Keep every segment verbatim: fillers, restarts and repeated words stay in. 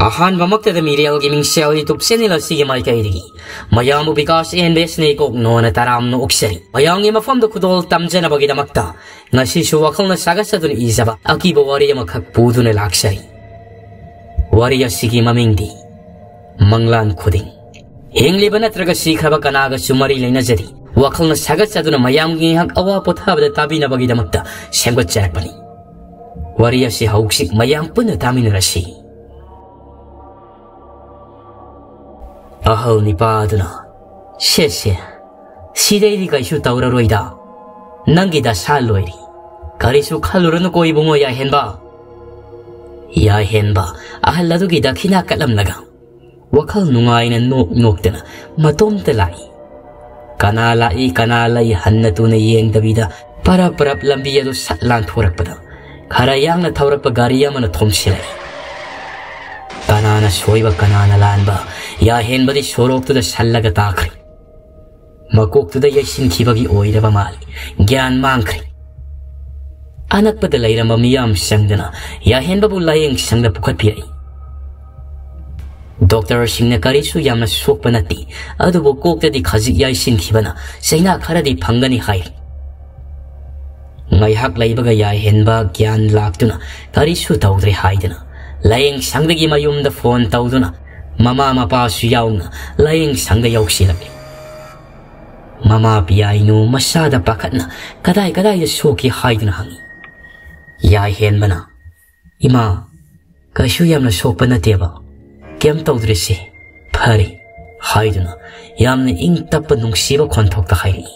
ꯑꯍꯥꯟꯕꯃꯛꯇꯗ ꯃꯤꯔꯦꯜꯒꯤ ꯃꯤꯡꯁꯦꯜ YouTube channel ꯑꯁꯤꯒꯤ ꯃꯥꯏꯀꯩꯗꯒꯤ ꯃꯌꯥꯝꯕꯨ ꯕꯤꯀꯥꯁ ꯑꯦꯟ ꯕꯦꯁꯅꯤ ꯀꯣꯛꯅꯣꯅ ꯇꯔꯥꯝꯅ ꯑꯣꯛꯆꯔꯤ꯫ ꯃꯌꯥꯝꯒꯤ ꯃꯐꯝꯗ ꯈꯨꯗꯣꯜ ꯇꯝꯖꯅꯕꯒꯤꯗꯃꯛꯇ ꯉꯁꯤꯁꯨ ꯋꯥꯈꯜꯅ ꯁꯥꯒꯠꯆꯗꯨꯅ ꯏꯖꯕ ꯑꯀꯤꯕ ꯋꯥꯔꯤ ꯑꯃꯈꯛ ꯄꯨꯗꯨꯅ ꯂꯥꯛꯆꯔꯤ꯫ ꯋꯥꯔꯤ ꯑꯁꯤꯒꯤ ꯃꯃꯤꯡꯗꯤ ꯃꯪꯂꯥꯟ ꯈꯨꯗꯤꯡ꯫ ꯍꯤꯡꯂꯤꯕ ꯅꯠꯇ꯭ꯔꯒ ꯁꯤꯈ꯭ꯔꯕ ꯀꯅꯥꯒꯁꯨ ꯃꯔꯤ ꯂꯩꯅꯖꯗꯦ꯫ ꯋꯥꯈꯜꯅ ꯁꯥꯒꯠꯆꯗꯨꯅ ꯃꯌꯥꯝꯒꯤ ꯉꯥꯏꯍꯥꯛ ꯑꯋꯥ ꯄꯣꯊꯥꯕꯗ ꯇꯥꯕꯤꯅꯕꯒꯤꯗꯃꯛꯇ ꯁꯦꯝꯒꯠꯆꯔꯛꯄꯅꯤ꯫ ꯋꯥꯔꯤ ꯑꯁꯤ ꯍꯧꯖꯤꯛ ꯃꯌꯥꯝ ꯄꯨꯟꯅ ꯇꯥꯃꯤꯟꯅꯔꯁꯤ꯫ ꯑꯍꯜ ꯅꯤꯄꯥ ꯑꯗꯨꯅ, "ꯁꯦ, ꯁꯦ, ꯁꯤꯗꯩꯗꯤ ꯀꯩꯁꯨ ꯇꯧꯔꯔꯣꯏꯗ꯫ ꯅꯪꯒꯤ ꯗꯁꯥ ꯂꯣꯏꯔꯤ꯫ ꯀꯔꯤꯁꯨ ꯈꯜꯂꯨꯔꯅꯨꯀꯣ ꯏꯕꯨꯡꯉꯣ ꯌꯥꯏꯍꯦꯟꯕ꯫" ꯌꯥꯏꯍꯦꯟꯕ ꯑꯍꯜ ꯑꯗꯨꯒꯤ ꯗꯈꯤꯅꯥ ꯀꯠꯂꯝꯂꯒ ꯋꯥꯈꯜ ꯅꯨꯡꯉꯥꯏꯅ ꯅꯣꯛ ꯅꯣꯛꯇꯅ ꯃꯇꯣꯝꯇ ꯂꯥꯛꯏ꯫ ꯀꯅꯥ ꯂꯥꯛꯏ, ꯀꯅꯥ ꯂꯩ ꯍꯟꯅ ꯇꯨꯅ ꯌꯦꯡꯗꯕꯤꯗ ꯄꯔꯞ ꯄꯔꯞ ꯂꯝꯕꯤ ꯑꯗꯨ ꯁꯠ ꯂꯥꯟꯊꯣꯔꯛꯄꯗ ꯈꯔ ꯌꯥꯡꯅ ꯊꯧꯔꯛꯄ ꯒꯥꯔꯤ ꯑꯃꯅ ꯊꯣꯝꯁꯤꯜꯂꯛꯏ꯫ ꯀꯅꯥꯅ ꯁꯣꯏꯕ, ꯀꯅꯥꯅ ꯂꯥꯟꯕ? ꯌꯥꯍꯦꯟꯕꯗꯤ ꯁꯣꯔꯣꯛꯇꯨꯗ ꯁꯜꯂꯒ ꯇꯥꯈ꯭ꯔꯦ꯫ ꯃꯀꯣꯛꯇꯨꯗ ꯌꯩꯁꯤꯟꯈꯤꯕꯒꯤ ꯑꯣꯏꯔꯕ ꯃꯥꯜꯂꯤ꯫ ꯒ꯭ꯌꯥꯟ ꯃꯥꯡꯈ꯭ꯔꯦ꯫ ꯑꯅꯛꯄꯗ ꯂꯩꯔꯝꯕ ꯃꯤꯌꯥꯝ ꯆꯪꯗꯨꯅ ꯌꯥꯍꯦꯟꯕꯕꯨ ꯂꯥꯌꯦꯡ ꯁꯪꯗ ꯄꯨꯈꯠꯄꯤꯔꯛꯏ꯫ ꯗꯣꯛꯇꯔꯁꯤꯡꯅ ꯀꯔꯤꯁꯨ ꯌꯥꯝꯅ ꯁꯣꯛꯄ ꯅꯠꯇꯦ, ꯑꯗꯨꯕꯨ ꯀꯣꯛꯇꯗꯤ ꯈꯖꯤꯛ ꯌꯩꯁꯤꯟꯈꯤꯕꯅ ꯆꯩꯅꯥ ꯈꯔꯗꯤ ꯐꯪꯒꯅꯤ ꯍꯥꯏꯔꯤ꯫ ꯉꯥꯏꯍꯥꯛ ꯂꯩꯕꯒ ꯌꯥꯍꯦꯟꯕ ꯒ꯭ꯌꯥꯟ ꯂꯥꯛꯇꯨꯅ ꯀꯔꯤꯁꯨ ꯇꯧꯗ꯭ꯔꯦ ꯍꯥꯏꯗꯨꯅ ꯂꯥꯌꯦꯡ ꯁꯪꯗꯒꯤ ꯃꯌꯨꯝꯗ ꯐꯣꯟ ꯇꯧꯗꯨꯅ ꯃꯃꯥ ꯃꯄꯥꯁꯨ ꯌꯥꯎꯅ ꯂꯥꯌꯦꯡ ꯁꯪꯗ ꯌꯧꯁꯤꯜꯂꯛꯂꯦ꯫ ꯃꯃꯥ ꯄꯤꯌꯥꯏꯅꯨ ꯃꯁꯥꯗ ꯄꯥꯈꯠꯅ ꯀꯗꯥꯏ ꯀꯗꯥꯏꯗ ꯁꯣꯛꯈꯤ ꯍꯥꯏꯗꯨꯅ ꯍꯪꯉꯤ꯫ ꯌꯥꯍꯦꯟꯕꯅ, "ꯏꯃꯥ, ꯀꯩꯁꯨ ꯌꯥꯝꯅ ꯁꯣꯛꯄ ꯅꯠꯇꯦꯕ, ꯀꯩꯝ ꯇꯧꯗ꯭ꯔꯦꯁꯦ, ꯐꯔꯦ" ꯍꯥꯏꯗꯨꯅ ꯌꯥꯝꯅ ꯏꯪ ꯇꯞꯄ ꯅꯨꯡꯁꯤꯕ ꯈꯣꯟꯊꯣꯛꯇ ꯍꯥꯏꯔꯛꯏ꯫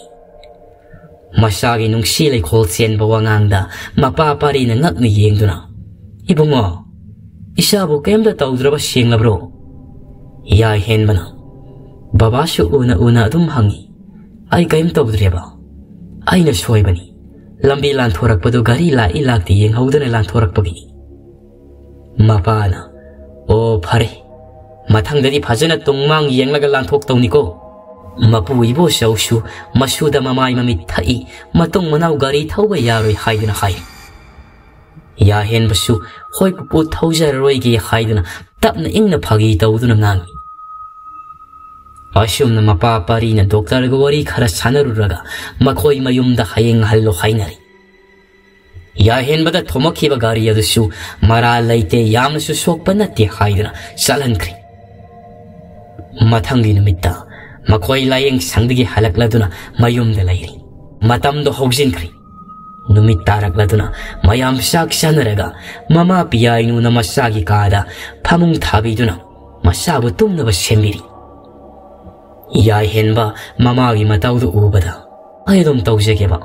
ꯃꯆꯥꯒꯤ ꯅꯨꯡꯁꯤ ꯂꯩꯈꯣꯜ ꯆꯦꯟꯕ ꯋꯥꯉꯥꯡꯗ ꯃꯄꯥ ꯄꯥꯔꯤꯅ ꯉꯛꯅ ꯌꯦꯡꯗꯨꯅ, "ꯏꯕꯨꯡꯉꯣ, ꯏꯆꯥꯕꯨ ꯀꯩꯝꯇ ꯇꯧꯗ꯭ꯔꯕ ꯁꯦꯡꯂꯕ꯭ꯔꯣ?" ꯌꯥꯍꯦꯟꯕꯅ, "ꯕꯕꯥꯁꯨ ꯎꯅ ꯎꯅ ꯑꯗꯨꯝ ꯍꯪꯉꯤ, ꯑꯩ ꯀꯔꯤꯝ ꯇꯧꯗ꯭ꯔꯦꯕ꯫ ꯑꯩꯅ ꯁꯣꯏꯕꯅꯤ꯫ ꯂꯝꯕꯤ ꯂꯥꯟꯊꯣꯔꯛꯄꯗꯨ ꯒꯥꯔꯤ ꯂꯥꯛꯏ ꯂꯥꯛꯇꯦ ꯌꯦꯡꯍꯧꯗꯅ ꯂꯥꯟꯊꯣꯔꯛꯄꯒꯤꯅꯤ꯫" ꯃꯄꯥꯅ, "ꯑꯣ, ꯐꯔꯦ꯫ ꯃꯊꯪꯗꯗꯤ ꯐꯖꯅ ꯇꯨꯡ ꯃꯥꯡ ꯌꯦꯡꯂꯒ ꯂꯥꯟꯊꯣꯛꯇꯧꯅꯤꯀꯣ꯫ ꯃꯄꯨ ꯏꯕꯣꯆꯧꯁꯨ ꯃꯁꯨꯗ ꯃꯃꯥꯏ ꯃꯃꯤꯠ ꯊꯛꯏ, ꯃꯇꯨꯡ ꯃꯅꯥꯎ ꯒꯥꯔꯤ ꯊꯧꯕ ꯌꯥꯔꯣꯏ" ꯍꯥꯏꯗꯨꯅ ꯍꯥꯏ꯫ ꯌꯥꯍꯦꯟꯕꯁꯨ "ꯍꯣꯏ ꯄꯨꯄꯨ, ꯊꯧꯖꯔꯔꯣꯏꯒꯦ" ꯍꯥꯏꯗꯨꯅ ꯇꯞꯅ ꯏꯪꯅ ꯐꯥꯒꯤ ꯇꯧꯗꯨꯅ ꯉꯥꯡꯏ꯫ ꯑꯁꯨꯝꯅ ꯃꯄꯥ ꯄꯥꯔꯤꯅ ꯗꯣꯛꯇꯔꯒ ꯋꯥꯔꯤ ꯈꯔ ꯁꯥꯟꯅꯔꯨꯔꯒ ꯃꯈꯣꯏ ꯃꯌꯨꯝꯗ ꯍꯌꯦꯡ ꯍꯜꯂꯣ ꯍꯥꯏꯅꯔꯤ꯫ ꯌꯥꯍꯦꯟꯕꯗ ꯊꯣꯝꯃꯛꯈꯤꯕ ꯒꯥꯔꯤ ꯑꯗꯨꯁꯨ ꯃꯔꯥꯜ ꯂꯩꯇꯦ, ꯌꯥꯝꯅꯁꯨ ꯁꯣꯛꯄ ꯅꯠꯇꯦ ꯍꯥꯏꯗꯨꯅ ꯆꯠꯍꯟꯈ꯭ꯔꯦ꯫ ꯃꯊꯪꯒꯤ ꯅꯨꯃꯤꯠꯇ ꯃꯈꯣꯏ ꯂꯥꯏꯌꯦꯡ ꯁꯪꯗꯒꯤ ꯍꯜꯂꯛꯂꯗꯨꯅ ꯃꯌꯨꯝꯗ ꯂꯩꯔꯤ꯫ ꯃꯇꯝꯗꯣ ꯍꯧꯖꯤꯟꯈ꯭ꯔꯦ꯫ ꯅꯨꯃꯤꯠ ꯇꯥꯔꯛꯂꯗꯨꯅ ꯃꯌꯥꯝ ꯆꯥꯛ ꯆꯥꯅꯔꯒ ꯃꯃꯥ ꯄꯤꯌꯥꯏꯅꯨꯅ ꯃꯆꯥꯒꯤ ꯀꯥꯗ ꯐꯃꯨꯡ ꯊꯥꯕꯤꯗꯨꯅ ꯃꯆꯥꯕꯨ ꯇꯨꯝꯅꯕ ꯁꯦꯝꯕꯤꯔꯤ꯫ ꯌꯥꯏꯍꯦꯟꯕ ꯃꯃꯥꯒꯤ ꯃꯇꯧꯗꯨ ꯎꯕꯗ, "ꯑꯩ ꯑꯗꯨꯝ ꯇꯧꯖꯒꯦꯕ꯫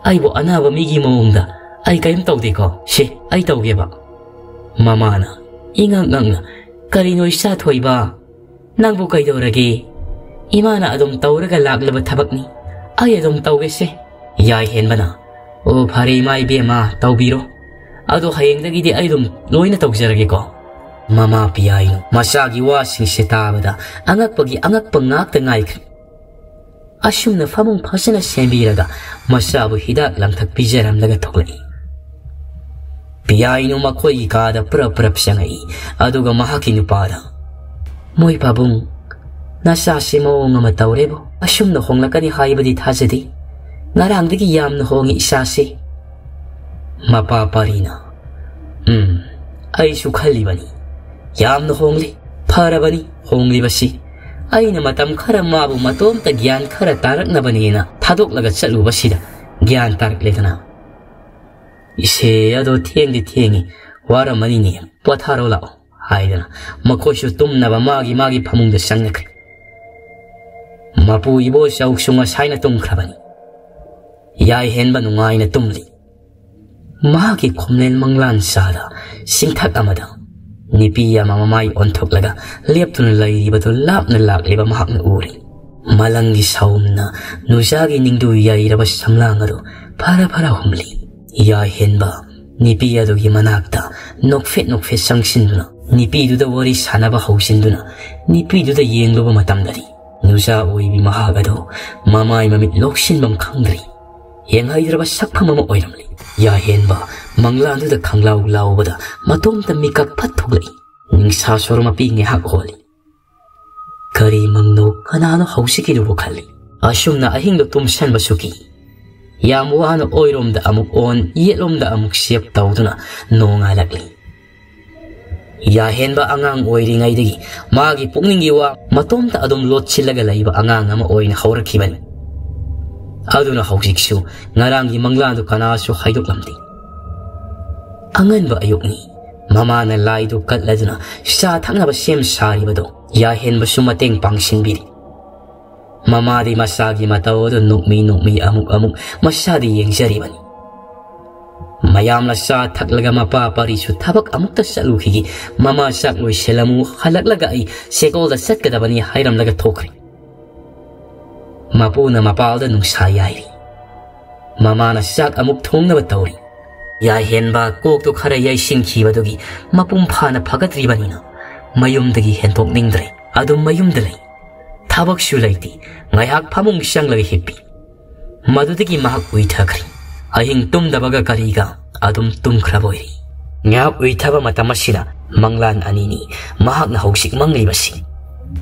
ꯑꯩꯕꯨ ꯑꯅꯥꯕ ꯃꯤꯒꯤ ꯃꯑꯣꯡꯗ ꯑꯩ ꯀꯔꯤꯝ ꯇꯧꯗꯦꯀꯣ꯫ ꯁꯦ, ꯑꯩ ꯇꯧꯒꯦꯕ꯫" ꯃꯃꯥꯅ ꯏꯉꯛ ꯉꯛꯅ, "ꯀꯔꯤꯅꯣ ꯏꯆꯥ ꯊꯣꯏꯕ? ꯅꯪꯕꯨ ꯀꯩꯗꯧꯔꯒꯦ? ꯏꯃꯥꯅ ꯑꯗꯨꯝ ꯇꯧꯔꯒ ꯂꯥꯛꯂꯕ ꯊꯕꯛꯅꯤ꯫ ꯑꯩ ꯑꯗꯨꯝ ꯇꯧꯒꯦꯁꯦ꯫" ꯌꯥꯏꯍꯦꯟꯕꯅ, "ꯑꯣ, ꯐꯔꯦ ꯏꯃꯥ ꯏꯕꯦꯝꯃ, ꯇꯧꯕꯤꯔꯣ꯫ ꯑꯗꯣ ꯍꯌꯦꯡꯗꯒꯤꯗꯤ ꯑꯩ ꯑꯗꯨꯝ ꯂꯣꯏꯅ ꯇꯧꯖꯔꯒꯦꯀꯣ꯫" ꯃꯃꯥ ꯄꯤꯌꯥꯏꯅꯨ ꯃꯆꯥꯒꯤ ꯋꯥꯁꯤꯡꯁꯦ ꯇꯥꯕꯗ ꯑꯉꯛꯄꯒꯤ ꯑꯉꯛꯄ ꯉꯥꯛꯇ ꯉꯥꯏꯈ꯭ꯔꯦ꯫ ꯑꯁꯨꯝꯅ ꯐꯃꯨꯡ ꯐꯖꯅ ꯁꯦꯝꯕꯤꯔꯒ ꯃꯆꯥꯕꯨ ꯍꯤꯗꯥꯛ ꯂꯥꯡꯊꯛ ꯄꯤꯖꯔꯝꯂꯒ ꯊꯣꯛꯂꯛꯏ꯫ ꯄꯤꯌꯥꯏꯅꯨ ꯃꯈꯣꯏꯒꯤ ꯀꯥꯗ ꯄꯨꯔꯞ ꯄꯨꯔꯞ ꯆꯪꯉꯛꯏ꯫ ꯑꯗꯨꯒ ꯃꯍꯥꯛꯀꯤ ꯅꯨꯄꯥꯗ, "ꯃꯣꯏ ꯄꯥꯕꯨꯡ, ꯅꯆꯥꯁꯤ ꯃꯑꯣꯡ ꯑꯃ ꯇꯧꯔꯦꯕꯨ꯫ ꯑꯁꯨꯝꯅ ꯍꯣꯡꯂꯛꯀꯅꯤ ꯍꯥꯏꯕꯗꯤ ꯊꯥꯖꯗꯦ꯫ ꯉꯔꯥꯡꯗꯒꯤ ꯌꯥꯝꯅ ꯍꯣꯡꯉꯤ ꯏꯆꯥꯁꯤ꯫" ꯃꯄꯥ ꯄꯥꯔꯤꯅ, "ꯎꯝ, ꯑꯩꯁꯨ ꯈꯜꯂꯤꯕꯅꯤ꯫ ꯌꯥꯝꯅ ꯍꯣꯡꯂꯤ꯫ ꯐꯔꯕꯅꯤ ꯍꯣꯡꯂꯤꯕꯁꯤ꯫ ꯑꯩꯅ ꯃꯇꯝ ꯈꯔ ꯃꯥꯕꯨ ꯃꯇꯣꯝꯇ ꯒ꯭ꯌꯥꯟ ꯈꯔ ꯇꯥꯔꯛꯅꯕꯅꯦꯅ ꯊꯥꯗꯣꯛꯂꯒ ꯆꯠꯂꯨꯕꯁꯤꯗ ꯒ꯭ꯌꯥꯟ ꯇꯥꯔꯛꯂꯦꯗꯅ꯫" "ꯏꯆꯦ, ꯑꯗꯣ ꯊꯦꯡꯗꯤ ꯊꯦꯡꯉꯤ, ꯋꯥꯔꯝꯃꯅꯤꯅꯦ, ꯄꯣꯊꯥꯔꯣ ꯂꯥꯛꯑꯣ" ꯍꯥꯏꯗꯅ ꯃꯈꯣꯏꯁꯨ ꯇꯨꯝꯅꯕ ꯃꯥꯒꯤ ꯃꯥꯒꯤ ꯐꯃꯨꯡꯗ ꯆꯪꯅꯈ꯭ꯔꯦ꯫ ꯃꯄꯨ ꯏꯕꯣꯆꯧꯁꯨ ꯉꯁꯥꯏꯅ ꯇꯨꯝꯈ꯭ꯔꯕꯅꯤ꯫ ꯌꯥꯏꯍꯦꯟꯕ ꯅꯨꯡꯉꯥꯏꯅ ꯇꯨꯝꯂꯤ꯫ ꯃꯍꯥꯛꯀꯤ ꯈꯣꯝꯂꯦꯟ ꯃꯪꯂꯥꯟ ꯆꯥꯗ ꯆꯤꯡꯊꯛ ꯑꯃꯗ ꯅꯨꯄꯤ ꯑꯃ ꯃꯃꯥꯏ ꯑꯣꯟꯊꯣꯛꯂꯒ ꯂꯦꯞꯇꯨꯅ ꯂꯩꯔꯤꯕꯗꯨ ꯂꯥꯞꯅ ꯂꯥꯛꯂꯤꯕ ꯃꯍꯥꯛꯅ ꯎꯔꯦ꯫ ꯃꯂꯪꯒꯤ ꯁꯥꯎꯝꯅ ꯅꯨꯖꯥꯒꯤ ꯅꯤꯡꯗꯨ ꯌꯩꯔꯕ ꯁꯝꯂꯥꯡ ꯑꯗꯨ ꯐꯔ ꯐꯔ ꯍꯨꯝꯂꯤ꯫ ꯌꯥꯍꯦꯟꯕ ꯅꯨꯄꯤ ꯑꯗꯨꯒꯤ ꯃꯅꯥꯛꯇ ꯅꯣꯛꯐꯦꯠ ꯅꯣꯛꯐꯦꯠ ꯆꯪꯁꯤꯟꯗꯨꯅ ꯅꯨꯄꯤꯗꯨꯗ ꯋꯥꯔꯤ ꯁꯥꯟꯅꯕ ꯍꯧꯁꯤꯟꯗꯨꯅ ꯅꯨꯄꯤꯗꯨꯗ ꯌꯦꯡꯂꯨꯕ ꯃꯇꯝꯗꯗꯤ ꯅꯨꯖꯥ ꯑꯣꯏꯕꯤ ꯃꯍꯥꯛ ꯑꯗꯨ ꯃꯃꯥꯏ ꯃꯃꯤꯠ ꯂꯣꯛꯁꯤꯟꯐꯝ ꯈꯪꯗ꯭ꯔꯤ꯫ ꯌꯦꯡꯍꯩꯗ꯭ꯔꯕ ꯁꯛꯐꯝ ꯑꯃ ꯑꯣꯏꯔꯝꯂꯤ꯫ ꯌꯥꯍꯦꯟꯕ ꯃꯪꯂꯥꯟꯗꯨꯗ ꯈꯪꯂꯥꯎ ꯂꯥꯎꯕꯗ ꯃꯇꯣꯝꯇ ꯃꯤꯀꯞ ꯐꯠ ꯊꯣꯛꯂꯛꯏ꯫ ꯅꯤꯡꯁꯥ ꯁꯣꯔ ꯃꯄꯤ ꯉꯥꯏꯍꯥꯛ ꯍꯣꯜꯂꯤ꯫ "ꯀꯔꯤ ꯃꯪꯅꯣ, ꯀꯅꯥꯅꯣ ꯍꯧꯖꯤꯛꯀꯤꯗꯨꯕꯨ?" ꯈꯜꯂꯤ꯫ ꯑꯁꯨꯝꯅ ꯑꯍꯤꯡꯗꯣ ꯇꯨꯝꯁꯟꯕꯁꯨ ꯀꯤ꯫ ꯌꯥꯝ ꯋꯥꯅ ꯑꯣꯏꯔꯣꯝꯗ ꯑꯃꯨꯛ ꯑꯣꯟ, ꯌꯦꯠꯂꯣꯝꯗ ꯑꯃꯨꯛ ꯁꯦꯞ ꯇꯧꯗꯨꯅ ꯅꯣꯡꯉꯥꯜꯂꯛꯂꯤ꯫ ꯌꯥꯍꯦꯟꯕ ꯑꯉꯥꯡ ꯑꯣꯏꯔꯤꯉꯩꯗꯒꯤ ꯃꯥꯒꯤ ꯄꯨꯛꯅꯤꯡꯒꯤ ꯋꯥ ꯃꯇꯣꯝꯇ ꯑꯗꯨꯝ ꯂꯣꯠꯁꯤꯜꯂꯒ ꯂꯩꯕ ꯑꯉꯥꯡ ꯑꯃ ꯑꯣꯏꯅ ꯍꯧꯔꯛꯈꯤꯕꯅꯤ꯫ ꯑꯗꯨꯅ ꯍꯧꯖꯤꯛꯁꯨ ꯉꯔꯥꯡꯒꯤ ꯃꯪꯂꯥꯟꯗꯨ ꯀꯅꯥꯁꯨ ꯍꯥꯏꯗꯣꯛꯂꯝꯗꯦ꯫ ꯑꯉꯟꯕ ꯑꯌꯨꯛꯅꯤ꯫ ꯃꯃꯥꯅ ꯂꯥꯏꯗꯨ ꯀꯠꯂꯗꯨꯅ ꯆꯥ ꯊꯛꯅꯕ ꯁꯦꯝ ꯁꯥꯔꯤꯕꯗꯨ ꯌꯥꯍꯦꯟꯕꯁꯨ ꯃꯇꯦꯡ ꯄꯥꯡꯁꯤꯟꯕꯤꯔꯤ꯫ ꯃꯃꯥꯗꯤ ꯃꯆꯥꯒꯤ ꯃꯇꯧ ꯑꯗꯨ ꯅꯣꯛꯃꯤ ꯅꯣꯛꯃꯤ ꯑꯃꯨꯛ ꯑꯃꯨꯛ ꯃꯆꯥꯗꯤ ꯌꯦꯡꯖꯔꯤꯕꯅꯤ꯫ ꯃꯌꯥꯝꯅ ꯆꯥ ꯊꯛꯂꯒ ꯃꯄꯥ ꯄꯥꯔꯤꯁꯨ ꯊꯕꯛ ꯑꯃꯨꯛꯇ ꯆꯠꯂꯨꯈꯤꯒꯦ, ꯃꯃꯥ ꯆꯥꯛ ꯂꯣꯏꯁꯤꯜꯂꯝꯃꯨ, ꯍꯜꯂꯛꯂꯒ ꯑꯩ ꯆꯦꯀꯣꯜꯗ ꯆꯠꯀꯗꯕꯅꯤ ꯍꯥꯏꯔꯝꯂꯒ ꯊꯣꯛꯈ꯭ꯔꯦ꯫ ꯃꯄꯨꯅ ꯃꯄꯥꯜꯗ ꯅꯨꯡꯁꯥ ꯌꯥꯏꯔꯤ꯫ ꯃꯃꯥꯅ ꯆꯥꯛ ꯑꯃꯨꯛ ꯊꯣꯡꯅꯕ ꯇꯧꯔꯤ꯫ ꯌꯥꯍꯦꯟꯕ ꯀꯣꯛꯇꯨ ꯈꯔ ꯌꯩꯁꯤꯟꯈꯤꯕꯗꯨꯒꯤ ꯃꯄꯨꯡ ꯐꯥꯅ ꯐꯒꯠꯇ꯭ꯔꯤꯕꯅꯤꯅ ꯃꯌꯨꯝꯗꯒꯤ ꯍꯦꯟꯗꯣꯛꯅꯤꯡꯗ꯭ꯔꯦ꯫ ꯑꯗꯨꯝ ꯃꯌꯨꯝꯗ ꯂꯩ꯫ ꯊꯕꯛꯁꯨ ꯂꯩꯇꯦ꯫ ꯉꯥꯏꯍꯥꯛ ꯐꯃꯨꯡ ꯆꯪꯂꯒ ꯍꯤꯞꯄꯤ꯫ ꯃꯗꯨꯗꯒꯤ ꯃꯍꯥꯛ ꯎꯏꯊꯈ꯭ꯔꯦ꯫ ꯑꯍꯤꯡ ꯇꯨꯝꯗꯕꯒ ꯀꯔꯤꯒ ꯑꯗꯨꯝ ꯇꯨꯝꯈ꯭ꯔꯕ ꯑꯣꯏꯔꯦ꯫ ꯉꯥꯏꯍꯥꯛ ꯎꯏꯊꯕ ꯃꯇꯝ ꯑꯁꯤꯗ ꯃꯪꯂꯥꯟ ꯑꯅꯤꯅꯤ ꯃꯍꯥꯛꯅ ꯍꯧꯖꯤꯛ ꯃꯪꯂꯤꯕꯁꯤ꯫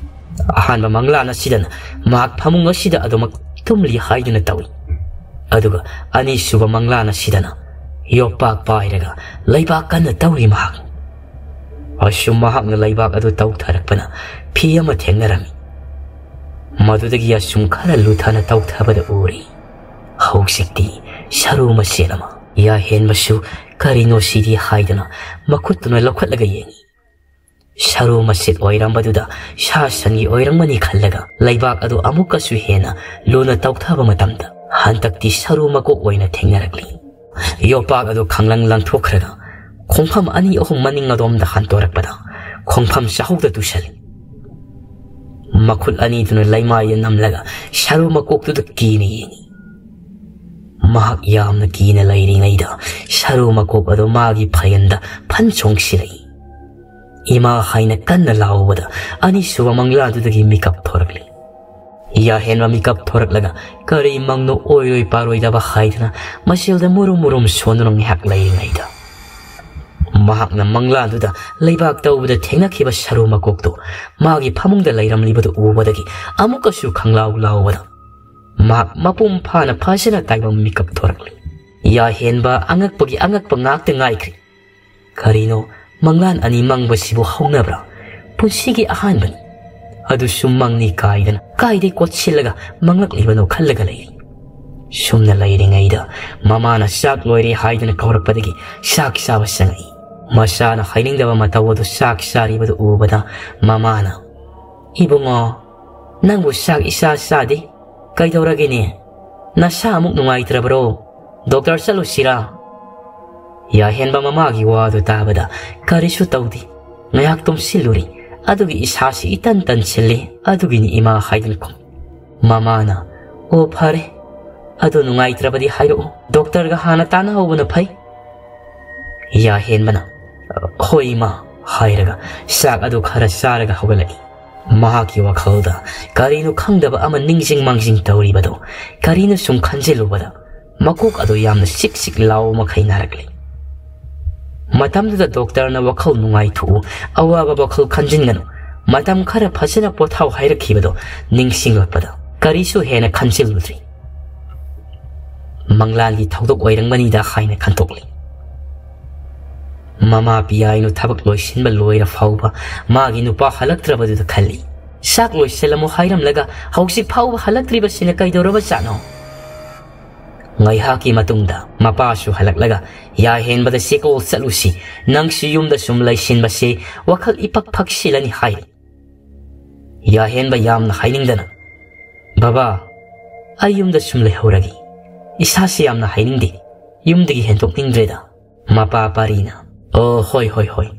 ꯑꯍꯥꯟꯕ ꯃꯪꯂꯥꯟ ꯑꯁꯤꯗꯅ ꯃꯍꯥꯛ ꯐꯃꯨꯡ ꯑꯁꯤꯗ ꯑꯗꯨꯃꯛ ꯇꯨꯝꯂꯤ ꯍꯥꯏꯗꯨꯅ ꯇꯧꯏ꯫ ꯑꯗꯨꯒ ꯑꯅꯤꯁꯨꯕ ꯃꯪꯂꯥꯟ ꯑꯁꯤꯗꯅ ꯌꯣꯄꯥꯛ ꯄꯥꯏꯔꯒ ꯂꯩꯕꯥꯛ ꯀꯟꯅ ꯇꯧꯔꯤ ꯃꯍꯥꯛ꯫ ꯑꯁꯨꯝ ꯃꯍꯥꯛꯅ ꯂꯩꯕꯥꯛ ꯑꯗꯨ ꯇꯧꯊꯔꯛꯄꯅ ꯐꯤ ꯑꯃ ꯊꯦꯡꯅꯔꯝꯃꯤ꯫ ꯃꯗꯨꯗꯒꯤ ꯑꯁꯨꯝ ꯈꯔ ꯂꯨꯊꯅ ꯇꯧꯊꯕꯗ ꯎꯔꯤ꯫ ꯍꯧꯖꯤꯛꯇꯤ ꯁꯔꯨ ꯃꯆꯦꯠ ꯑꯃ꯫ ꯌꯥꯍꯦꯟꯕꯁꯨ "ꯀꯔꯤꯅꯣ ꯁꯤꯗꯤ?" ꯍꯥꯏꯗꯨꯅ ꯃꯈꯨꯠꯇꯨꯅ ꯂꯧꯈꯠꯂꯒ ꯌꯦꯡꯉꯤ꯫ ꯁꯔꯨ ꯃꯆꯦꯠ ꯑꯣꯏꯔꯝꯕꯗꯨꯗ ꯁꯥ ꯁꯟꯒꯤ ꯑꯣꯏꯔꯝꯒꯅꯤ ꯈꯜꯂꯒ ꯂꯩꯕꯥꯛ ꯑꯗꯨ ꯑꯃꯨꯛꯀꯁꯨ ꯍꯦꯟꯅ ꯂꯨꯅ ꯇꯧꯊꯕ ꯃꯇꯝꯗ ꯍꯟꯗꯛꯇꯤ ꯁꯔꯨ ꯃꯀꯣꯛ ꯑꯣꯏꯅ ꯊꯦꯡꯅꯔꯛꯂꯤ꯫ ꯌꯣꯄꯥꯛ ꯑꯗꯨ ꯈꯪꯂꯪ ꯂꯪꯊꯣꯛꯈ꯭ꯔꯒ ꯈꯣꯡꯐꯝ ꯑꯅꯤ ꯑꯍꯨꯝ ꯃꯅꯤꯡ ꯑꯗꯣꯝꯗ ꯍꯟꯇꯣꯔꯛꯄꯗ ꯈꯣꯡꯐꯝ ꯆꯍꯧꯗ ꯇꯨꯁꯜꯂꯤ꯫ ꯃꯈꯨꯠ ꯑꯅꯤꯗꯨꯅ ꯂꯩꯃꯥꯏꯗ ꯅꯝꯂꯒ ꯁꯔꯨ ꯃꯀꯣꯛꯇꯨꯗ ꯀꯤꯅ ꯌꯦꯡꯉꯤ꯫ ꯃꯍꯥꯛ ꯌꯥꯝꯅ ꯀꯤꯅ ꯂꯩꯔꯤꯉꯩꯗ ꯁꯔꯨ ꯃꯀꯣꯛ ꯑꯗꯨ ꯃꯥꯒꯤ ꯐꯌꯦꯟꯗ ꯐꯟ ꯆꯣꯡꯁꯤꯜꯂꯛꯏ꯫ "ꯏꯃꯥ" ꯍꯥꯏꯅ ꯀꯟꯅ ꯂꯥꯎꯕꯗ ꯑꯅꯤꯁꯨꯕ ꯃꯪꯂꯥꯗꯨꯗꯒꯤ ꯃꯤꯀꯞ ꯊꯣꯔꯛꯂꯤ꯫ ꯌꯥꯍꯦꯟꯕ ꯃꯤꯀꯞ ꯊꯣꯔꯛꯂꯒ ꯀꯔꯤ ꯃꯪꯅꯣ ꯑꯣꯏꯔꯣꯏ ꯄꯥꯔꯣꯏꯗꯕ ꯍꯥꯏꯗꯨꯅ ꯃꯁꯦꯜꯗ ꯃꯨꯔꯨꯝ ꯃꯨꯔꯨꯝ ꯁꯣꯟꯗꯨꯅ ꯉꯥꯏꯍꯥꯛ ꯂꯩꯔꯤꯉꯩꯗ, ꯃꯍꯥꯛꯅ ꯃꯪꯂꯥꯟꯗꯨꯗ ꯂꯩꯕꯥꯛ ꯇꯧꯕꯗ ꯊꯦꯡꯅꯈꯤꯕ ꯁꯔꯨ ꯃꯀꯣꯛꯇꯨ ꯃꯥꯒꯤ ꯐꯃꯨꯡꯗ ꯂꯩꯔꯝꯂꯤꯕꯗꯨ ꯎꯕꯗꯒꯤ ꯑꯃꯨꯛꯀꯁꯨ ꯈꯪꯂꯥꯎ ꯂꯥꯎꯕꯗ ꯃꯍꯥꯛ ꯃꯄꯨꯡ ꯐꯥꯅ ꯐꯖꯅ ꯇꯥꯏꯕꯪ ꯃꯤꯀꯞ ꯊꯣꯔꯛꯂꯤ꯫ ꯌꯥꯍꯦꯟꯕ ꯑꯉꯛꯄꯒꯤ ꯑꯉꯛꯄ ꯉꯥꯛꯇ ꯉꯥꯏꯈ꯭ꯔꯤ꯫ ꯀꯔꯤꯅꯣ ꯃꯪꯂꯥꯟ ꯑꯅꯤ ꯃꯪꯕꯁꯤꯕꯨ ꯍꯧꯅꯕ꯭ꯔꯥ? ꯄꯨꯟꯁꯤꯒꯤ ꯑꯍꯥꯟꯕꯅꯤ꯫ ꯑꯗꯨꯁꯨ ꯃꯪꯅꯤ ꯀꯥꯏꯗꯅ ꯀꯥꯏꯗꯩ ꯀꯣꯠꯁꯤꯜꯂꯒ ꯃꯪꯂꯛꯂꯤꯕꯅꯣ ꯈꯜꯂꯒ ꯂꯩꯔꯤ꯫ ꯁꯨꯝꯅ ꯂꯩꯔꯤꯉꯩꯗ ꯃꯃꯥꯅ ꯆꯥꯛ ꯂꯣꯏꯔꯦ ꯍꯥꯏꯗꯨꯅ ꯀꯧꯔꯛꯄꯗꯒꯤ ꯆꯥꯛ ꯆꯥꯕ ꯆꯪꯉꯛꯏ꯫ ꯃꯆꯥꯅ ꯍꯥꯏꯅꯤꯡꯗꯕ ꯃꯇꯧ ꯑꯗꯨ ꯆꯥꯛ ꯆꯥꯔꯤꯕꯗꯨ ꯎꯕꯗ ꯃꯃꯥꯅ, "ꯏꯕꯨꯡꯉꯣ, ꯅꯪꯕꯨ ꯆꯥꯛ ꯏꯆꯥ ꯆꯥꯗꯦ꯫ ꯀꯩꯗꯧꯔꯒꯦꯅꯦ? ꯅꯁꯥ ꯑꯃꯨꯛ ꯅꯨꯡꯉꯥꯏꯇ꯭ꯔꯕꯔꯣ? ꯗꯣꯛꯇꯔ ꯆꯠꯂꯨꯁꯤꯔꯥ?" ꯌꯥꯍꯦꯟꯕ ꯃꯃꯥꯒꯤ ꯋꯥꯗꯨ ꯇꯥꯕꯗ, "ꯀꯔꯤꯁꯨ ꯇꯧꯗꯦ꯫ ꯉꯥꯏꯍꯥꯛ ꯇꯨꯝꯁꯤꯜꯂꯨꯔꯤ꯫ ꯑꯗꯨꯒꯤ ꯏꯁꯥꯁꯤ ꯏꯇꯟ ꯇꯟꯁꯤꯜꯂꯤ꯫ ꯑꯗꯨꯒꯤꯅꯤ ꯏꯃꯥ" ꯍꯥꯏꯗꯨꯅ ꯈꯨꯝ꯫ ꯃꯃꯥꯅ, "ꯑꯣ ꯐꯔꯦ, ꯑꯗꯨ ꯅꯨꯡꯉꯥꯏꯇ꯭ꯔꯕꯗꯤ ꯍꯥꯏꯔꯛꯎ꯫ ꯗꯣꯛꯇꯔꯒ ꯍꯥꯟꯅ ꯇꯥꯟꯅꯍꯧꯕꯅ ꯐꯩ"꯫ ꯌꯥꯍꯦꯟꯕꯅ, "ꯍꯣꯏ ꯏꯃꯥ" ꯍꯥꯏꯔꯒ ꯆꯥꯛ ꯑꯗꯨ ꯈꯔ ꯆꯥꯔꯒ ꯍꯧꯒꯠꯂꯛꯏ꯫ ꯃꯍꯥꯛꯀꯤ ꯋꯥꯈꯜꯗ ꯀꯔꯤꯅꯣ ꯈꯪꯗꯕ ꯑꯃ ꯅꯤꯡꯁꯤꯡ ꯃꯥꯡꯖꯤꯡ ꯇꯧꯔꯤꯕꯗꯣ ꯀꯔꯤꯅꯣ ꯁꯨꯝ ꯈꯟꯖꯤꯜꯂꯨꯕꯗ ꯃꯀꯣꯛ ꯑꯗꯨ ꯌꯥꯝꯅ ꯆꯤꯛ ꯆꯤꯛ ꯂꯥꯎꯕ ꯃꯈꯩ ꯅꯥꯔꯛꯂꯤ꯫ ꯃꯇꯝꯗꯨꯗ ꯗꯣꯛꯇꯔꯅ "ꯋꯥꯈꯜ ꯅꯨꯡꯉꯥꯏꯊꯣꯛꯎ, ꯑꯋꯥꯕ ꯋꯥꯈꯜ ꯈꯟꯖꯤꯟꯒꯅꯨ, ꯃꯇꯝ ꯈꯔ ꯐꯖꯅ ꯄꯣꯊꯥꯎ" ꯍꯥꯏꯔꯛꯈꯤꯕꯗꯣ ꯅꯤꯡꯁꯤꯡꯂꯛꯄꯗ ꯀꯔꯤꯁꯨ ꯍꯦꯟꯅ ꯈꯟꯖꯤꯜꯂꯨꯗ꯭ꯔꯤ꯫ ꯃꯪꯂꯥꯟꯒꯤ ꯊꯧꯗꯣꯛ ꯑꯣꯏꯔꯝꯒꯅꯤꯗ ꯍꯥꯏꯅ ꯈꯟꯇꯣꯛꯂꯤ꯫ ꯃꯃꯥ ꯄꯤꯌꯥꯏꯅꯨ ꯊꯕꯛ ꯂꯣꯏꯁꯤꯟꯕ ꯂꯣꯏꯔ ꯐꯥꯎꯕ ꯃꯥꯒꯤ ꯅꯨꯄꯥ ꯍꯜꯂꯛꯇ꯭ꯔꯕꯗꯨꯗ ꯈꯜꯂꯤ꯫ "ꯆꯥꯛ ꯂꯣꯏꯁꯤꯜꯂꯝꯃꯨ ꯍꯥꯏꯔꯝꯂꯒ ꯍꯧꯖꯤꯛ ꯐꯥꯎꯕ ꯍꯜꯂꯛꯇ꯭ꯔꯤꯕꯁꯤꯅ ꯀꯩꯗꯧꯔꯕꯖꯥꯠꯅꯣ?" ꯉꯥꯏꯍꯥꯛꯀꯤ ꯃꯇꯨꯡꯗ ꯃꯄꯥꯁꯨ ꯍꯜꯂꯛꯂꯒ, "ꯌꯥꯍꯦꯟꯕꯗ ꯆꯦꯛꯀꯣꯜ ꯆꯠꯂꯨꯁꯤ, ꯅꯪꯁꯨ ꯌꯨꯝꯗ ꯁꯨꯝ ꯂꯩꯁꯤꯟꯕꯁꯦ ꯋꯥꯈꯜ ꯏꯄꯛ ꯐꯛꯁꯤꯜꯂꯅꯤ" ꯍꯥꯏꯔꯤ꯫ ꯌꯥꯍꯦꯟꯕ ꯌꯥꯝꯅ ꯍꯥꯏꯅꯤꯡꯗꯅ, "ꯕꯕꯥ, ꯑꯩ ꯌꯨꯝꯗ ꯁꯨꯝ ꯂꯩꯍꯧꯔꯒꯦ꯫ ꯏꯁꯥꯁꯤ ꯌꯥꯝꯅ ꯍꯥꯏꯅꯤꯡꯗꯦ꯫ ꯌꯨꯝꯗꯒꯤ ꯍꯦꯟꯗꯣꯛꯅꯤꯡꯗ꯭ꯔꯦꯗ"꯫ ꯃꯄꯥ ꯄꯥꯔꯤꯅ, "ꯑꯣ, ꯍꯣꯏ, ꯍꯣꯏ, ꯍꯣꯏ꯫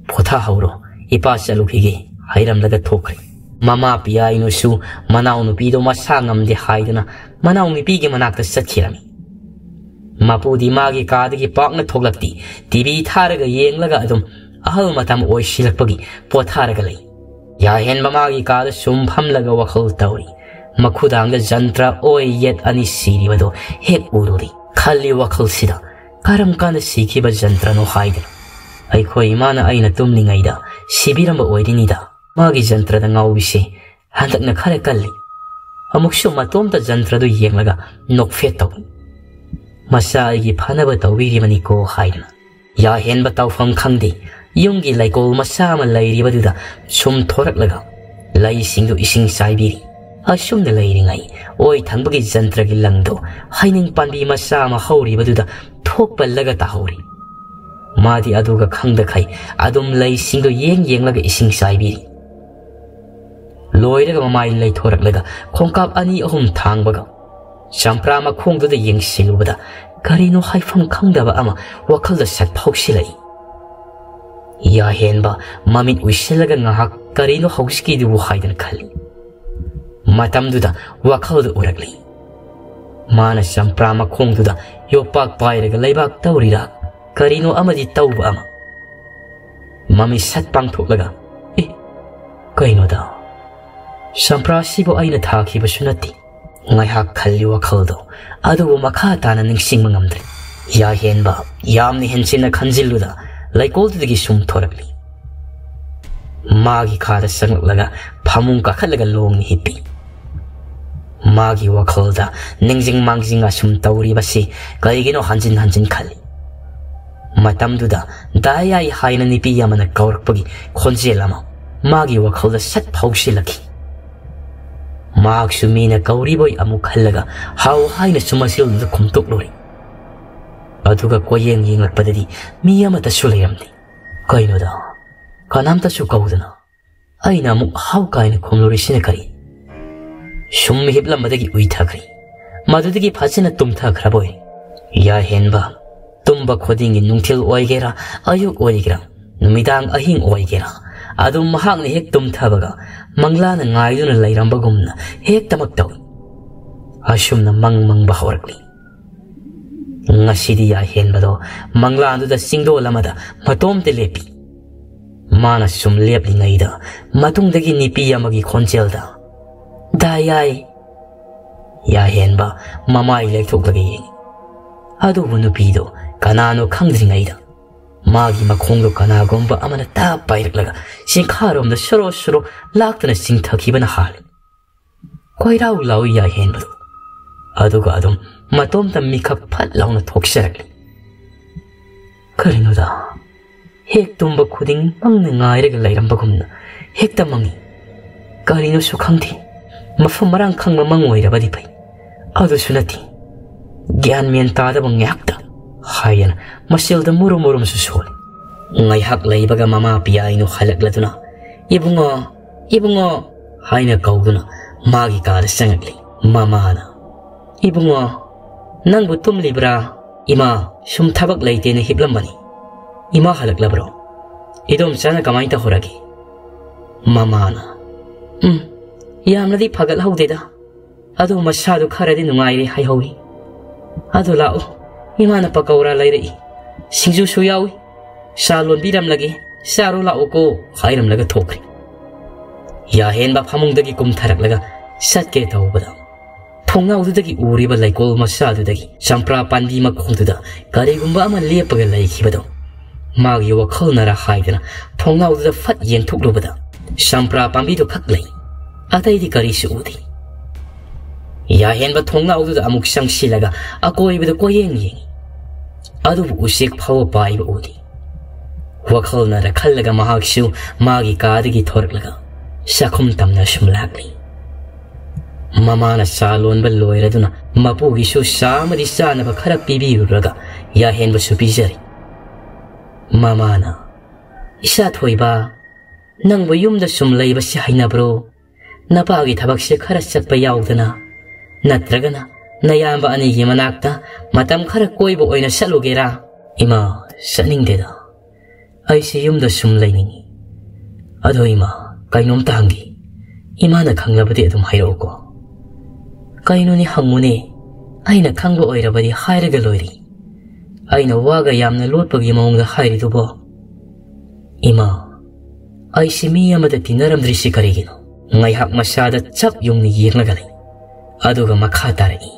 ꯄꯣꯊꯥꯍꯧꯔꯣ꯫ ꯏꯄꯥ ꯆꯠꯂꯨꯈꯤꯒꯦ" ꯍꯥꯏꯔꯝꯂꯒ ꯊꯣꯛꯈ꯭ꯔꯦ꯫ ꯃꯃꯥ ꯄꯤꯌꯥꯏꯅꯨꯁꯨ ꯃꯅꯥꯎꯅꯨꯄꯤꯗꯣ ꯃꯁꯥ ꯉꯝꯗꯦ ꯍꯥꯏꯗꯨꯅ ꯃꯅꯥꯎꯅꯨꯄꯤꯒꯤ ꯃꯅꯥꯛꯇ ꯆꯠꯈꯤꯔꯝꯃꯤ꯫ ꯃꯄꯨꯗꯤ ꯃꯥꯒꯤ ꯀꯥꯗꯒꯤ ꯄꯥꯛꯅ ꯊꯣꯛꯂꯛꯇꯦ꯫ ꯇꯤ ꯚꯤ ꯊꯥꯔꯒ ꯌꯦꯡꯂꯒ ꯑꯗꯨꯝ ꯑꯍꯜ ꯃꯇꯝ ꯑꯣꯏꯁꯤꯜꯂꯛꯄꯒꯤ ꯄꯣꯊꯥꯔꯒ ꯂꯩ꯫ ꯌꯥꯍꯦꯟꯕ ꯃꯥꯒꯤ ꯀꯥꯗ ꯁꯨꯝ ꯐꯝꯂꯒ ꯋꯥꯈꯜ ꯇꯧꯔꯤ꯫ ꯃꯈꯨꯗꯥꯡꯗ ꯖꯟꯇ꯭ꯔ ꯑꯣꯏ ꯌꯦꯠ ꯑꯅꯤ ꯁꯤꯔꯤꯕꯗꯣ ꯍꯦꯛ ꯎꯔꯨꯔꯤ꯫ ꯈꯜꯂꯤ ꯋꯥꯈꯜꯁꯤꯗ, "ꯀꯔꯝ ꯀꯥꯟꯗ ꯁꯤꯈꯤꯕ ꯖꯟꯇ꯭ꯔꯅꯣ ꯍꯥꯏꯗꯅ? ꯑꯩꯈꯣꯏ ꯏꯃꯥꯅ ꯑꯩꯅ ꯇꯨꯝꯂꯤꯉꯩꯗ ꯁꯤꯕꯤꯔꯝꯕ ꯑꯣꯏꯔꯤꯅꯤꯗ꯫ ꯃꯥꯒꯤ ꯖꯟꯇ꯭ꯔꯗ ꯉꯥꯎꯕꯤꯁꯦ ꯍꯟꯗꯛꯅ ꯈꯔ ꯀꯜꯂꯤ꯫ ꯑꯃꯨꯛꯁꯨ ꯃꯇꯣꯝꯇ ꯖꯟꯇ꯭ꯔꯗꯨ ꯌꯦꯡꯂꯒ ꯅꯣꯛꯐꯦꯠ ꯇꯧꯏ꯫ ꯃꯆꯥ ꯑꯩꯒꯤ ꯐꯅꯕ ꯇꯧꯕꯤꯔꯤꯕꯅꯤꯀꯣ" ꯍꯥꯏꯗꯅ꯫ ꯌꯥꯍꯦꯟꯕ ꯇꯧꯐꯝ ꯈꯪꯗꯦ꯫ ꯌꯨꯝꯒꯤ ꯂꯩꯀꯣꯜ ꯃꯆꯥ ꯑꯃ ꯂꯩꯔꯤꯕꯗꯨꯗ ꯁꯨꯝ ꯊꯣꯔꯛꯂꯒ ꯂꯩꯁꯤꯡꯗꯨ ꯏꯁꯤꯡ ꯆꯥꯏꯕꯤꯔꯤ꯫ ꯑꯁꯨꯝꯅ ꯂꯩꯔꯤꯉꯩ, ꯑꯣꯏ ꯊꯪꯕꯒꯤ ꯖꯟꯇ꯭ꯔꯒꯤ ꯂꯪꯗꯣ ꯍꯩꯅꯤꯡ ꯄꯥꯟꯕꯤ ꯃꯆꯥ ꯑꯃ ꯍꯧꯔꯤꯕꯗꯨꯗ ꯊꯣꯛ ꯄꯜꯂꯒ ꯇꯥꯍꯧꯔꯤ꯫ ꯃꯥꯗꯤ ꯑꯗꯨꯒ ꯈꯪꯗꯈꯩ ꯑꯗꯨꯝ ꯂꯩꯁꯤꯡꯗꯨ ꯌꯦꯡ ꯌꯦꯡꯂꯒ ꯏꯁꯤꯡ ꯆꯥꯏꯕꯤꯔꯤ꯫ ꯂꯣꯏꯔꯒ ꯃꯃꯥꯏ ꯂꯩꯊꯣꯔꯛꯂꯒ ꯈꯣꯡꯀꯥꯞ ꯑꯅꯤ ꯑꯍꯨꯝ ꯊꯥꯡꯕꯒ ꯆꯝꯄ꯭ꯔꯥ ꯃꯈꯣꯡꯗꯨꯗ ꯌꯦꯡꯁꯤꯜꯂꯨꯕꯗ ꯀꯔꯤꯅꯣ ꯍꯥꯏꯐꯝ ꯈꯪꯗꯕ ꯑꯃ ꯋꯥꯈꯜꯗ ꯁꯠ ꯐꯥꯎꯁꯤꯜꯂꯛꯏ꯫ ꯌꯥꯍꯦꯟꯕ ꯃꯃꯤꯠ ꯎꯏꯁꯤꯜꯂꯒ ꯉꯥꯏꯍꯥꯛ ꯀꯔꯤꯅꯣ ꯍꯧꯖꯤꯛꯀꯤꯗꯨꯕꯨ ꯍꯥꯏꯗꯅ ꯈꯜꯂꯤ꯫ ꯃꯇꯝꯗꯨꯗ ꯋꯥꯈꯜꯗ ꯎꯔꯛꯂꯤ꯫ ꯃꯥꯅ ꯆꯝꯄ꯭ꯔꯥ ꯃꯈꯣꯡꯗꯨꯗ ꯌꯣꯄꯥꯛ ꯄꯥꯏꯔꯒ ꯂꯩꯕꯥꯛ ꯇꯧꯔꯤꯔꯥ, ꯀꯔꯤꯅꯣ ꯑꯃꯗꯤ ꯇꯧꯕ ꯑꯃ꯫ ꯃꯃꯤꯠ ꯁꯠ ꯄꯥꯡꯊꯣꯛꯂꯒ, "ꯑꯦ, ꯀꯩꯅꯣꯗ? ꯆꯝꯄ꯭ꯔꯥꯁꯤꯕꯨ ꯑꯩꯅ ꯊꯥꯈꯤꯕꯁꯨ ꯅꯠꯇꯦ"꯫ ꯉꯥꯏꯍꯥꯛ ꯈꯜꯂꯤ ꯋꯥꯈꯜꯗꯣ, ꯑꯗꯨꯕꯨ ꯃꯈꯥ ꯇꯥꯅ ꯅꯤꯡꯁꯤꯡꯕ ꯉꯝꯗ꯭ꯔꯦ꯫ ꯌꯥꯍꯦꯟꯕ ꯌꯥꯝꯅ ꯍꯦꯟꯆꯤꯟꯅ ꯈꯟꯖꯤꯜꯂꯨꯗ ꯂꯩꯀꯣꯜꯗꯨꯗꯒꯤ ꯁꯨꯝ ꯊꯣꯔꯛꯂꯤ꯫ ꯃꯥꯒꯤ ꯈꯥꯗ ꯆꯪꯂꯛꯂꯒ ꯐꯃꯨꯡ ꯀꯥꯈꯠꯂꯒ ꯂꯣꯡꯅ ꯍꯤꯞꯄꯤ꯫ ꯃꯥꯒꯤ ꯋꯥꯈꯜꯗ ꯅꯤꯡꯖꯤꯡ ꯃꯥꯡꯖꯤꯡ ꯑꯁꯨꯝ ꯇꯧꯔꯤꯕꯁꯤ ꯀꯔꯤꯒꯤꯅꯣ ꯍꯟꯖꯤꯟ ꯍꯟꯖꯤꯟ ꯈꯜꯂꯤ꯫ ꯃꯇꯝꯗꯨꯗ ꯗꯥꯌꯥꯏ ꯍꯥꯏꯅ ꯅꯨꯄꯤ ꯑꯃꯅ ꯀꯧꯔꯛꯄꯒꯤ ꯈꯣꯟꯖꯦꯜ ꯑꯃ ꯃꯥꯒꯤ ꯋꯥꯈꯜꯗ ꯁꯠ ꯐꯥꯎꯁꯤꯜꯂꯛꯈꯤ꯫ ꯃꯍꯥꯛꯁꯨ ꯃꯤꯅ ꯀꯧꯔꯤꯕꯣꯏ ꯑꯃꯨꯛ ꯈꯜꯂꯒ ꯍꯥꯎ ꯍꯥꯏꯅ ꯁꯨꯃꯁꯤꯜꯗꯨꯗ ꯈꯨꯝꯇꯣꯛꯂꯨꯔꯦ꯫ ꯑꯗꯨꯒ ꯀꯣꯌꯦꯡ ꯌꯦꯡꯂꯛꯄꯗꯗꯤ ꯃꯤ ꯑꯃꯠꯇꯁꯨ ꯂꯩꯔꯝꯗꯦ꯫ ꯀꯩꯅꯣꯗ, ꯀꯅꯥꯝꯇꯁꯨ ꯀꯧꯗꯅ ꯑꯩꯅ ꯑꯃꯨꯛ ꯍꯥꯎ ꯀꯥꯏꯅ ꯈꯨꯝꯂꯨꯔꯤꯁꯤꯅ ꯀꯔꯤ? ꯁꯨꯝ ꯍꯤꯞꯂꯝꯕꯗꯒꯤ ꯎꯏꯊꯈ꯭ꯔꯦ꯫ ꯃꯗꯨꯗꯒꯤ ꯐꯖꯅ ꯇꯨꯝꯊꯈ꯭ꯔꯕꯣꯏ꯫ ꯌꯥꯍꯦꯟꯕ, ꯇꯨꯝꯕ ꯈꯨꯗꯤꯡꯒꯤ ꯅꯨꯡꯊꯤꯜ ꯑꯣꯏꯒꯦꯔꯥ, ꯑꯌꯨꯛ ꯑꯣꯏꯒꯦꯔꯥ, ꯅꯨꯃꯤꯗꯥꯡ ꯑꯍꯤꯡ ꯑꯣꯏꯒꯦꯔꯥ, ꯑꯗꯨꯝ ꯃꯍꯥꯛꯅ ꯍꯦꯛ ꯇꯨꯝꯊꯕꯒ ꯃꯪꯂꯥꯅ ꯉꯥꯏꯗꯨꯅ ꯂꯩꯔꯝꯕꯒꯨꯝꯅ ꯍꯦꯛꯇꯃꯛ ꯇꯧꯏ꯫ ꯑꯁꯨꯝꯅ ꯃꯪ ꯃꯪꯕ ꯍꯧꯔꯛꯂꯤ꯫ ꯉꯁꯤꯗꯤ ꯌꯥꯍꯦꯟꯕꯗꯣ ꯃꯪꯂꯥꯗꯨꯗ ꯆꯤꯡꯗꯣꯜ ꯑꯃꯗ ꯃꯇꯣꯝꯇ ꯂꯦꯞꯄꯤ꯫ ꯃꯥꯅ ꯁꯨꯝ ꯂꯦꯞꯂꯤꯉꯩꯗ ꯃꯇꯨꯡꯗꯒꯤ ꯅꯨꯄꯤ ꯑꯃꯒꯤ ꯈꯣꯟꯖꯦꯜꯗ, "ꯌꯥꯏ, ꯌꯥꯏ"꯫ ꯌꯥꯍꯦꯟꯕ ꯃꯃꯥꯏ ꯂꯦꯛꯊꯣꯛꯂꯒ ꯌꯦꯡꯉꯤ꯫ ꯑꯗꯨꯕꯨ ꯅꯨꯄꯤꯗꯣ ꯀꯅꯥꯅꯣ ꯈꯪꯗ꯭ꯔꯤꯉꯩꯗ ꯃꯥꯒꯤ ꯃꯈꯣꯡꯗꯣ ꯀꯅꯥꯒꯨꯝꯕ ꯑꯃꯅ ꯇꯞ ꯄꯥꯏꯔꯛꯂꯒ ꯆꯤꯡꯈꯥꯔꯣꯝꯗ ꯁꯣꯔꯣ ꯁꯣꯔꯣ ꯂꯥꯛꯇꯨꯅ ꯆꯤꯡꯊꯈꯤꯕꯅ ꯍꯥꯜꯂꯤ꯫ ꯀꯣꯏꯔꯥꯎ ꯂꯥꯎꯏ ꯌꯥꯍꯦꯟꯕꯗꯣ꯫ ꯑꯗꯨꯒ ꯑꯗꯨꯝ ꯃꯇꯣꯝꯇ ꯃꯤꯀꯞ ꯐꯠ ꯂꯥꯎꯅ ꯊꯣꯛꯆꯔꯛꯂꯤ꯫ ꯀꯔꯤꯅꯣꯗ, ꯍꯦꯛ ꯇꯨꯝꯕ ꯈꯨꯗꯤꯡ ꯃꯪꯅ ꯉꯥꯏꯔꯒ ꯂꯩꯔꯝꯕꯒꯨꯝꯅ ꯍꯦꯛꯇ ꯃꯪꯏ꯫ ꯀꯔꯤꯅꯣꯁꯨ ꯈꯪꯗꯦ꯫ ꯃꯐꯝ ꯃꯔꯥꯡ ꯈꯪꯕ ꯃꯪ ꯑꯣꯏꯔꯕꯗꯤ ꯐꯩ꯫ ꯑꯗꯨꯁꯨ ꯅꯠꯇꯦ꯫ "ꯒ꯭ꯌꯥꯟ ꯃꯦꯟ ꯇꯥꯗꯕ ꯉꯥꯏꯍꯥꯛꯇ", ꯍꯥꯏꯗꯅ ꯃꯆꯤꯜꯗ ꯃꯨꯔꯨꯝ ꯃꯨꯔꯨꯝꯁꯨ ꯁꯣꯜꯂꯤ꯫ ꯉꯥꯏꯍꯥꯛ ꯂꯩꯕꯒ ꯃꯃꯥ ꯄꯤꯌꯥꯏꯅꯨ ꯍꯜꯂꯛꯂꯗꯨꯅ, "ꯏꯕꯨꯡꯉꯣ, ꯏꯕꯨꯡꯉꯣ" ꯍꯥꯏꯅ ꯀꯧꯗꯨꯅ ꯃꯥꯒꯤ ꯀꯥꯗ ꯆꯪꯉꯛꯂꯤ꯫ ꯃꯃꯥꯅ, "ꯏꯕꯨꯡꯉꯣ, ꯅꯪꯕꯨ ꯇꯨꯝꯂꯤꯕ꯭ꯔꯥ?" "ꯏꯃꯥ, ꯁꯨꯝ ꯊꯕꯛ ꯂꯩꯇꯦꯅ ꯍꯤꯞꯂꯝꯕꯅꯤ꯫ ꯏꯃꯥ ꯍꯜꯂꯛꯂꯕ꯭ꯔꯣ? ꯏꯗꯣꯝꯆꯥꯅ ꯀꯃꯥꯏꯅ ꯇꯧꯍꯧꯔꯒꯦ?" ꯃꯃꯥꯅ, "ꯎꯝ, ꯌꯥꯝꯅꯗꯤ ꯐꯒꯠꯍꯧꯗꯦꯗ꯫ ꯑꯗꯨ ꯃꯁꯥꯗꯨ ꯈꯔꯗꯤ ꯅꯨꯡꯉꯥꯏꯔꯦ ꯍꯥꯏꯍꯧꯏ꯫ ꯑꯗꯨ ꯂꯥꯛꯎ, ꯏꯃꯥꯅ ꯄꯀꯧꯔꯥ ꯂꯩꯔꯛꯏ, ꯁꯤꯡꯖꯨꯁꯨ ꯌꯥꯎꯏ꯫ ꯆꯥ ꯂꯣꯟꯕꯤꯔꯝꯂꯒꯦ, ꯆꯥꯔꯨ ꯂꯥꯛꯎꯀꯣ" ꯍꯥꯏꯔꯝꯂꯒ ꯊꯣꯛꯈ꯭ꯔꯦ꯫ ꯌꯥꯍꯦꯟꯕ ꯐꯃꯨꯡꯗꯒꯤ ꯀꯨꯝꯊꯔꯛꯂꯒ ꯆꯠꯀꯦ ꯇꯧꯕꯗ, ꯊꯣꯡꯅꯥꯎꯗꯨꯗꯒꯤ ꯎꯔꯤꯕ ꯂꯩꯀꯣꯜ ꯃꯆꯥꯗꯨꯗꯒꯤ ꯆꯝꯄ꯭ꯔꯥ ꯄꯥꯝꯕꯤ ꯃꯈꯣꯡꯗꯨꯗ ꯀꯔꯤꯒꯨꯝꯕ ꯑꯃ ꯂꯦꯞꯄꯒ ꯂꯩꯈꯤꯕꯗꯣ ꯃꯥꯒꯤ ꯋꯥꯈꯜꯅꯔ ꯍꯥꯏꯗꯅ ꯊꯣꯡꯅꯥꯎꯗꯨꯗ ꯐꯠ ꯌꯦꯡꯊꯣꯛꯂꯨꯕꯗ, ꯆꯝꯄ꯭ꯔꯥ ꯄꯥꯝꯕꯤꯗꯨ ꯈꯛ ꯂꯩ꯫ ꯑꯇꯩꯗꯤ ꯀꯔꯤꯁꯨ ꯎꯗꯦ꯫ ꯌꯥꯍꯦꯟꯕ ꯊꯣꯡꯅꯥꯎꯗꯨꯗ ꯑꯃꯨꯛ ꯆꯪꯁꯤꯜꯂꯒ ꯑꯀꯣꯏꯕꯗ ꯀꯣꯏꯌꯦꯡ ꯌꯦꯡꯉꯤ꯫ ꯑꯗꯨꯕꯨ ꯎꯆꯦꯛ ꯐꯥꯎꯕ ꯄꯥꯏꯕ ꯎꯗꯦ꯫ ꯋꯥꯈꯜꯅꯔ ꯈꯜꯂꯒ ꯃꯍꯥꯛꯁꯨ ꯃꯥꯒꯤ ꯀꯥꯗꯒꯤ ꯊꯣꯔꯛꯂꯒ ꯆꯥꯛꯈꯨꯝ ꯇꯝꯅ ꯁꯨꯝ ꯂꯥꯛꯂꯤ꯫ ꯃꯃꯥꯅ ꯆꯥ ꯂꯣꯟꯕ ꯂꯣꯏꯔꯗꯨꯅ ꯃꯄꯨꯒꯤꯁꯨ ꯆꯥ ꯑꯃꯗꯤ ꯆꯥꯅꯕ ꯈꯔ ꯄꯤꯕꯤꯔꯨꯔꯒ ꯌꯥꯍꯦꯟꯕꯁꯨ ꯄꯤꯖꯔꯤ꯫ ꯃꯃꯥꯅ, "ꯏꯆꯥ ꯊꯣꯏꯕ, ꯅꯪꯕꯨ ꯌꯨꯝꯗ ꯁꯨꯝ ꯂꯩꯕꯁꯤ ꯍꯩꯅꯕ꯭ꯔꯣ? ꯅꯄꯥꯒꯤ ꯊꯕꯛꯁꯦ ꯈꯔ ꯆꯠꯄ ꯌꯥꯎꯗꯅ, ꯅꯠꯇ꯭ꯔꯒꯅ ꯅꯌꯥꯝꯕ ꯑꯅꯤꯒꯤ ꯃꯅꯥꯛꯇ ꯃꯇꯝ ꯈꯔ ꯀꯣꯏꯕ ꯑꯣꯏꯅ ꯆꯠꯂꯨꯒꯦꯔꯥ?" "ꯏꯃꯥ, ꯆꯠꯅꯤꯡꯗꯦꯗ꯫ ꯑꯩꯁꯦ ꯌꯨꯝꯗ ꯁꯨꯝ ꯂꯩꯅꯤꯡꯉꯤ꯫ ꯑꯗꯣ ꯏꯃꯥ, ꯀꯩꯅꯣꯝꯇ ꯍꯪꯒꯦ꯫ ꯏꯃꯥꯅ ꯈꯪꯂꯕꯗꯤ ꯑꯗꯨꯝ ꯍꯥꯏꯔꯛꯎꯀꯣ꯫" "ꯀꯩꯅꯣꯅꯦ, ꯍꯪꯉꯨꯅꯦ꯫ ꯑꯩꯅ ꯈꯪꯕ ꯑꯣꯏꯔꯕꯗꯤ ꯍꯥꯏꯔꯒ ꯂꯣꯏꯔꯦ꯫ ꯑꯩꯅ ꯋꯥꯒ ꯌꯥꯝꯅ ꯂꯣꯠꯄꯒꯤ ꯃꯑꯣꯡꯗ ꯍꯥꯏꯔꯤꯗꯨꯕꯣ?" "ꯏꯃꯥ, ꯑꯩꯁꯤ ꯃꯤ ꯑꯃꯗ ꯇꯤꯟꯅꯔꯝꯗ꯭ꯔꯤꯁꯤ ꯀꯔꯤꯒꯤꯅꯣ? ꯉꯥꯏꯍꯥꯛ ꯃꯁꯥꯗ ꯆꯞ ꯌꯨꯡꯅ ꯌꯦꯡꯂꯒ ꯂꯩ꯫ ꯑꯗꯨꯒ ꯃꯈꯥ ꯇꯥꯔꯛꯏ,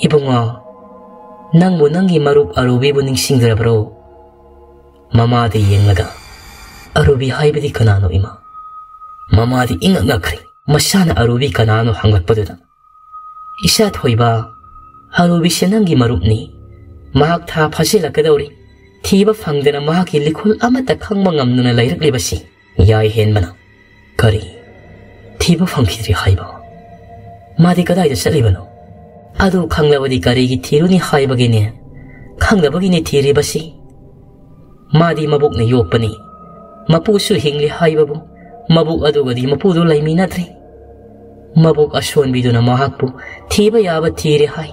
"ꯏꯕꯨꯡꯉꯣ, ꯅꯪꯕꯨ ꯅꯪꯒꯤ ꯃꯔꯨꯞ ꯑꯔꯨꯕꯤꯕꯨ ꯅꯤꯡꯁꯤꯡꯗ꯭ꯔꯕ꯭ꯔꯣ?" ꯃꯃꯥꯗ ꯌꯦꯡꯂꯒ, "ꯑꯔꯨꯕꯤ ꯍꯥꯏꯕꯗꯤ ꯀꯅꯥꯅꯣ, ꯏꯃꯥ?" ꯃꯃꯥꯗꯤ ꯏꯉꯛ ꯉꯛꯈ꯭ꯔꯦ꯫ ꯃꯁꯥꯅ ꯑꯔꯨꯕꯤ ꯀꯅꯥꯅꯣ ꯍꯪꯂꯛꯄꯗꯨꯗ, "ꯏꯆꯥ ꯊꯣꯏꯕ, ꯑꯔꯨꯕꯤꯁꯦ ꯅꯪꯒꯤ ꯃꯔꯨꯞꯅꯤ꯫ ꯃꯍꯥꯛ ꯊꯥ ꯐꯥꯖꯤꯜꯂꯛꯀꯗꯧꯔꯤ꯫ ꯊꯤꯕ ꯐꯪꯗꯅ ꯃꯍꯥꯛꯀꯤ ꯂꯤꯈꯨꯜ ꯑꯃꯠꯇ ꯈꯪꯕ ꯉꯝꯗꯅ ꯂꯩꯔꯛꯂꯤꯕꯁꯤ ꯌꯥꯏ ꯍꯦꯟꯕꯅ꯫ ꯀꯔꯤ? ꯊꯤꯕ ꯐꯪꯈꯤꯗ꯭ꯔꯤ ꯍꯥꯏꯕ? ꯃꯥꯗꯤ ꯀꯗꯥꯏꯗ ꯆꯠꯂꯤꯕꯅꯣ? ꯑꯗꯨ ꯈꯪꯂꯕꯗꯤ ꯀꯔꯤꯒꯤ ꯊꯤꯔꯨꯅꯤ ꯍꯥꯏꯕꯒꯤꯅꯦ? ꯈꯪꯗꯕꯒꯤꯅꯦ ꯊꯤꯔꯤꯕꯁꯤ꯫ ꯃꯥꯗꯤ ꯃꯕꯨꯛꯅ ꯌꯣꯛꯄꯅꯤ꯫ ꯃꯄꯨꯁꯨ ꯍꯤꯡꯂꯤ ꯍꯥꯏꯕꯕꯨ, ꯃꯕꯨꯛ ꯑꯗꯨꯒꯗꯤ ꯃꯄꯨꯗꯨ ꯂꯩꯃꯤꯟꯅꯗ꯭ꯔꯤ꯫ ꯃꯕꯨꯛ ꯑꯁꯣꯟꯕꯤꯗꯨꯅ ꯃꯍꯥꯛꯄꯨ ꯊꯤꯕ ꯌꯥꯕ ꯊꯤꯔꯦ ꯍꯥꯏ,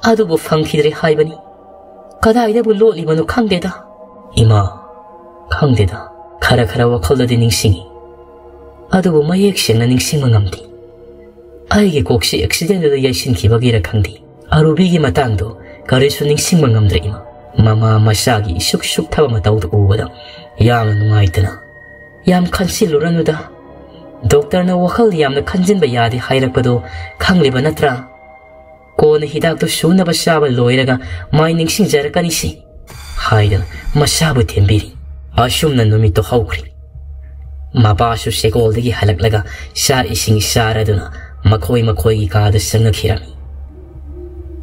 ꯑꯗꯨꯕꯨ ꯐꯪꯈꯤꯗ꯭ꯔꯦ ꯍꯥꯏꯕꯅꯤ꯫ ꯀꯗꯥꯏꯗꯕꯨ ꯂꯣꯠꯂꯤꯕꯅꯣ ꯈꯪꯗꯦꯗ, ꯏꯃꯥ꯫ ꯈꯪꯗꯦꯗ, ꯈꯔ ꯈꯔ ꯋꯥꯈꯜꯗꯗꯤ ꯅꯤꯡꯁꯤꯡꯏ, ꯑꯗꯨꯕꯨ ꯃꯌꯦꯛ ꯁꯦꯡꯅ ꯅꯤꯡꯁꯤꯡꯕ ꯉꯝꯗꯦ꯫ ꯑꯩꯒꯤ ꯀꯣꯛꯁꯤ ꯑꯦꯛꯁꯤꯗꯦꯟꯗꯨꯗ ꯌꯩꯁꯤꯟꯈꯤꯕꯒꯤꯔ ꯈꯪꯗꯦ, ꯑꯔꯨꯕꯤꯒꯤ ꯃꯇꯥꯡꯗꯣ ꯀꯔꯤꯁꯨ ꯅꯤꯡꯁꯤꯡꯕ ꯉꯝꯗ꯭ꯔꯦ, ꯏꯃꯥ꯫" ꯃꯃꯥ ꯃꯆꯥꯒꯤ ꯏꯁꯨꯛ ꯁꯨꯛꯊꯕ ꯃꯇꯧꯗꯨ ꯎꯕꯗ ꯌꯥꯝꯅ ꯅꯨꯡꯉꯥꯏꯇꯅ, "ꯌꯥꯝ ꯈꯟꯁꯤꯜꯂꯨꯔꯅꯨꯗ꯫ ꯗꯣꯛꯇꯔꯅ ꯋꯥꯈꯜ ꯌꯥꯝꯅ ꯈꯟꯖꯤꯟꯕ ꯌꯥꯗꯦ ꯍꯥꯏꯔꯛꯄꯗꯣ ꯈꯪꯂꯤꯕ ꯅꯠꯇ꯭ꯔꯥ? ꯀꯣꯟꯅ ꯍꯤꯗꯥꯛꯇꯨ ꯁꯨꯅꯕ ꯆꯥꯕ ꯂꯣꯏꯔꯒ ꯃꯥꯏ ꯅꯤꯡꯁꯤꯡꯖꯔꯛꯀꯅꯤꯁꯤ", ꯍꯥꯏꯗꯨꯅ ꯃꯆꯥꯕꯨ ꯊꯦꯝꯕꯤꯔꯤ꯫ ꯑꯁꯨꯝꯅ ꯅꯨꯃꯤꯠꯇꯨ ꯍꯧꯈ꯭ꯔꯦ꯫ ꯃꯄꯥꯁꯨ ꯁꯦꯒꯣꯜꯗꯒꯤ ꯍꯜꯂꯛꯂꯒ ꯆꯥꯛ ꯏꯁꯤꯡ ꯆꯥꯔꯗꯨꯅ ꯃꯈꯣꯏ ꯃꯈꯣꯏꯒꯤ ꯀꯥꯗ ꯆꯪꯅꯈꯤꯔꯝꯃꯤ꯫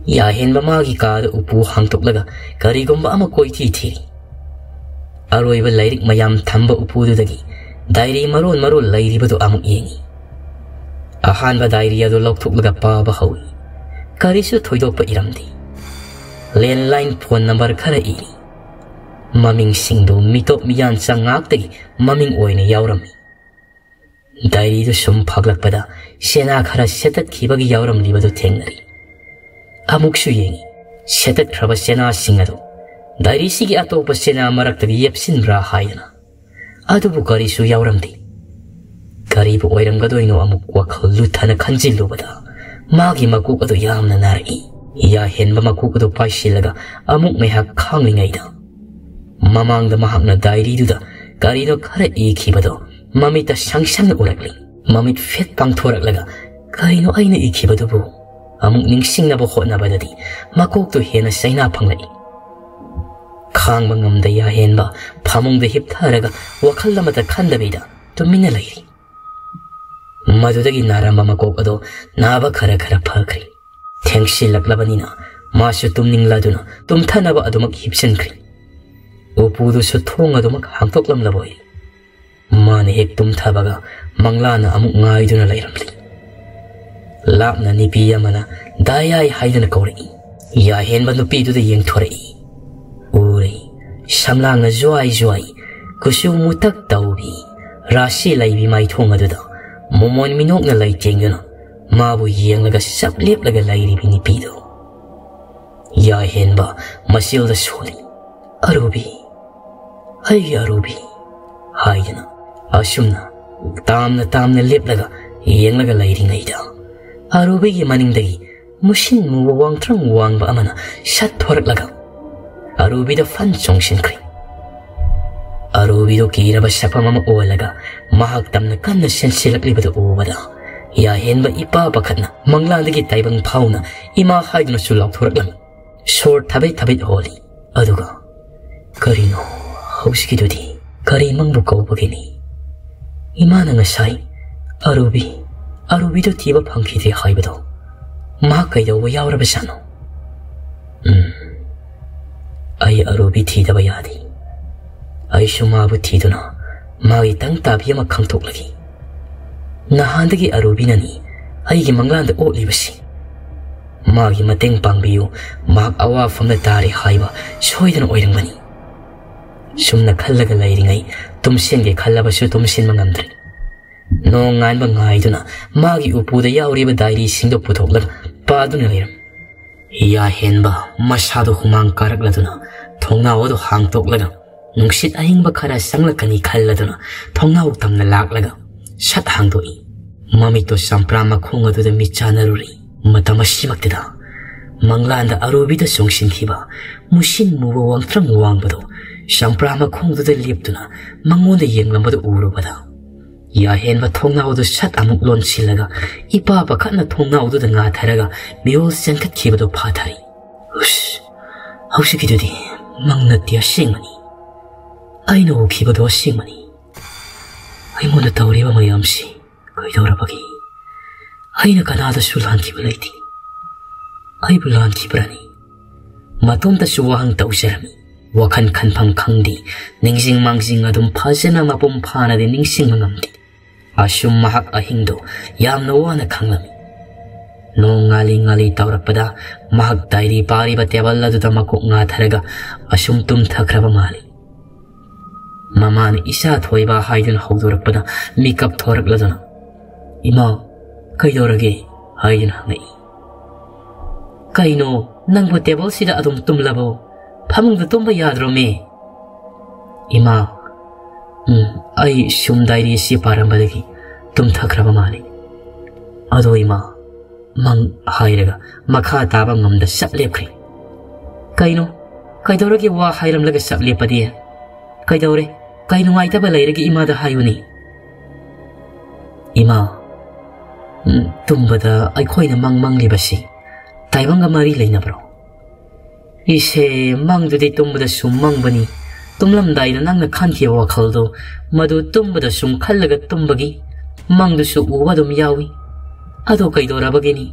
ꯌꯥꯍꯦꯟꯕ ꯃꯥꯒꯤ ꯀꯥꯗ ꯎꯄꯨ ꯍꯥꯡꯇꯣꯛꯂꯒ ꯀꯔꯤꯒꯨꯝꯕ ꯑꯃ ꯀꯣꯏꯊꯤ ꯊꯤꯔꯤ꯫ ꯑꯔꯣꯏꯕ ꯂꯥꯏꯔꯤꯛ ꯃꯌꯥꯝ ꯊꯝꯕ ꯎꯄꯨꯗꯨꯗꯒꯤ ꯗꯥꯏꯔꯤ ꯃꯔꯣꯜ ꯃꯔꯣꯜ ꯂꯩꯔꯤꯕꯗꯨ ꯑꯃꯨꯛ ꯌꯦꯡꯏ꯫ ꯑꯍꯥꯟꯕ ꯗꯥꯏꯔꯤ ꯑꯗꯨ ꯂꯧꯊꯣꯛꯂꯒ ꯄꯥꯕ ꯍꯧꯏ꯫ ꯀꯔꯤꯁꯨ ꯊꯣꯏꯗꯣꯛꯄ ꯏꯔꯝꯗꯦ꯫ ꯂꯦꯟꯂꯥꯏꯟ ꯐꯣꯟ ꯅꯝꯕꯔ ꯈꯔ ꯏꯔꯤ꯫ ꯃꯃꯤꯡꯁꯤꯡꯗꯨ ꯃꯤꯇꯣꯞ ꯃꯤꯌꯥꯟ ꯆꯉꯥꯛꯇꯒꯤ ꯃꯃꯤꯡ ꯑꯣꯏꯅ ꯌꯥꯎꯔꯝꯃꯤ꯫ ꯗꯥꯏꯔꯤꯗꯨ ꯁꯨꯝ ꯐꯥꯛꯂꯛꯄꯗ ꯆꯦꯅꯥ ꯈꯔ ꯁꯦꯠꯇꯠꯈꯤꯕꯒꯤ ꯌꯥꯎꯔꯝꯂꯤꯕꯗꯨ ꯊꯦꯡꯅꯔꯤ꯫ ꯑꯃꯨꯛꯁꯨ ꯌꯦꯡꯏ꯫ ꯁꯦꯠꯇꯠꯈ꯭ꯔꯕ ꯆꯦꯅꯥꯁꯤꯡ ꯑꯗꯨ ꯗꯥꯏꯔꯤꯁꯤꯒꯤ ꯑꯇꯣꯞꯄ ꯆꯦꯅꯥ ꯃꯔꯛꯇꯒꯤ ꯌꯦꯞꯁꯤꯟꯕ꯭ꯔꯥ ꯍꯥꯏꯗꯅ꯫ ꯑꯗꯨꯕꯨ ꯀꯔꯤꯁꯨ ꯌꯥꯎꯔꯝꯗꯦ꯫ ꯀꯔꯤꯕꯨ ꯑꯣꯏꯔꯝꯒꯗꯣꯏꯅꯣ ꯑꯃꯨꯛ ꯋꯥꯈꯜ ꯂꯨꯊꯅ ꯈꯟꯖꯤꯜꯂꯨꯕꯗ ꯃꯥꯒꯤ ꯃꯀꯣꯛ ꯑꯗꯨ ꯌꯥꯝꯅ ꯅꯥꯔꯛꯏ꯫ ꯌꯥꯍꯦꯟꯕ ꯃꯀꯣꯛ ꯑꯗꯨ ꯄꯥꯏꯁꯤꯜꯂꯒ ꯑꯃꯨꯛ ꯉꯥꯏꯍꯥꯛ ꯈꯥꯡꯂꯤꯉꯩꯗ ꯃꯃꯥꯡꯗ ꯃꯍꯥꯛꯅ ꯗꯥꯏꯔꯤꯗꯨꯗ ꯀꯔꯤꯅꯣ ꯈꯔ ꯏꯈꯤꯕꯗꯣ ꯃꯃꯤꯠꯇ ꯁꯪ ꯁꯪꯅ ꯎꯔꯛꯂꯤ꯫ ꯃꯃꯤꯠ ꯐꯦꯠ ꯄꯥꯡꯊꯣꯔꯛꯂꯒ ꯀꯔꯤꯅꯣ ꯑꯩꯅ ꯏꯈꯤꯕꯗꯨꯕꯨ ꯑꯃꯨꯛ ꯅꯤꯡꯁꯤꯡꯅꯕ ꯍꯣꯠꯅꯕꯗꯗꯤ ꯃꯀꯣꯛꯇꯨ ꯍꯦꯟꯅ ꯆꯩꯅꯥ ꯐꯪꯂꯛꯏ꯫ ꯈꯥꯡꯕ ꯉꯝꯗ ꯌꯥꯍꯦꯟꯕ ꯐꯃꯨꯡꯗ ꯍꯤꯞꯊꯔꯒ ꯋꯥꯈꯜ ꯑꯃꯠꯇ ꯈꯟꯗꯕꯤꯗ ꯇꯨꯃꯤꯟꯅ ꯂꯩꯔꯤ꯫ ꯃꯗꯨꯗꯒꯤ ꯅꯥꯔꯝꯕ ꯃꯀꯣꯛ ꯑꯗꯣ ꯅꯥꯕ ꯈꯔ ꯈꯔ ꯐꯈ꯭ꯔꯦ꯫ ꯊꯦꯡꯁꯤꯜꯂꯛꯂꯕꯅꯤꯅ ꯃꯥꯁꯨ ꯇꯨꯝꯅꯤꯡꯂꯗꯨꯅ ꯇꯨꯝꯊꯅꯕ ꯑꯗꯨꯃꯛ ꯍꯤꯞꯆꯤꯟꯈ꯭ꯔꯦ꯫ ꯎꯄꯨꯗꯨꯁꯨ ꯊꯣꯡ ꯑꯗꯨꯃꯛ ꯍꯥꯡꯗꯣꯛꯂꯝꯂꯕꯣꯏ꯫ ꯃꯥꯅ ꯍꯦꯛ ꯇꯨꯝꯊꯕꯒ ꯃꯪꯂꯥꯅ ꯑꯃꯨꯛ ꯉꯥꯏꯗꯨꯅ ꯂꯩꯔꯝꯂꯤ꯫ ꯂꯥꯞꯅ ꯅꯤꯄꯤ ꯑꯃꯅ "ꯗꯥꯌꯥꯏ" ꯍꯥꯏꯗꯨꯅ ꯀꯧꯔꯛꯏ꯫ ꯌꯥꯍꯦꯟꯕ ꯅꯨꯄꯤꯗꯨꯗ ꯌꯦꯡꯊꯣꯔꯛꯏ꯫ ꯎꯔꯦ, ꯁꯝꯂꯥꯡꯅ ꯖ꯭ꯋꯥꯏ ꯖ꯭ꯋꯥꯏ, ꯀꯨꯆꯨ ꯃꯨꯇꯛ ꯇꯧꯕꯤ, ꯔꯥꯁꯤ ꯂꯩꯕꯤ ꯃꯥꯏꯊꯣꯡ ꯑꯗꯨꯗ ꯃꯣꯃꯣꯟ ꯃꯤꯅꯣꯛꯅ ꯂꯩꯇꯦꯡꯗꯨꯅ ꯃꯥꯕꯨ ꯌꯦꯡꯂꯒ ꯆꯞ ꯂꯦꯞꯂꯒ ꯂꯩꯔꯤꯕꯤ ꯅꯨꯄꯤꯗꯨ꯫ ꯌꯥꯍꯦꯟꯕ ꯃꯆꯤꯜꯗ ꯁꯣꯜꯂꯤ꯫ "ꯑꯔꯨꯕꯤ, ꯑꯩꯒꯤ ꯑꯔꯨꯕꯤ" ꯍꯥꯏꯗꯅ ꯑꯁꯨꯝꯅ ꯇꯥꯝꯅ ꯇꯥꯝꯅ ꯂꯦꯞꯂꯒ ꯌꯦꯡꯂꯒ ꯂꯩꯔꯤꯉꯩꯗ, ꯑꯔꯨꯕꯤꯒꯤ ꯃꯅꯤꯡꯗꯒꯤ ꯃꯨꯁꯤꯟ ꯃꯨꯕ ꯋꯥꯡꯇ꯭ꯔꯪ ꯋꯥꯡꯕ ꯑꯃꯅ ꯁꯠ ꯊꯣꯔꯛꯂꯒ ꯑꯔꯨꯕꯤꯗ ꯐꯟ ꯆꯣꯡꯁꯤꯟꯈ꯭ꯔꯦ꯫ ꯑꯔꯨꯕꯤꯗꯨ ꯀꯤꯔꯕ ꯁꯛꯐꯝ ꯑꯃ ꯑꯣꯜꯂꯒ ꯃꯍꯥꯛ ꯇꯝꯅ ꯀꯟꯅ ꯁꯦꯟꯁꯤꯜꯂꯛꯂꯤꯕꯗꯨ ꯎꯕꯗ, ꯌꯥꯍꯦꯟꯕ ꯏꯄꯥ ꯄꯥꯈꯠꯅ ꯃꯪꯂꯥꯟꯗꯒꯤ ꯇꯥꯏꯕꯪ ꯐꯥꯎꯅ "ꯏꯃꯥ" ꯍꯥꯏꯗꯨꯅꯁꯨ ꯂꯥꯎꯊꯣꯔꯛꯂꯝꯃꯤ꯫ ꯁꯣꯔ ꯊꯕꯦꯠ ꯊꯕꯦꯠ ꯍꯣꯜꯂꯤ꯫ ꯑꯗꯨꯒ, "ꯀꯔꯤꯅꯣ ꯍꯧꯖꯤꯛꯀꯤꯗꯨꯗꯤ? ꯀꯔꯤ ꯃꯪꯕꯨ ꯀꯧꯕꯒꯤꯅꯤ? ꯏꯃꯥꯅ ꯉꯁꯥꯏ ꯑꯔꯨꯕꯤ, ꯑꯔꯨꯕꯤꯗꯨ ꯊꯤꯕ ꯐꯪꯈꯤꯗ꯭ꯔꯦ ꯍꯥꯏꯕꯗꯣ ꯃꯍꯥꯛ ꯀꯩꯗꯧꯕ ꯌꯥꯎꯔꯕꯖꯥꯠꯅꯣ? ꯎꯝ, ꯑꯩ ꯑꯔꯨꯕꯤ ꯊꯤꯗꯕ ꯌꯥꯗꯦ꯫ ꯑꯩꯁꯨ ꯃꯥꯕꯨ ꯊꯤꯗꯨꯅ ꯃꯥꯒꯤ ꯇꯪ ꯇꯥꯕꯤ ꯑꯃ ꯈꯪꯗꯣꯛꯂꯒꯦ꯫ ꯅꯍꯥꯟꯗꯒꯤ ꯑꯔꯨꯕꯤꯅꯅꯤ ꯑꯩꯒꯤ ꯃꯪꯂꯥꯟꯗ ꯑꯣꯠꯂꯤꯕꯁꯤ꯫ ꯃꯥꯒꯤ ꯃꯇꯦꯡ ꯄꯥꯡꯕꯤꯌꯨ, ꯃꯍꯥꯛ ꯑꯋꯥꯐꯝꯗ ꯇꯥꯔꯦ ꯍꯥꯏꯕ ꯁꯣꯏꯗꯅ ꯑꯣꯏꯔꯝꯒꯅꯤ"꯫ ꯁꯨꯝꯅ ꯈꯜꯂꯒ ꯂꯩꯔꯤꯉꯩ, ꯇꯨꯝꯁꯤꯟꯒꯦ ꯈꯜꯂꯕꯁꯨ ꯇꯨꯝꯁꯤꯟꯕ ꯉꯝꯗ꯭ꯔꯦ꯫ ꯅꯣꯡꯉꯥꯟꯕ ꯉꯥꯏꯗꯨꯅ ꯃꯥꯒꯤ ꯎꯄꯨꯗ ꯌꯥꯎꯔꯤꯕ ꯗꯥꯏꯔꯤꯁꯤꯡꯗꯨ ꯄꯨꯊꯣꯛꯂꯒ ꯄꯥꯗꯨꯅ ꯂꯩꯔꯝꯃꯤ꯫ ꯌꯥꯍꯦꯟꯕ ꯃꯁꯥꯗꯨ ꯍꯨꯃꯥꯡ ꯀꯥꯔꯛꯂꯗꯨꯅ ꯊꯣꯡꯅꯥꯎ ꯑꯗꯨ ꯍꯥꯡꯗꯣꯛꯂꯒ ꯅꯨꯡꯁꯤꯠ ꯑꯏꯪꯕ ꯈꯔ ꯆꯪꯂꯛꯀꯅꯤ ꯈꯜꯂꯗꯨꯅ ꯊꯣꯡꯅꯥꯎ ꯇꯝꯅ ꯂꯥꯛꯂꯒ ꯁꯠ ꯍꯥꯡꯗꯣꯛꯏ꯫ ꯃꯃꯤꯠꯇꯣ ꯆꯝꯄ꯭ꯔꯥ ꯃꯈꯣꯡ ꯑꯗꯨꯗ ꯃꯤꯠ ꯆꯥꯟꯅꯔꯨꯔꯤ꯫ ꯃꯇꯝ ꯑꯁꯤꯃꯛꯇꯗ ꯃꯪꯂꯥꯟꯗ ꯑꯔꯨꯕꯤꯗ ꯆꯣꯡꯁꯤꯟꯈꯤꯕ ꯃꯨꯁꯤꯟ ꯃꯨꯕ ꯋꯥꯡꯇ꯭ꯔꯪ ꯋꯥꯡꯕꯗꯣ ꯆꯝꯄ꯭ꯔꯥ ꯃꯈꯣꯡꯗꯨꯗ ꯂꯦꯞꯇꯨꯅ ꯃꯉꯣꯟꯗ ꯌꯦꯡꯂꯝꯕꯗꯨ ꯎꯔꯨꯕꯗ, ꯌꯥꯍꯦꯟꯕ ꯊꯣꯡꯅꯥꯎꯗꯨ ꯁꯠ ꯑꯃꯨꯛ ꯂꯣꯟꯁꯤꯜꯂꯒ ꯏꯄꯥ ꯄꯥꯈꯠꯅ ꯊꯣꯡꯅꯥꯎꯗꯨꯗ ꯉꯥꯊꯔꯒ ꯃꯤꯍꯨꯜ ꯆꯦꯟꯈꯠꯈꯤꯕꯗꯨ ꯐꯥꯊꯔꯤ꯫ "ꯎꯁ, ꯍꯧꯖꯤꯛꯀꯤꯗꯨꯗꯤ ꯃꯪ ꯅꯠꯇꯦ, ꯑꯁꯦꯡꯕꯅꯤ꯫ ꯑꯩꯅ ꯎꯈꯤꯕꯗꯣ ꯑꯁꯦꯡꯕꯅꯤ꯫ ꯑꯩꯉꯣꯟꯗ ꯇꯧꯔꯤꯕ ꯃꯌꯥꯝꯁꯤ ꯀꯩꯗꯧꯔꯕꯒꯦ? ꯑꯩꯅ ꯀꯅꯥꯗꯁꯨ ꯂꯥꯟꯈꯤꯕ ꯂꯩꯇꯦ꯫ ꯑꯩꯕꯨ ꯂꯥꯟꯈꯤꯕ꯭ꯔꯥꯅꯤ?" ꯃꯇꯣꯝꯇꯁꯨ ꯋꯥꯍꯪ ꯇꯧꯖꯔꯝꯃꯤ꯫ ꯋꯥꯈꯜ ꯈꯟꯐꯝ ꯈꯪꯗꯦ꯫ ꯅꯤꯡꯁꯤꯡ ꯃꯥꯡꯖꯤꯡ ꯑꯗꯨꯝ ꯐꯖꯅ ꯃꯄꯨꯡ ꯐꯥꯅꯗꯤ ꯅꯤꯡꯁꯤꯡꯕ ꯉꯝꯗꯦ꯫ ꯑꯁꯨꯝ ꯃꯍꯥꯛ ꯑꯍꯤꯡꯗꯨ ꯌꯥꯝꯅ ꯋꯥꯅ ꯈꯥꯡꯂꯝꯃꯤ꯫ ꯅꯣꯡ ꯉꯥꯂꯤ ꯉꯥꯂꯤ ꯇꯧꯔꯛꯄꯗ ꯃꯍꯥꯛ ꯗꯥꯏꯔꯤ ꯄꯥꯔꯤꯕ ꯇꯦꯕꯜ ꯑꯗꯨꯗ ꯃꯀꯣꯛ ꯉꯥꯊꯔꯒ ꯑꯁꯨꯝ ꯇꯨꯝꯊꯈ꯭ꯔꯕ ꯃꯥꯜꯂꯤ꯫ ꯃꯃꯥꯅ ꯏꯆꯥ ꯊꯣꯏꯕ ꯍꯥꯏꯗꯨꯅ ꯍꯧꯗꯣꯔꯛꯄꯗ ꯃꯤꯀꯞ ꯊꯣꯔꯛꯂꯗꯨꯅ, "ꯏꯃꯥ, ꯀꯩꯗꯧꯔꯒꯦ?" ꯍꯥꯏꯗꯨꯅ ꯍꯪꯉꯛꯏ꯫ "ꯀꯩꯅꯣ, ꯅꯪꯕꯨ ꯇꯦꯕꯜꯁꯤꯗ ꯑꯗꯨꯝ ꯇꯨꯝꯂꯕꯣ? ꯐꯃꯨꯡꯗ ꯇꯨꯝꯕ ꯌꯥꯗ꯭ꯔꯣꯃꯦ?" "ꯏꯃꯥ, ꯎꯝ, ꯑꯩ ꯁꯨꯝ ꯗꯥꯏꯔꯤ ꯑꯁꯤ ꯄꯥꯔꯝꯕꯗꯒꯤ ꯇꯨꯝꯊꯈ꯭ꯔꯕ ꯃꯥꯜꯂꯤ꯫ ꯑꯗꯣ ꯏꯃꯥ, ꯃꯪ" ꯍꯥꯏꯔꯒ ꯃꯈꯥ ꯇꯥꯕ ꯉꯝꯗ ꯆꯞ ꯂꯦꯞꯈ꯭ꯔꯦ꯫ "ꯀꯩꯅꯣ? ꯀꯩꯗꯧꯔꯒꯦ? ꯋꯥ ꯍꯥꯏꯔꯝꯂꯒ ꯆꯞ ꯂꯦꯞꯄꯗꯤ? ꯀꯩꯗꯧꯔꯦ? ꯀꯩ ꯅꯨꯡꯉꯥꯏꯇꯕ ꯂꯩꯔꯒꯦ ꯏꯃꯥꯗ ꯍꯥꯏꯌꯨꯅꯦ?" "ꯏꯃꯥ, ꯎꯝ, ꯇꯨꯝꯕꯗ ꯑꯩꯈꯣꯏꯅ ꯃꯪ ꯃꯪꯂꯤꯕꯁꯤ ꯇꯥꯏꯕꯪꯒ ꯃꯔꯤ ꯂꯩꯅꯕ꯭ꯔꯣ?" "ꯏꯁꯦ, ꯃꯪꯗꯨꯗꯤ ꯇꯨꯝꯕꯗ ꯁꯨꯝ ꯃꯪꯕꯅꯤ꯫ ꯇꯨꯝꯂꯝꯗꯥꯏꯗ ꯅꯪꯅ ꯈꯟꯈꯤꯕ ꯋꯥꯈꯜꯗꯣ, ꯃꯗꯨ ꯇꯨꯝꯕꯗ ꯁꯨꯝ ꯈꯜꯂꯒ ꯇꯨꯝꯕꯒꯤ ꯃꯪꯗꯨꯁꯨ ꯎꯕ ꯑꯗꯨꯝ ꯌꯥꯎꯏ꯫ ꯑꯗꯣ ꯀꯩꯗꯧꯔꯕꯒꯦꯅꯤ?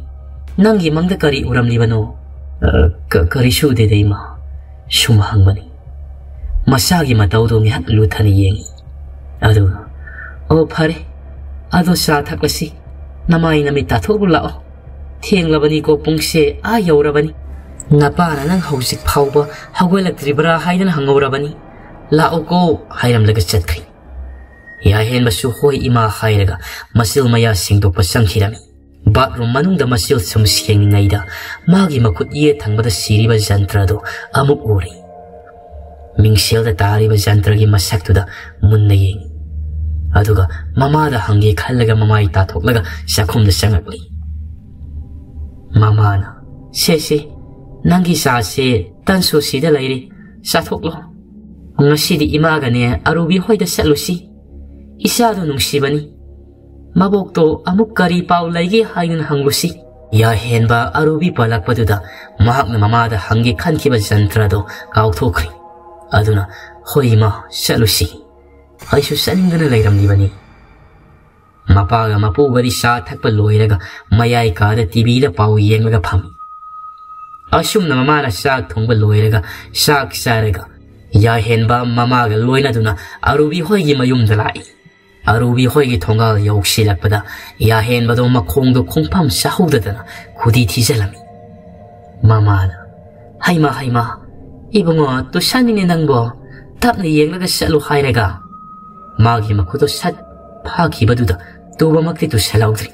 ꯅꯪꯒꯤ ꯃꯪꯗ ꯀꯔꯤ ꯎꯔꯝꯂꯤꯕꯅꯣ?" "ꯑ, ꯀ-, ꯀꯔꯤꯁꯨ ꯎꯗꯦꯗ ꯏꯃꯥ, ꯁꯨꯝ ꯍꯪꯕꯅꯤ꯫" ꯃꯁꯥꯒꯤ ꯃꯇꯧꯗꯨ ꯉꯥꯏꯍꯥꯛ ꯂꯨꯊꯅ ꯌꯦꯡꯏ꯫ ꯑꯗꯨꯒ, "ꯑꯣ, ꯐꯔꯦ, ꯑꯗꯣ ꯆꯥ ꯊꯛꯂꯁꯤ꯫ ꯅꯃꯥꯏ ꯅꯃꯤꯠ ꯇꯥꯊꯣꯛꯂꯨ ꯂꯥꯛꯑꯣ꯫ ꯊꯦꯡꯂꯕꯅꯤꯀꯣ, ꯄꯨꯡꯁꯦ ꯑꯥ ꯌꯧꯔꯕꯅꯤ꯫ ꯅꯄꯥꯅ ꯅꯪ ꯍꯧꯖꯤꯛ ꯐꯥꯎꯕ ꯍꯧꯒꯠꯂꯛꯇ꯭ꯔꯤꯕ꯭ꯔꯥ ꯍꯥꯏꯗꯅ ꯍꯪꯍꯧꯔꯕꯅꯤ꯫ ꯂꯥꯛꯑꯣꯀꯣ" ꯍꯥꯏꯔꯝꯂꯒ ꯆꯠꯈ꯭ꯔꯤ꯫ ꯌꯥꯍꯦꯟꯕꯁꯨ "ꯍꯣꯏ ꯏꯃꯥ" ꯍꯥꯏꯔꯒ ꯃꯆꯤꯜ ꯃꯌꯥ ꯁꯦꯡꯗꯣꯛꯄ ꯆꯪꯈꯤꯔꯝꯃꯤ꯫ ꯕꯥꯠꯔꯨꯝ ꯃꯅꯨꯡꯗ ꯃꯆꯤꯜ ꯁꯨꯝ ꯁꯦꯡꯉꯤꯉꯩꯗ ꯃꯥꯒꯤ ꯃꯈꯨꯠ ꯌꯦꯠ ꯊꯪꯕꯗ ꯁꯤꯔꯤꯕ ꯖꯟꯇ꯭ꯔꯗꯨ ꯑꯃꯨꯛ ꯎꯔꯤ꯫ ꯃꯤꯡꯁꯦꯜꯗ ꯇꯥꯔꯤꯕ ꯖꯟꯇ꯭ꯔꯒꯤ ꯃꯁꯛꯇꯨꯗ ꯃꯨꯟꯅ ꯌꯦꯡꯏ꯫ ꯑꯗꯨꯒ ꯃꯃꯥꯗ ꯍꯪꯒꯦ ꯈꯜꯂꯒ ꯃꯃꯥꯏ ꯇꯥꯊꯣꯛꯂꯒ ꯆꯥꯛꯈꯨꯝꯗ ꯆꯪꯉꯛꯂꯤ꯫ ꯃꯃꯥꯅ, "ꯁꯦ, ꯁꯦ, ꯅꯪꯒꯤ ꯆꯥꯁꯦ ꯇꯟꯁꯨ ꯁꯤꯗ ꯂꯩꯔꯤ, ꯆꯥꯊꯣꯛꯂꯣ꯫ ꯉꯁꯤꯗꯤ ꯏꯃꯥꯒꯅꯦ ꯑꯔꯨꯕꯤ ꯍꯣꯏꯗ ꯆꯠꯂꯨꯁꯤ꯫ "ꯏꯆꯥꯗꯣ ꯅꯨꯡꯁꯤꯕꯅꯤ꯫ ꯃꯕꯣꯛꯇꯣ ꯑꯃꯨꯛ ꯀꯔꯤ ꯄꯥꯎ ꯂꯩꯒꯦ ꯍꯥꯏꯗꯨꯅ ꯍꯪꯂꯨꯁꯤ꯫" ꯌꯥꯍꯦꯟꯕ ꯑꯔꯨꯕꯤ ꯄꯜꯂꯛꯄꯗꯨꯗ ꯃꯍꯥꯛꯅ ꯃꯃꯥꯗ ꯍꯪꯒꯦ ꯈꯟꯈꯤꯕ ꯖꯟꯇ꯭ꯔꯗꯣ ꯀꯥꯎꯊꯣꯛꯈ꯭ꯔꯦ꯫ ꯑꯗꯨꯅ, "ꯍꯣꯏ ꯏꯃꯥ, ꯆꯠꯂꯨꯁꯤ꯫ ꯑꯩꯁꯨ ꯆꯠꯅꯤꯡꯗꯅ ꯂꯩꯔꯝꯂꯤꯕꯅꯤ꯫" ꯃꯄꯥꯒ ꯃꯄꯨꯒꯗꯤ ꯆꯥ ꯊꯛꯄ ꯂꯣꯏꯔꯒ ꯃꯌꯥꯏ ꯀꯥꯗ ꯇꯤꯚꯤꯗ ꯄꯥꯎ ꯌꯦꯡꯂꯒ ꯐꯝꯃꯤ꯫ ꯑꯁꯨꯝꯅ ꯃꯃꯥꯅ ꯆꯥꯛ ꯊꯣꯡꯕ ꯂꯣꯏꯔꯒ ꯆꯥꯛ ꯆꯥꯔꯒ ꯌꯥꯍꯦꯟꯕ ꯃꯃꯥꯒ ꯂꯣꯏꯅꯗꯨꯅ ꯑꯔꯨꯕꯤ ꯍꯣꯏꯒꯤ ꯃꯌꯨꯝꯗ ꯂꯥꯛꯏ꯫ ꯑꯔꯨꯕꯤ ꯍꯣꯏꯒꯤ ꯊꯣꯡꯒꯥꯜ ꯌꯧꯁꯤꯜꯂꯛꯄꯗ ꯌꯥꯍꯦꯟꯕꯗꯣ ꯃꯈꯣꯡꯗꯣ ꯈꯣꯡꯐꯝ ꯆꯥꯍꯧꯗꯗꯅ ꯈꯨꯗꯤ ꯊꯤꯖꯤꯜꯂꯝꯃꯤ꯫ ꯃꯃꯥꯅ, "ꯍꯩꯃꯥ, ꯍꯩꯃꯥ, ꯏꯕꯨꯡꯉꯣ, ꯇꯨꯁꯟꯅꯤꯅꯦ ꯅꯪꯕꯣ, ꯇꯞꯅ ꯌꯦꯡꯂꯒ ꯆꯠꯂꯨ ꯍꯥꯏꯔꯒ꯫" ꯃꯥꯒꯤ ꯃꯈꯨꯠꯇꯣ ꯁꯠ ꯐꯥꯈꯤꯕꯗꯨꯗ ꯇꯨꯕꯃꯛꯇꯤ ꯇꯨꯁꯜꯍꯧꯗ꯭ꯔꯦ꯫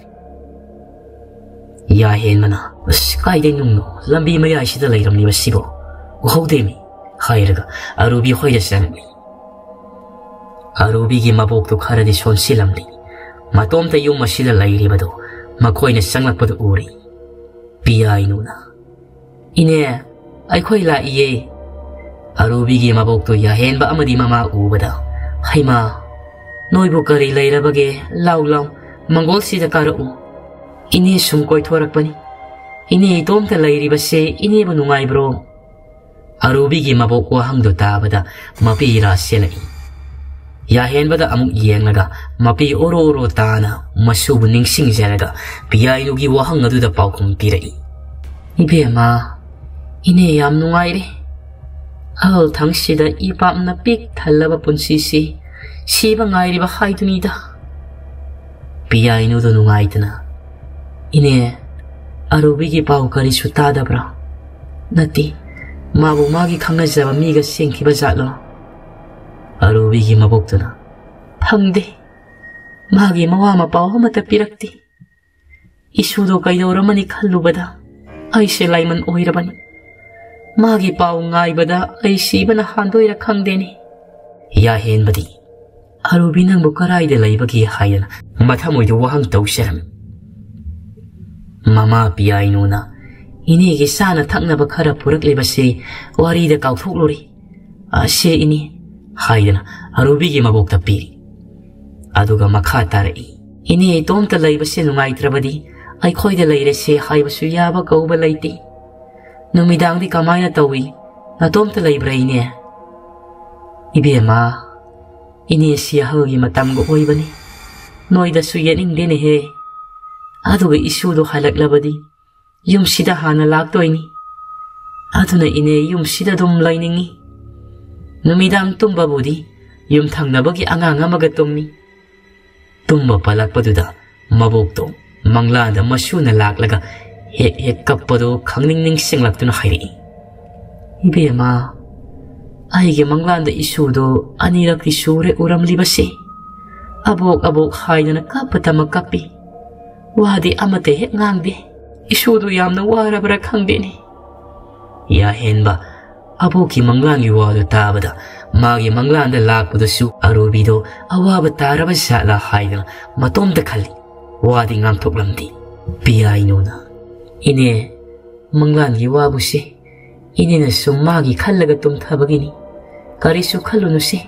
ꯌꯥꯍꯦꯟꯕꯅ, "ꯑꯁ, ꯀꯥꯏꯗꯩ ꯅꯨꯡꯅꯣ? ꯂꯝꯕꯤ ꯃꯌꯥꯏꯁꯤꯗ ꯂꯩꯔꯝꯂꯤꯕꯁꯤꯕꯣ? ꯎꯍꯧꯗꯦꯃꯤ," ꯍꯥꯏꯔꯒ ꯑꯔꯨꯕꯤ ꯍꯣꯏꯗ ꯆꯪꯂꯛꯂꯤ꯫ ꯑꯔꯨꯕꯤꯒꯤ ꯃꯕꯣꯛꯇꯨ ꯈꯔꯗꯤ ꯁꯣꯟꯁꯤꯜꯂꯝꯂꯤ꯫ ꯃꯇꯣꯝꯇ ꯌꯨꯝ ꯑꯁꯤꯗ ꯂꯩꯔꯤꯕꯗꯨ ꯃꯈꯣꯏꯅ ꯆꯪꯂꯛꯄꯗꯨ ꯎꯔꯤ꯫ ꯄꯤꯌꯥꯏꯅꯨꯅ, "ꯏꯅꯦ, ꯑꯩꯈꯣꯏ ꯂꯥꯛꯏꯌꯦ꯫" ꯑꯔꯨꯕꯤꯒꯤ ꯃꯕꯣꯛꯇꯨ ꯌꯥꯍꯦꯟꯕ ꯑꯃꯗꯤ ꯃꯃꯥ ꯎꯕꯗ, "ꯍꯩꯃꯥ, ꯅꯣꯏꯕꯨ ꯀꯔꯤ ꯂꯩꯔꯕꯒꯦ? ꯂꯥꯎ, ꯂꯥꯎ, ꯃꯪꯒꯣꯜꯁꯤꯗ ꯀꯥꯔꯛꯎ꯫ ꯏꯅꯦ ꯁꯨꯝ ꯀꯣꯏꯊꯣꯔꯛꯄꯅꯤ꯫ ꯏꯅꯦ ꯏꯇꯣꯝꯇ ꯂꯩꯔꯤꯕꯁꯦ ꯏꯅꯦꯕꯨ ꯅꯨꯡꯉꯥꯏꯕ꯭ꯔꯣ?" ꯑꯔꯨꯕꯤꯒꯤ ꯃꯕꯣꯛ ꯋꯥꯍꯪꯗꯨ ꯇꯥꯕꯗ ꯃꯄꯤ ꯏꯔꯥ ꯆꯦꯜꯂꯛꯏ꯫ ꯌꯥꯍꯦꯟꯕꯗ ꯑꯃꯨꯛ ꯌꯦꯡꯂꯒ ꯃꯄꯤ ꯑꯣꯔꯣ ꯑꯣꯔꯣ ꯇꯥꯅ ꯃꯁꯨꯕꯨ ꯅꯤꯡꯁꯤꯡꯖꯔꯒ ꯄꯤꯌꯥꯏꯅꯨꯒꯤ ꯋꯥꯍꯪ ꯑꯗꯨꯗ ꯄꯥꯎꯈꯨꯝ ꯄꯤꯔꯛꯏ꯫ "ꯏꯕꯦꯝꯃ, ꯏꯅꯦ ꯌꯥꯝ ꯅꯨꯡꯉꯥꯏꯔꯦ꯫ ꯑꯍꯜ ꯊꯪꯁꯤꯗ ꯏ ꯄꯥꯞꯅ ꯄꯤꯛ ꯊꯜꯂꯕ ꯄꯨꯟꯁꯤꯁꯤ ꯁꯤꯕ ꯉꯥꯏꯔꯤꯕ ꯍꯥꯏꯗꯨꯅꯤꯗ꯫" ꯄꯤꯌꯥꯏꯅꯨꯗꯨ ꯅꯨꯡꯉꯥꯏꯇꯅ, "ꯏꯅꯦ, ꯑꯔꯨꯕꯤꯒꯤ ꯄꯥꯎ ꯀꯔꯤꯁꯨ ꯇꯥꯗꯕ꯭ꯔꯥ? ꯅꯠꯇꯦ, ꯃꯥꯕꯨ ꯃꯥꯒꯤ ꯈꯪꯅꯖꯕ ꯃꯤꯒ ꯆꯦꯟꯈꯤꯕ ꯖꯥꯠꯂꯣ?" ꯑꯔꯨꯕꯤꯒꯤ ꯃꯕꯣꯛꯇꯨꯅ, "ꯐꯪꯗꯦ꯫ ꯃꯥꯒꯤ ꯃꯋꯥ ꯃꯄꯥꯎ ꯑꯃꯠꯇ ꯄꯤꯔꯛꯇꯦ꯫ ꯏꯁꯨꯗꯣ ꯀꯩꯗꯧꯔꯝꯃꯅꯤ ꯈꯜꯂꯨꯕꯗ ꯑꯩꯁꯦ ꯂꯥꯏꯃꯟ ꯑꯣꯏꯔꯕꯅꯤ꯫ ꯃꯥꯒꯤ ꯄꯥꯎ ꯉꯥꯏꯕꯗ ꯑꯩ ꯁꯤꯕꯅ ꯍꯥꯟꯗꯣꯏꯔ ꯈꯪꯗꯦꯅꯦ꯫" ꯌꯥꯍꯦꯟꯕꯗꯤ, "ꯑꯔꯨꯕꯤ ꯅꯪꯕꯨ ꯀꯔꯥꯏꯗ ꯂꯩꯕꯒꯦ?" ꯍꯥꯏꯗꯅ ꯃꯊꯃꯣꯏꯗ ꯋꯥꯍꯪ ꯇꯧꯖꯔꯝꯃꯤ꯫ ꯃꯃꯥ ꯄꯤꯌꯥꯏꯅꯨꯅ, "ꯏꯅꯦꯒꯤ ꯆꯥꯅ ꯊꯛꯅꯕ ꯈꯔ ꯄꯨꯔꯛꯂꯤꯕꯁꯦ ꯋꯥꯔꯤꯗ ꯀꯥꯎꯊꯣꯛꯂꯨꯔꯦ꯫ ꯑꯁꯦ ꯏꯅꯦ," ꯍꯥꯏꯗꯅ ꯑꯔꯨꯕꯤꯒꯤ ꯃꯕꯣꯛꯇ ꯄꯤꯔꯤ꯫ ꯑꯗꯨꯒ ꯃꯈꯥ ꯇꯥꯔꯛꯏ, "ꯏꯅꯦ ꯏꯇꯣꯝꯇ ꯂꯩꯕꯁꯦ ꯅꯨꯡꯉꯥꯏꯇ꯭ꯔꯕꯗꯤ ꯑꯩꯈꯣꯏꯗ ꯂꯩꯔꯁꯦ ꯍꯥꯏꯕꯁꯨ ꯌꯥꯕ ꯀꯧꯕ ꯂꯩꯇꯦ꯫ ꯅꯨꯃꯤꯗꯥꯡꯗꯤ ꯀꯃꯥꯏꯅ ꯇꯧꯏ? ꯅꯇꯣꯝꯇ ꯂꯩꯕ꯭ꯔꯥ ꯏꯅꯦ?" "ꯏꯕꯦꯝꯃ, ꯏꯅꯦꯁꯤ ꯑꯍꯜꯒꯤ ꯃꯇꯝꯒ ꯑꯣꯏꯕꯅꯤ꯫ ꯅꯣꯏꯗꯁꯨ ꯌꯦꯠꯅꯤꯡꯗꯦꯅꯦꯍꯦ꯫ ꯑꯗꯨꯒ ꯏꯁꯨꯗꯣ ꯍꯜꯂꯛꯂꯕꯗꯤ ꯌꯨꯝꯁꯤꯗ ꯍꯥꯟꯅ ꯂꯥꯛꯇꯣꯏꯅꯤ꯫ ꯑꯗꯨꯅ ꯏꯅꯦ ꯌꯨꯝꯁꯤꯗ ꯑꯗꯨꯝ ꯂꯩꯅꯤꯡꯏ꯫ ꯅꯨꯃꯤꯗꯥꯡ ꯇꯨꯝꯕꯕꯨꯗꯤ ꯌꯨꯝꯊꯪꯅꯕꯒꯤ ꯑꯉꯥꯡ ꯑꯃꯒ ꯇꯨꯝꯃꯤ꯫" ꯇꯨꯝꯕ ꯄꯥꯜꯂꯛꯄꯗꯨꯗ ꯃꯕꯣꯛꯇꯣ ꯃꯪꯂꯥꯟꯗ ꯃꯁꯨꯅ ꯂꯥꯛꯂꯒ ꯍꯦꯛ ꯍꯦꯛ ꯀꯞꯄꯗꯨ ꯈꯪꯅꯤꯡ ꯅꯤꯡꯁꯤꯡꯂꯛꯇꯨꯅ ꯍꯥꯏꯔꯛꯏ, "ꯏꯕꯦꯝꯃ, ꯑꯩꯒꯤ ꯃꯪꯂꯥꯟꯗ ꯏꯁꯨꯗꯣ ꯑꯅꯤꯔꯛꯇꯤ ꯁꯨꯔꯦ ꯎꯔꯝꯂꯤꯕꯁꯦ꯫ ꯑꯕꯣꯛ ꯑꯕꯣꯛ ꯍꯥꯏꯗꯅ ꯀꯞꯄꯇꯃꯛ ꯀꯞꯄꯤ꯫ ꯋꯥꯗꯤ ꯑꯃꯠꯇ ꯍꯦꯛ ꯉꯥꯡꯗꯦ꯫ ꯏꯁꯨꯗꯣ ꯌꯥꯝꯅ ꯋꯥꯔꯕ꯭ꯔꯥ ꯈꯪꯗꯦꯅꯦ꯫" ꯌꯥꯍꯦꯟꯕ ꯑꯕꯣꯛꯀꯤ ꯃꯪꯂꯥꯟꯒꯤ ꯋꯥꯗꯨ ꯇꯥꯕꯗ ꯃꯥꯒꯤ ꯃꯪꯂꯥꯟꯗ ꯂꯥꯛꯄꯗꯨꯁꯨ ꯑꯔꯨꯕꯤꯗꯣ ꯑꯋꯥꯕ ꯇꯥꯔꯕ ꯖꯥꯠꯂꯥ ꯍꯥꯏꯗꯅ ꯃꯇꯣꯝꯇ ꯈꯜꯂꯤ꯫ ꯋꯥꯗꯤ ꯉꯥꯡꯊꯣꯛꯂꯝꯗꯦ꯫ ꯄꯤꯌꯥꯏꯅꯨꯅ, "ꯏꯅꯦ, ꯃꯪꯂꯥꯟꯒꯤ ꯋꯥꯕꯨꯁꯦ ꯏꯅꯦꯅ ꯁꯨꯝ ꯃꯥꯒꯤ ꯈꯜꯂꯒ ꯇꯨꯝꯊꯕꯒꯤꯅꯤ꯫ ꯀꯔꯤꯁꯨ ꯈꯜꯂꯨꯅꯨꯁꯦ꯫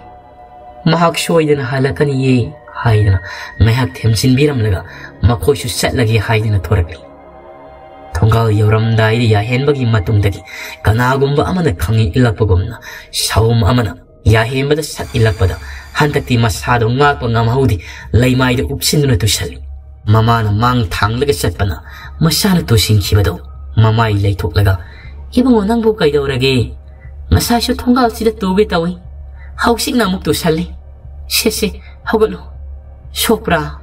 ꯃꯍꯥꯛ ꯁꯣꯏꯗꯅ ꯍꯜꯂꯛꯀꯅꯤꯌꯦ" ꯍꯥꯏꯗꯅ ꯉꯥꯏꯍꯥꯛ ꯊꯦꯝꯖꯤꯟꯕꯤꯔꯝꯂꯒ ꯃꯈꯣꯏꯁꯨ ꯆꯠꯂꯒꯦ ꯍꯥꯏꯗꯨꯅ ꯊꯣꯔꯛꯂꯤ꯫ ꯊꯣꯡꯒꯥꯜ ꯌꯧꯔꯝꯗꯥꯏꯗ ꯌꯥꯍꯦꯟꯕꯒꯤ ꯃꯇꯨꯡꯗꯒꯤ ꯀꯅꯥꯒꯨꯝꯕ ꯑꯃꯅ ꯈꯪꯉꯤ ꯏꯜꯂꯛꯄꯒꯨꯝꯅ ꯁꯥꯎꯝ ꯑꯃꯅ ꯌꯥꯍꯦꯟꯕꯗ ꯁꯠ ꯏꯜꯂꯛꯄꯗ ꯍꯟꯗꯛꯇꯤ ꯃꯁꯥꯗꯣ ꯉꯥꯛꯄ ꯉꯝꯍꯧꯗꯦ, ꯂꯩꯃꯥꯏꯗ ꯎꯞꯁꯤꯟꯗꯨꯅ ꯇꯨꯁꯜꯂꯤ꯫ ꯃꯃꯥꯅ ꯃꯥꯡ ꯊꯥꯡꯂꯒ ꯆꯠꯄꯅ ꯃꯁꯥꯅ ꯇꯨꯁꯤꯟꯈꯤꯕꯗꯣ ꯃꯃꯥꯏ ꯂꯩꯊꯣꯛꯂꯒ, "ꯏꯕꯨꯡꯉꯣ, ꯅꯪꯕꯨ ꯀꯩꯗꯧꯔꯒꯦ? ꯉꯁꯥꯏꯁꯨ ꯊꯣꯡꯒꯥꯜꯁꯤꯗ ꯇꯨꯒꯦ ꯇꯧꯏ, ꯍꯧꯖꯤꯛꯅ ꯑꯃꯨꯛ ꯇꯨꯁꯜꯂꯤ꯫ ꯁꯦ ꯁꯦ, ꯍꯧꯒꯠꯂꯨ꯫ ꯁꯣꯛꯄ꯭ꯔꯥ?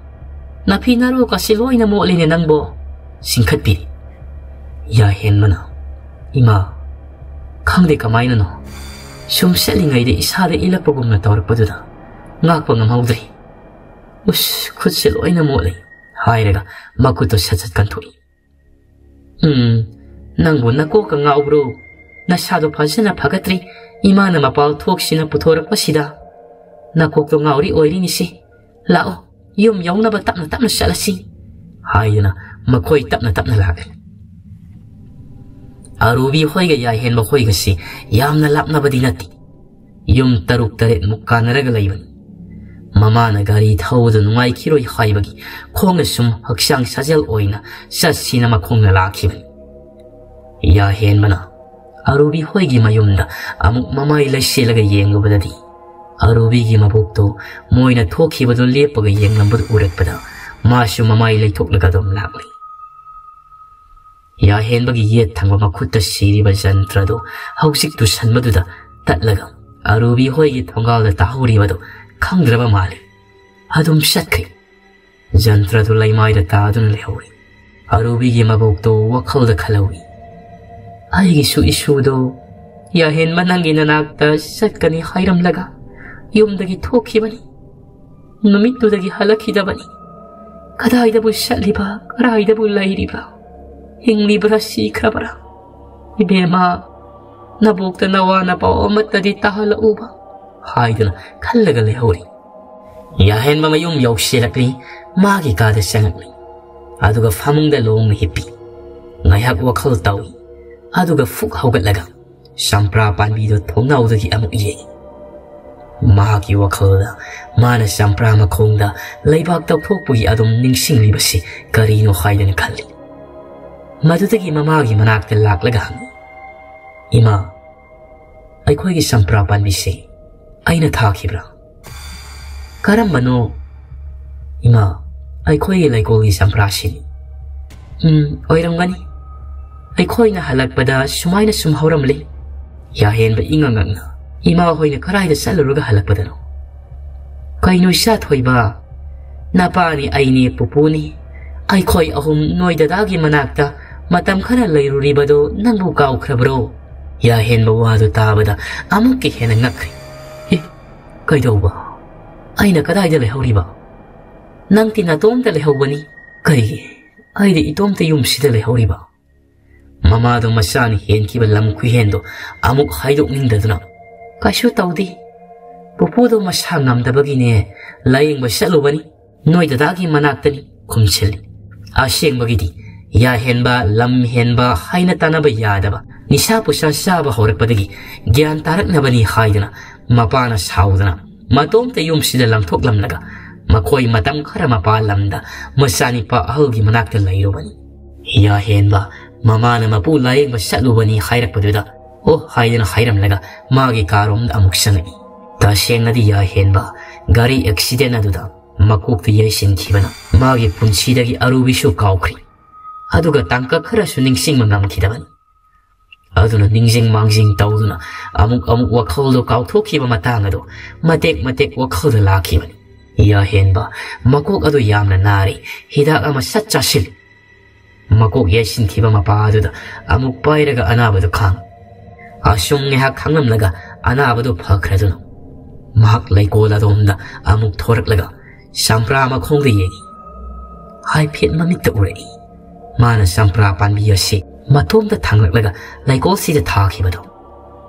ꯅꯥꯐꯤ ꯅꯔꯣꯛꯀꯁꯤ ꯂꯣꯏꯅ ꯃꯣꯠꯂꯤꯅꯦ ꯅꯪꯕꯣ꯫" ꯆꯤꯡꯈꯠꯄꯤꯔꯤ꯫ ꯌꯥꯍꯦꯟꯕꯅ, "ꯏꯃꯥ, ꯈꯪꯗꯦ ꯀꯃꯥꯏꯅꯅꯣ, ꯁꯨꯝ ꯆꯠꯂꯤꯉꯩꯗ ꯏꯁꯥꯗ ꯏꯜꯂꯛꯄꯒꯨꯝꯅ ꯇꯧꯔꯛꯄꯗꯨꯗ ꯉꯥꯛꯄ ꯉꯝꯍꯧꯗ꯭ꯔꯦ꯫ ꯎꯁ, ꯈꯨꯠꯁꯦ ꯂꯣꯏꯅ ꯃꯣꯠꯂꯦ" ꯍꯥꯏꯔꯒ ꯃꯈꯨꯠꯇꯣ ꯁꯠ ꯁꯠ ꯀꯟꯊꯣꯛꯏ꯫ "ꯎꯝ, ꯅꯪꯕꯨ ꯅꯀꯣꯛꯀ ꯉꯥꯎꯕ꯭ꯔꯣ? ꯅꯁꯥꯗꯣ ꯐꯖꯅ ꯐꯒꯠꯇ꯭ꯔꯤ꯫ ꯏꯃꯥꯅ ꯃꯄꯥꯜ ꯊꯣꯛꯁꯤꯅ ꯄꯨꯊꯣꯔꯛꯄꯁꯤꯗ ꯅꯀꯣꯛꯇꯣ ꯉꯥꯎꯔꯤ ꯑꯣꯏꯔꯤꯅꯤꯁꯦ꯫ ꯂꯥꯛꯑꯣ, ꯌꯨꯝ ꯌꯧꯅꯕ ꯇꯞꯅ ꯇꯞꯅ ꯆꯠꯂꯁꯤ" ꯍꯥꯏꯗꯨꯅ ꯃꯈꯣꯏ ꯇꯞꯅ ꯇꯞꯅ ꯂꯥꯛꯂꯦ꯫ ꯑꯔꯨꯕꯤ ꯍꯣꯏꯒ ꯌꯥꯏꯍꯦꯟꯕ ꯍꯣꯏꯒꯁꯤ ꯌꯥꯝꯅ ꯂꯥꯞꯅꯕꯗꯤ ꯅꯠꯇꯦ꯫ ꯌꯨꯝ ꯇꯔꯨꯛ ꯇꯔꯦꯠꯃꯨꯛ ꯀꯥꯟꯅꯔꯒ ꯂꯩꯕꯅꯤ꯫ ꯃꯃꯥꯅ ꯒꯥꯔꯤ ꯊꯧꯕꯗ ꯅꯨꯡꯉꯥꯏꯈꯤꯔꯣꯏ ꯍꯥꯏꯕꯒꯤ ꯈꯣꯡꯅ ꯁꯨꯝ ꯍꯛꯆꯥꯡ ꯁꯥꯖꯦꯜ ꯑꯣꯏꯅ ꯆꯠꯁꯤꯅ ꯃꯈꯣꯡꯅ ꯂꯥꯛꯈꯤꯕꯅꯤ꯫ ꯌꯥꯍꯦꯟꯕꯅ ꯑꯔꯨꯕꯤ ꯍꯣꯏꯒꯤ ꯃꯌꯨꯝꯗ ꯑꯃꯨꯛ ꯃꯃꯥꯏ ꯂꯩꯁꯦꯜꯂꯒ ꯌꯦꯡꯂꯨꯕꯗꯗꯤ, ꯑꯔꯨꯕꯤꯒꯤ ꯃꯕꯣꯛꯇꯨ ꯃꯣꯏꯅ ꯊꯣꯛꯈꯤꯕꯗꯨ ꯂꯦꯞꯄꯒ ꯌꯦꯡꯂꯝꯕꯗꯨ ꯎꯔꯛꯄꯗ, ꯃꯥꯁꯨ ꯃꯃꯥꯏ ꯂꯩꯊꯣꯛꯂꯒ ꯑꯗꯨꯝ ꯂꯥꯛꯂꯤ꯫ ꯌꯥꯍꯦꯟꯕꯒꯤ ꯌꯦꯠ ꯊꯪꯕ ꯃꯈꯨꯠꯇ ꯁꯤꯔꯤꯕ ꯖꯟꯇ꯭ꯔꯗꯨ ꯍꯧꯖꯤꯛ ꯇꯨꯁꯟꯕꯗꯨꯗ ꯇꯠꯂꯒ, ꯑꯔꯨꯕꯤ ꯍꯣꯏꯒꯤ ꯊꯣꯡꯒꯥꯜꯗ ꯇꯥꯍꯧꯔꯤꯕꯗꯨ ꯈꯪꯗ꯭ꯔꯕ ꯃꯥꯜꯂꯤ꯫ ꯑꯗꯨꯝ ꯆꯠꯈ꯭ꯔꯦ꯫ ꯖꯟꯇ꯭ꯔꯗꯨ ꯂꯩꯃꯥꯏꯗ ꯇꯥꯗꯨꯅ ꯂꯩꯍꯧꯔꯤ꯫ ꯑꯔꯨꯕꯤꯒꯤ ꯃꯕꯣꯛꯇꯣ ꯋꯥꯈꯜꯗ ꯈꯜꯍꯧꯏ꯫ "ꯑꯩꯒꯤꯁꯨ ꯏꯁꯨꯗꯣ ꯌꯥꯍꯦꯟꯕ ꯅꯪꯒꯤ ꯅꯅꯥꯛꯇ ꯆꯠꯀꯅꯤ ꯍꯥꯏꯔꯝꯂꯒ ꯌꯨꯝꯗꯒꯤ ꯊꯣꯛꯈꯤꯕꯅꯤ꯫ ꯅꯨꯃꯤꯠꯇꯨꯗꯒꯤ ꯍꯜꯂꯛꯈꯤꯗꯕꯅꯤ꯫ ꯀꯗꯥꯏꯗꯕꯨ ꯆꯠꯂꯤꯕ, ꯀꯗꯥꯏꯗꯕꯨ ꯂꯩꯔꯤꯕ? ꯍꯤꯡꯂꯤꯕ꯭ꯔꯥ, ꯁꯤꯈ꯭ꯔꯕ꯭ꯔꯥ? ꯏꯕꯦꯝꯃ, ꯅꯕꯣꯛꯇ ꯅꯋꯥ ꯅꯄꯥꯎ ꯑꯃꯠꯇꯗꯤ ꯇꯥꯍꯜꯂꯛꯎꯕ" ꯍꯥꯏꯗꯨꯅ ꯈꯜꯂꯒ ꯂꯩꯍꯧꯔꯤ꯫ ꯌꯥꯍꯦꯟꯕ ꯃꯌꯨꯝ ꯌꯧꯁꯤꯜꯂꯛꯂꯤ꯫ ꯃꯥꯒꯤ ꯀꯥꯗ ꯆꯪꯉꯛꯂꯤ꯫ ꯑꯗꯨꯒ ꯐꯃꯨꯡꯗ ꯂꯣꯡꯅ ꯍꯤꯞꯄꯤ꯫ ꯉꯥꯏꯍꯥꯛ ꯋꯥꯈꯜ ꯇꯧꯏ꯫ ꯑꯗꯨꯒ ꯐꯨꯛ ꯍꯧꯒꯠꯂꯒ ꯆꯝꯄ꯭ꯔꯥ ꯄꯥꯝꯕꯤꯗꯨ ꯊꯣꯡꯅꯥꯎꯗꯒꯤ ꯑꯃꯨꯛ ꯌꯦꯡꯏ꯫ ꯃꯍꯥꯛꯀꯤ ꯋꯥꯈꯜꯗ ꯃꯥꯅ ꯆꯝꯄ꯭ꯔꯥ ꯃꯈꯣꯡꯗ ꯂꯩꯕꯥꯛ ꯇꯧꯊꯣꯛꯄꯒꯤ ꯑꯗꯨꯝ ꯅꯤꯡꯁꯤꯡꯂꯤꯕꯁꯤ ꯀꯔꯤꯅꯣ ꯍꯥꯏꯗꯅ ꯈꯜꯂꯤ꯫ ꯃꯗꯨꯗꯒꯤ ꯃꯃꯥꯒꯤ ꯃꯅꯥꯛꯇ ꯂꯥꯛꯂꯒ ꯍꯪꯏ, "ꯏꯃꯥ, ꯑꯩꯈꯣꯏꯒꯤ ꯆꯝꯄ꯭ꯔꯥ ꯄꯥꯝꯕꯤꯁꯤ ꯑꯩꯅ ꯊꯥꯈꯤꯕ꯭ꯔꯥ?" "ꯀꯔꯝꯕꯅꯣ?" "ꯏꯃꯥ, ꯑꯩꯈꯣꯏꯒꯤ ꯂꯩꯀꯣꯜꯒꯤ ꯆꯝꯄ꯭ꯔꯥꯁꯤꯅꯤ꯫" "ꯎꯝ, ꯑꯣꯏꯔꯝꯒꯅꯤ꯫ ꯑꯩꯈꯣꯏꯅ ꯍꯜꯂꯛꯄꯗ ꯁꯨꯃꯥꯏꯅ ꯁꯨꯝ ꯍꯧꯔꯝꯂꯤ꯫" ꯌꯥꯍꯦꯟꯕ ꯏꯉꯛ ꯉꯛꯅ, "ꯏꯃꯥ ꯍꯣꯏꯅ ꯀꯗꯥꯏꯗ ꯆꯠꯂꯨꯔꯒ ꯍꯜꯂꯛꯄꯗꯅꯣ?" "ꯀꯩꯅꯣ ꯏꯆꯥ ꯊꯣꯏꯕ, ꯅꯄꯥꯅꯤ, ꯑꯩꯅꯤ, ꯄꯨꯄꯨꯅꯤ, ꯑꯩꯈꯣꯏ ꯑꯍꯨꯝ ꯅꯣꯏ ꯗꯗꯥꯒꯤ ꯃꯅꯥꯛꯇ ꯃꯇꯝ ꯈꯔ ꯂꯩꯔꯨꯔꯤꯕꯗꯣ ꯅꯪꯕꯨ ꯀꯥꯎꯈ꯭ꯔꯕ꯭ꯔꯣ?" ꯌꯥꯍꯦꯟꯕ ꯋꯥꯗꯨ ꯇꯥꯕꯗ ꯑꯃꯨꯛꯀ ꯍꯦꯟꯅ ꯉꯛꯈ꯭ꯔꯦ꯫ "ꯑꯦ, ꯀꯩꯗꯧꯕ? ꯑꯩꯅ ꯀꯗꯥꯏꯗ ꯂꯩꯍꯧꯔꯤꯕ? ꯅꯪꯗꯤ ꯅꯇꯣꯝꯇ ꯂꯩꯍꯧꯕꯅꯤ꯫ ꯀꯔꯤꯒꯤ ꯑꯩꯗꯤ ꯏꯇꯣꯝꯇ ꯌꯨꯝꯁꯤꯗ ꯂꯩꯍꯧꯔꯤꯕ?" ꯃꯃꯥꯗꯣ ꯃꯆꯥꯅ ꯍꯦꯟꯈꯤꯕ ꯂꯝ ꯈꯨꯍꯦꯟꯗꯣ ꯑꯃꯨꯛ ꯍꯥꯏꯗꯣꯛꯅꯤꯡꯗꯗꯨꯅ, "ꯀꯩꯁꯨ ꯇꯧꯗꯦ꯫ ꯄꯨꯄꯨꯗꯣ ꯃꯁꯥ ꯉꯝꯗꯕꯒꯤꯅꯦ, ꯂꯥꯌꯦꯡꯕ ꯆꯠꯂꯨꯕꯅꯤ꯫ ꯅꯣꯏ ꯗꯗꯥꯒꯤ ꯃꯅꯥꯛꯇꯅꯤ" ꯈꯨꯝꯁꯤꯜꯂꯤ꯫ ꯑꯁꯦꯡꯕꯒꯤꯗꯤ ꯌꯥꯍꯦꯟꯕ, ꯂꯝ ꯍꯦꯟꯕ ꯍꯥꯏꯅ ꯇꯥꯟꯅꯕ ꯌꯥꯗꯕ, ꯅꯤꯁꯥ ꯄꯨꯁꯥ ꯆꯥꯕ ꯍꯧꯔꯛꯄꯗꯒꯤ ꯒ꯭ꯌꯥꯟ ꯇꯥꯔꯛꯅꯕꯅꯤ ꯍꯥꯏꯗꯨꯅ ꯃꯄꯥꯅ ꯁꯥꯎꯗꯅ ꯃꯇꯣꯝꯇ ꯌꯨꯝꯁꯤꯗ ꯂꯪꯊꯣꯛꯂꯝꯂꯒ ꯃꯈꯣꯏ ꯃꯇꯝ ꯈꯔ ꯃꯄꯥꯟ ꯂꯝꯗ ꯃꯆꯥꯅꯤꯄꯥ ꯑꯍꯜꯒꯤ ꯃꯅꯥꯛꯇ ꯂꯩꯔꯨꯕꯅꯤ꯫ ꯌꯥꯍꯦꯟꯕ ꯃꯃꯥꯅ ꯃꯄꯨ ꯂꯥꯌꯦꯡꯕ ꯆꯠꯂꯨꯕꯅꯤ ꯍꯥꯏꯔꯛꯄꯗꯨꯗ "ꯑꯣ" ꯍꯥꯏꯗꯨꯅ ꯍꯥꯏꯔꯝꯂꯒ ꯃꯥꯒꯤ ꯀꯥꯔꯣꯝꯗ ꯑꯃꯨꯛ ꯆꯪꯉꯛꯏ꯫ ꯇꯁꯦꯡꯅꯗꯤ ꯌꯥꯍꯦꯟꯕ ꯒꯥꯔꯤ ꯑꯦꯛꯁꯤꯗꯦꯟ ꯑꯗꯨꯗ ꯃꯀꯣꯛꯇ ꯌꯩꯁꯤꯟꯈꯤꯕꯅ ꯃꯥꯒꯤ ꯄꯨꯟꯁꯤꯗꯒꯤ ꯑꯔꯨꯕꯤꯁꯨ ꯀꯥꯎꯈ꯭ꯔꯤ꯫ ꯑꯗꯨꯒ ꯇꯥꯡꯀꯛ ꯈꯔꯁꯨ ꯅꯤꯡꯁꯤꯡꯕ ꯉꯝꯈꯤꯗꯕꯅꯤ꯫ ꯑꯗꯨꯅ ꯅꯤꯡꯖꯤꯡ ꯃꯥꯡꯖꯤꯡ ꯇꯧꯗꯨꯅ ꯑꯃꯨꯛ ꯑꯃꯨꯛ ꯋꯥꯈꯜꯗꯣ ꯀꯥꯎꯊꯣꯛꯈꯤꯕ ꯃꯇꯥꯡ ꯑꯗꯨ ꯃꯇꯦꯛ ꯃꯇꯦꯛ ꯋꯥꯈꯜꯗ ꯂꯥꯛꯈꯤꯕꯅꯤ꯫ ꯌꯥꯍꯦꯟꯕ ꯃꯀꯣꯛ ꯑꯗꯨ ꯌꯥꯝꯅ ꯅꯥꯔꯤ, ꯍꯤꯗꯥꯛ ꯑꯃ ꯁꯠ ꯆꯥꯁꯤꯜꯂꯨ꯫ ꯃꯀꯣꯛ ꯌꯩꯁꯤꯟꯈꯤꯕ ꯃꯄꯥ ꯑꯗꯨꯗ ꯑꯃꯨꯛ ꯄꯥꯏꯔꯒ ꯑꯅꯥꯕꯗꯨ ꯈꯥꯡ꯫ ꯑꯁꯨꯝ ꯉꯥꯏꯍꯥꯛ ꯈꯥꯡꯂꯝꯂꯒ ꯑꯅꯥꯕꯗꯨ ꯐꯈ꯭ꯔꯗꯨꯅ ꯃꯍꯥꯛ ꯂꯩꯀꯣꯜ ꯑꯗꯣꯝꯗ ꯑꯃꯨꯛ ꯊꯣꯔꯛꯂꯒ ꯆꯝꯄ꯭ꯔꯥ ꯃꯈꯣꯡꯗ ꯌꯦꯡꯉꯤ꯫ ꯍꯥꯏꯐꯦꯠ ꯃꯃꯤꯠꯇ ꯎꯔꯛꯏ꯫ ꯃꯥꯅ ꯆꯝꯄ꯭ꯔꯥ ꯄꯥꯝꯕꯤ ꯑꯁꯤ ꯃꯇꯣꯝꯇ ꯊꯥꯡꯂꯛꯂꯒ ꯂꯩꯀꯣꯜꯁꯤꯗ ꯊꯥꯈꯤꯕꯗꯣ꯫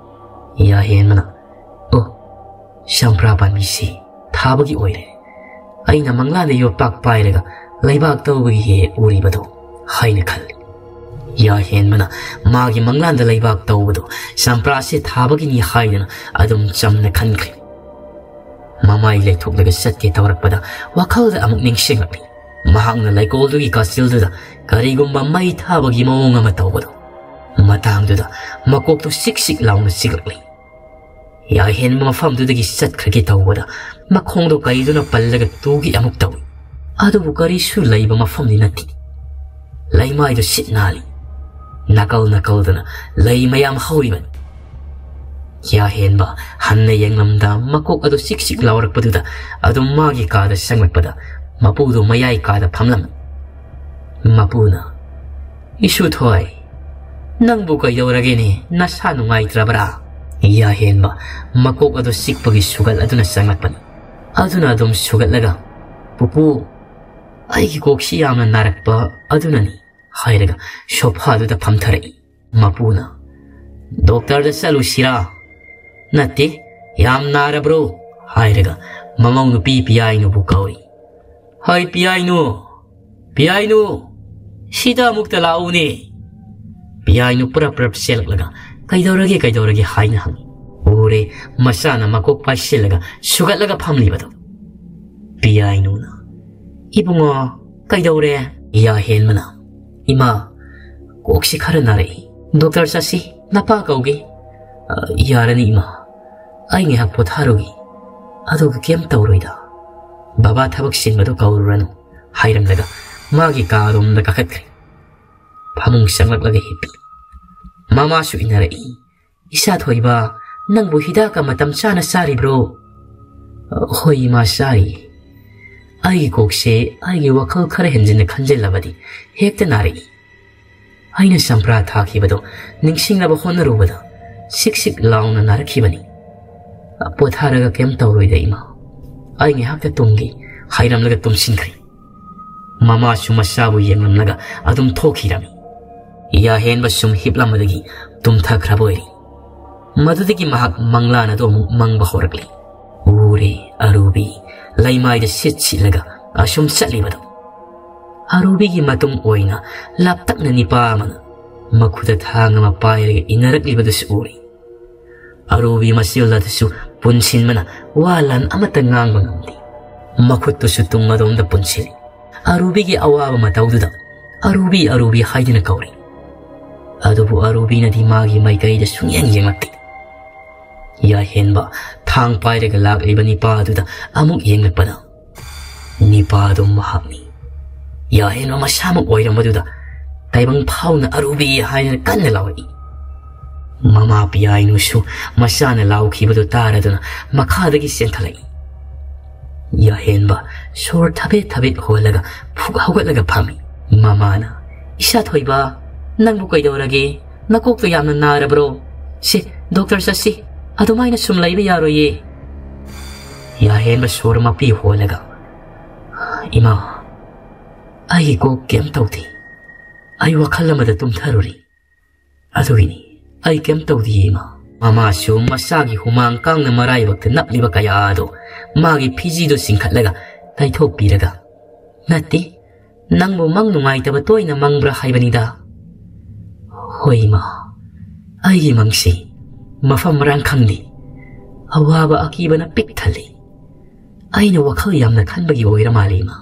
ꯌꯥꯍꯦꯟꯕꯅ, "ꯑꯣ, ꯆꯝꯄ꯭ꯔꯥ ꯄꯥꯝꯕꯤꯁꯤ ꯊꯥꯕꯒꯤ ꯑꯣꯏꯔꯦ꯫ ꯑꯩꯅ ꯃꯪꯂꯥꯟꯗ ꯌꯣꯠꯄꯥꯛ ꯄꯥꯏꯔꯒ ꯂꯩꯕꯥꯛ ꯇꯧꯕꯒꯤ ꯍꯦꯛ ꯎꯔꯤꯕꯗꯣ" ꯍꯥꯏꯅ ꯈꯜꯂꯤ꯫ ꯌꯥꯍꯦꯟꯕꯅ ꯃꯥꯒꯤ ꯃꯪꯂꯥꯟꯗ ꯂꯩꯕꯥꯛ ꯇꯧꯕꯗꯣ ꯆꯝꯄ꯭ꯔꯥꯁꯦ ꯊꯥꯕꯒꯤꯅꯤ ꯍꯥꯏꯗꯨꯅ ꯑꯗꯨꯝ ꯆꯝꯅ ꯈꯟꯈ꯭ꯔꯦ꯫ ꯃꯃꯥꯏ ꯂꯩꯊꯣꯛꯂꯒ ꯆꯠꯀꯦ ꯇꯧꯔꯛꯄꯗ ꯋꯥꯈꯜꯗ ꯑꯃꯨꯛ ꯅꯤꯡꯁꯤꯡꯂꯛꯂꯤ꯫ ꯃꯍꯥꯛꯅ ꯂꯩꯀꯣꯜꯗꯨꯒꯤ ꯀꯥꯆꯤꯜꯗꯨꯗ ꯀꯔꯤꯒꯨꯝꯕ ꯃꯩ ꯊꯥꯕꯒꯤ ꯃꯑꯣꯡ ꯑꯃ ꯇꯧꯕꯗꯣ꯫ ꯃꯇꯥꯡꯗꯨꯗ ꯃꯀꯣꯛꯇꯨ ꯁꯤꯛ ꯁꯤꯛ ꯂꯥꯎꯅ ꯆꯤꯛꯂꯛꯂꯤ꯫ ꯌꯥꯍꯦꯟꯕ ꯃꯐꯝꯗꯨꯗꯒꯤ ꯆꯠꯈ꯭ꯔꯒꯦ ꯇꯧꯕꯗ ꯃꯈꯣꯡꯗꯣ ꯀꯩꯗꯨꯅ ꯄꯜꯂꯒ ꯇꯨꯒꯤ ꯑꯃꯨꯛ ꯇꯧꯏ꯫ ꯑꯗꯨꯕꯨ ꯀꯔꯤꯁꯨ ꯂꯩꯕ ꯃꯐꯝꯗꯤ ꯅꯠꯇꯦ꯫ ꯂꯩꯃꯥꯏꯗꯨ ꯁꯤꯠ ꯅꯥꯜꯂꯤ꯫ ꯅꯥꯀꯜ ꯅꯥꯀꯜꯗꯅ ꯂꯩ ꯃꯌꯥꯝ ꯍꯧꯔꯤꯕꯅꯤ꯫ ꯌꯥꯍꯦꯟꯕ ꯍꯟꯅ ꯌꯦꯡꯂꯝꯗ ꯃꯀꯣꯛ ꯑꯗꯨ ꯆꯤꯛ ꯆꯤꯛ ꯂꯥꯎꯔꯛꯄꯗꯨꯗ ꯑꯗꯨꯝ ꯃꯥꯒꯤ ꯀꯥꯗ ꯆꯪꯂꯛꯄꯗ ꯃꯄꯨꯗꯨ ꯃꯌꯥꯏ ꯀꯥꯗ ꯐꯝꯂꯝꯃꯤ꯫ ꯃꯄꯨꯅ, "ꯏꯁꯨꯊꯣꯏ, ꯅꯪꯕꯨ ꯀꯩꯗꯧꯔꯒꯦꯅꯦ? ꯅꯁꯥ ꯅꯨꯡꯉꯥꯏꯇ꯭ꯔꯕ꯭ꯔꯥ?" ꯌꯥꯍꯦꯟꯕ ꯃꯀꯣꯛ ꯑꯗꯨ ꯆꯤꯛꯄꯒꯤ ꯁꯨꯒꯜ ꯑꯗꯨꯅ ꯆꯪꯂꯛꯄꯅꯤ꯫ ꯑꯗꯨꯅ ꯑꯗꯨꯝ ꯁꯨꯒꯠꯂꯒ, "ꯄꯨꯄꯨ, ꯑꯩꯒꯤ ꯀꯣꯛꯁꯤ ꯌꯥꯝꯅ ꯅꯥꯔꯛꯄ ꯑꯗꯨꯅꯅꯤ" ꯍꯥꯏꯔꯒ ꯁꯣꯐꯥꯗꯨꯗ ꯐꯝꯊꯔꯛꯏ꯫ ꯃꯄꯨꯅ, "ꯗꯣꯛꯇꯔꯗ ꯆꯠꯂꯨꯁꯤꯔꯥ?" "ꯅꯠꯇꯦ, ꯌꯥꯝ ꯅꯥꯔꯕ꯭ꯔꯣ?" ꯍꯥꯏꯔꯒ ꯃꯃꯧ ꯅꯨꯄꯤ ꯄꯤꯌꯥꯏꯅꯨꯕꯨ ꯀꯧꯏ꯫ "ꯍꯣꯏ ꯄꯤꯌꯥꯏꯅꯨ, ꯄꯤꯌꯥꯏꯅꯨ, ꯁꯤꯗ ꯑꯃꯨꯛꯇ ꯂꯥꯛꯎꯅꯦ"꯫ ꯄꯤꯌꯥꯏꯅꯨ ꯄꯨꯔꯞ ꯄꯨꯔꯞ ꯆꯦꯜꯂꯛꯂꯒ, "ꯀꯩꯗꯧꯔꯒꯦ, ꯀꯩꯗꯧꯔꯒꯦ?" ꯍꯥꯏꯅ ꯍꯪꯏ꯫ ꯎꯔꯦ ꯃꯆꯥꯅ ꯃꯀꯣꯛ ꯄꯥꯏꯁꯤꯜꯂꯒ ꯁꯨꯒꯠꯂꯒ ꯐꯝꯂꯤꯕꯗꯣ꯫ ꯄꯤꯌꯥꯏꯅꯨꯅ, "ꯏꯕꯨꯡꯉꯣ, ꯀꯩꯗꯧꯔꯦ?" ꯌꯥꯍꯦꯟꯕꯅ, "ꯏꯃꯥ, ꯀꯣꯛꯁꯤ ꯈꯔ ꯅꯥꯔꯛꯏ꯫ ꯗꯣꯛꯇꯔ ꯆꯠꯁꯤ, ꯅꯄꯥ ꯀꯧꯒꯦ꯫" "ꯑ, ꯌꯥꯔꯅꯤ ꯏꯃꯥ, ꯑꯩ ꯉꯥꯏꯍꯥꯛ ꯄꯣꯊꯥꯔꯨꯒꯦ꯫ ꯑꯗꯨꯒ ꯀꯩꯝ ꯇꯧꯔꯣꯏꯗ꯫ ꯕꯕꯥ ꯊꯕꯛ ꯆꯤꯟꯕꯗꯣ ꯀꯧꯔꯨꯔꯅꯨ," ꯍꯥꯏꯔꯝꯂꯒ ꯃꯥꯒꯤ ꯀꯥ ꯔꯣꯝꯗ ꯀꯥꯈꯠꯈ꯭ꯔꯦ꯫ ꯐꯃꯨꯡ ꯆꯪꯂꯛꯂꯒ ꯍꯤꯞꯄꯤ꯫ ꯃꯃꯥꯁꯨ ꯏꯟꯅꯔꯛꯏ꯫ "ꯏꯆꯥ ꯊꯣꯏꯕ, ꯅꯪꯕꯨ ꯍꯤꯗꯥꯛꯀ ꯃꯇꯝ ꯆꯥꯅ ꯆꯥꯔꯤꯕ꯭ꯔꯣ?" "ꯍꯣꯏ ꯏꯃꯥ, ꯆꯥꯔꯤ꯫ ꯑꯩꯒꯤ ꯀꯣꯛꯁꯦ ꯑꯩꯒꯤ ꯋꯥꯈꯜ ꯈꯔ ꯍꯦꯟꯖꯤꯟꯅ ꯈꯟꯖꯤꯜꯂꯕꯗꯤ ꯍꯦꯛꯇ ꯅꯥꯔꯛꯏ꯫ ꯑꯩꯅ ꯆꯝꯄ꯭ꯔꯥ ꯊꯥꯈꯤꯕꯗꯣ ꯅꯤꯡꯁꯤꯡꯅꯕ ꯍꯣꯠꯅꯔꯨꯕꯗ ꯁꯤꯛ ꯁꯤꯛ ꯂꯥꯎꯅ ꯅꯥꯔꯛꯈꯤꯕꯅꯤ꯫ ꯄꯣꯊꯥꯔꯒ ꯀꯩꯝ ꯇꯧꯔꯣꯏꯗ ꯏꯃꯥ, ꯑꯩ ꯉꯥꯏꯍꯥꯛꯇ ꯇꯨꯝꯒꯦ," ꯍꯥꯏꯔꯝꯂꯒ ꯇꯨꯝꯁꯤꯟꯈ꯭ꯔꯦ꯫ ꯃꯃꯥꯁꯨ ꯃꯆꯥꯕꯨ ꯌꯦꯡꯂꯝꯂꯒ ꯑꯗꯨꯝ ꯊꯣꯛꯈꯤꯔꯝꯃꯤ꯫ ꯌꯥꯍꯦꯟꯕ ꯁꯨꯝ ꯍꯤꯞꯂꯝꯕꯗꯒꯤ ꯇꯨꯝꯊꯈ꯭ꯔꯕ ꯑꯣꯏꯔꯤ꯫ ꯃꯗꯨꯗꯒꯤ ꯃꯍꯥꯛ ꯃꯪꯂꯥꯟ ꯑꯗꯨ ꯑꯃꯨꯛ ꯃꯪꯕ ꯍꯧꯔꯛꯂꯤ꯫ ꯎꯔꯦ ꯑꯔꯨꯕꯤ ꯂꯩꯃꯥꯏꯗ ꯁꯤꯠ ꯁꯤꯠꯂꯒ ꯑꯁꯨꯝ ꯆꯠꯂꯤꯕꯗꯨ꯫ ꯑꯔꯨꯕꯤꯒꯤ ꯃꯇꯨꯡ ꯑꯣꯏꯅ ꯂꯥꯞꯇꯛꯅ ꯅꯤꯄꯥ ꯑꯃꯅ ꯃꯈꯨꯠꯇ ꯊꯥꯡ ꯑꯃ ꯄꯥꯏꯔꯒ ꯏꯟꯅꯔꯛꯂꯤꯕꯗꯨꯁꯨ ꯎꯔꯤ꯫ ꯑꯔꯨꯕꯤ ꯃꯆꯤꯜ ꯑꯗꯨꯁꯨ ꯄꯨꯟꯁꯤꯟꯕꯅ ꯋꯥ ꯂꯥꯟ ꯑꯃꯠꯇ ꯉꯥꯡꯕ ꯉꯝꯗꯦ꯫ ꯃꯈꯨꯠꯇꯨꯁꯨ ꯇꯨꯡ ꯑꯗꯣꯝꯗ ꯄꯨꯟꯁꯤꯜꯂꯤ꯫ ꯑꯔꯨꯕꯤꯒꯤ ꯑꯋꯥꯕ ꯃꯇꯧꯗꯨꯗ "ꯑꯔꯨꯕꯤ, ꯑꯔꯨꯕꯤ" ꯍꯥꯏꯗꯨꯅ ꯀꯧꯔꯤ꯫ ꯑꯗꯨꯕꯨ ꯑꯔꯨꯕꯤꯅꯗꯤ ꯃꯥꯒꯤ ꯃꯥꯏꯀꯩꯗ ꯁꯨꯡꯌꯦꯡ ꯌꯦꯡꯂꯛꯇꯦ꯫ ꯌꯥꯍꯦꯟꯕ ꯊꯥꯡ ꯄꯥꯏꯔꯒ ꯂꯥꯛꯂꯤꯕ ꯅꯤꯄꯥ ꯑꯗꯨꯗ ꯑꯃꯨꯛ ꯌꯦꯡꯂꯛꯄꯗ, ꯅꯤꯄꯥ ꯑꯗꯨ ꯃꯍꯥꯛꯅꯤ꯫ ꯌꯥꯍꯦꯟꯕ ꯃꯁꯥꯃꯛ ꯑꯣꯏꯔꯝꯕꯗꯨꯗ ꯇꯥꯏꯕꯪ ꯐꯥꯎꯅ "ꯑꯔꯨꯕꯤ" ꯍꯥꯏꯅ ꯀꯟꯅ ꯂꯥꯎꯔꯛꯏ꯫ ꯃꯃꯥ ꯄꯤꯌꯥꯏꯅꯨꯁꯨ ꯃꯆꯥꯅ ꯂꯥꯎꯈꯤꯕꯗꯨ ꯇꯥꯔꯗꯨꯅ ꯃꯈꯥꯗꯒꯤ ꯆꯦꯟꯊꯂꯛꯏ꯫ ꯌꯥꯍꯦꯟꯕ ꯁꯣꯔ ꯊꯕꯦꯠ ꯊꯕꯦꯠ ꯍꯣꯜꯂꯒ ꯐꯨꯛ ꯍꯧꯒꯠꯂꯒ ꯐꯝꯃꯤ꯫ ꯃꯃꯥꯅ, "ꯏꯆꯥ ꯊꯣꯏꯕ, ꯅꯪꯕꯨ ꯀꯩꯗꯧꯔꯒꯦ? ꯅꯀꯣꯛꯇꯣ ꯌꯥꯝꯅ ꯅꯥꯔꯕ꯭ꯔꯣ? ꯁꯦ, ꯗꯣꯛꯇꯔ ꯆꯠꯁꯤ, ꯑꯗꯨꯃꯥꯏꯅ ꯁꯨꯝ ꯂꯩꯕ ꯌꯥꯔꯣꯏꯌꯦ꯫" ꯌꯥꯍꯦꯟꯕ ꯁꯣꯔ ꯃꯄꯤ ꯍꯣꯜꯂꯒ, "ꯏꯃꯥ, ꯑꯩꯒꯤ ꯀꯣꯛ ꯀꯩꯝ ꯇꯧꯗꯦ꯫ ꯑꯩ ꯋꯥꯈꯜ ꯑꯃꯗ ꯇꯨꯝꯊꯔꯨꯔꯤ꯫ ꯑꯗꯨꯒꯤꯅꯤ, ꯑꯩ ꯀꯩꯝ ꯇꯧꯗꯤꯌꯦ, ꯏꯃꯥ꯫" ꯃꯃꯥꯁꯨ ꯃꯆꯥꯒꯤ ꯍꯨꯃꯥꯡ ꯀꯥꯡꯅ ꯃꯔꯥꯏꯕꯛꯇ ꯅꯞꯂꯤꯕ ꯀꯌꯥ ꯑꯗꯨ ꯃꯥꯒꯤ ꯐꯤꯖꯤꯗꯨ ꯆꯤꯡꯈꯠꯂꯒ ꯇꯩꯊꯣꯛꯄꯤꯔꯒ, "ꯅꯠꯇꯦ, ꯅꯪꯕꯨ ꯃꯪ ꯅꯨꯡꯉꯥꯏꯇꯕ ꯇꯣꯏꯅ ꯃꯪꯕ꯭ꯔꯥ ꯍꯥꯏꯕꯅꯤꯗ꯫" "ꯍꯣꯏ, ꯏꯃꯥ, ꯑꯩꯒꯤ ꯃꯪꯁꯤ ꯃꯐꯝ ꯃꯔꯥꯡ ꯈꯪꯗꯦ꯫ ꯑꯋꯥꯕ ꯑꯀꯤꯕꯅ ꯄꯤꯛ ꯊꯜꯂꯤ꯫ ꯑꯩꯅ ꯋꯥꯈꯜ ꯌꯥꯝꯅ ꯈꯟꯕꯒꯤ ꯑꯣꯏꯔ ꯃꯥꯜꯂꯦ, ꯏꯃꯥ꯫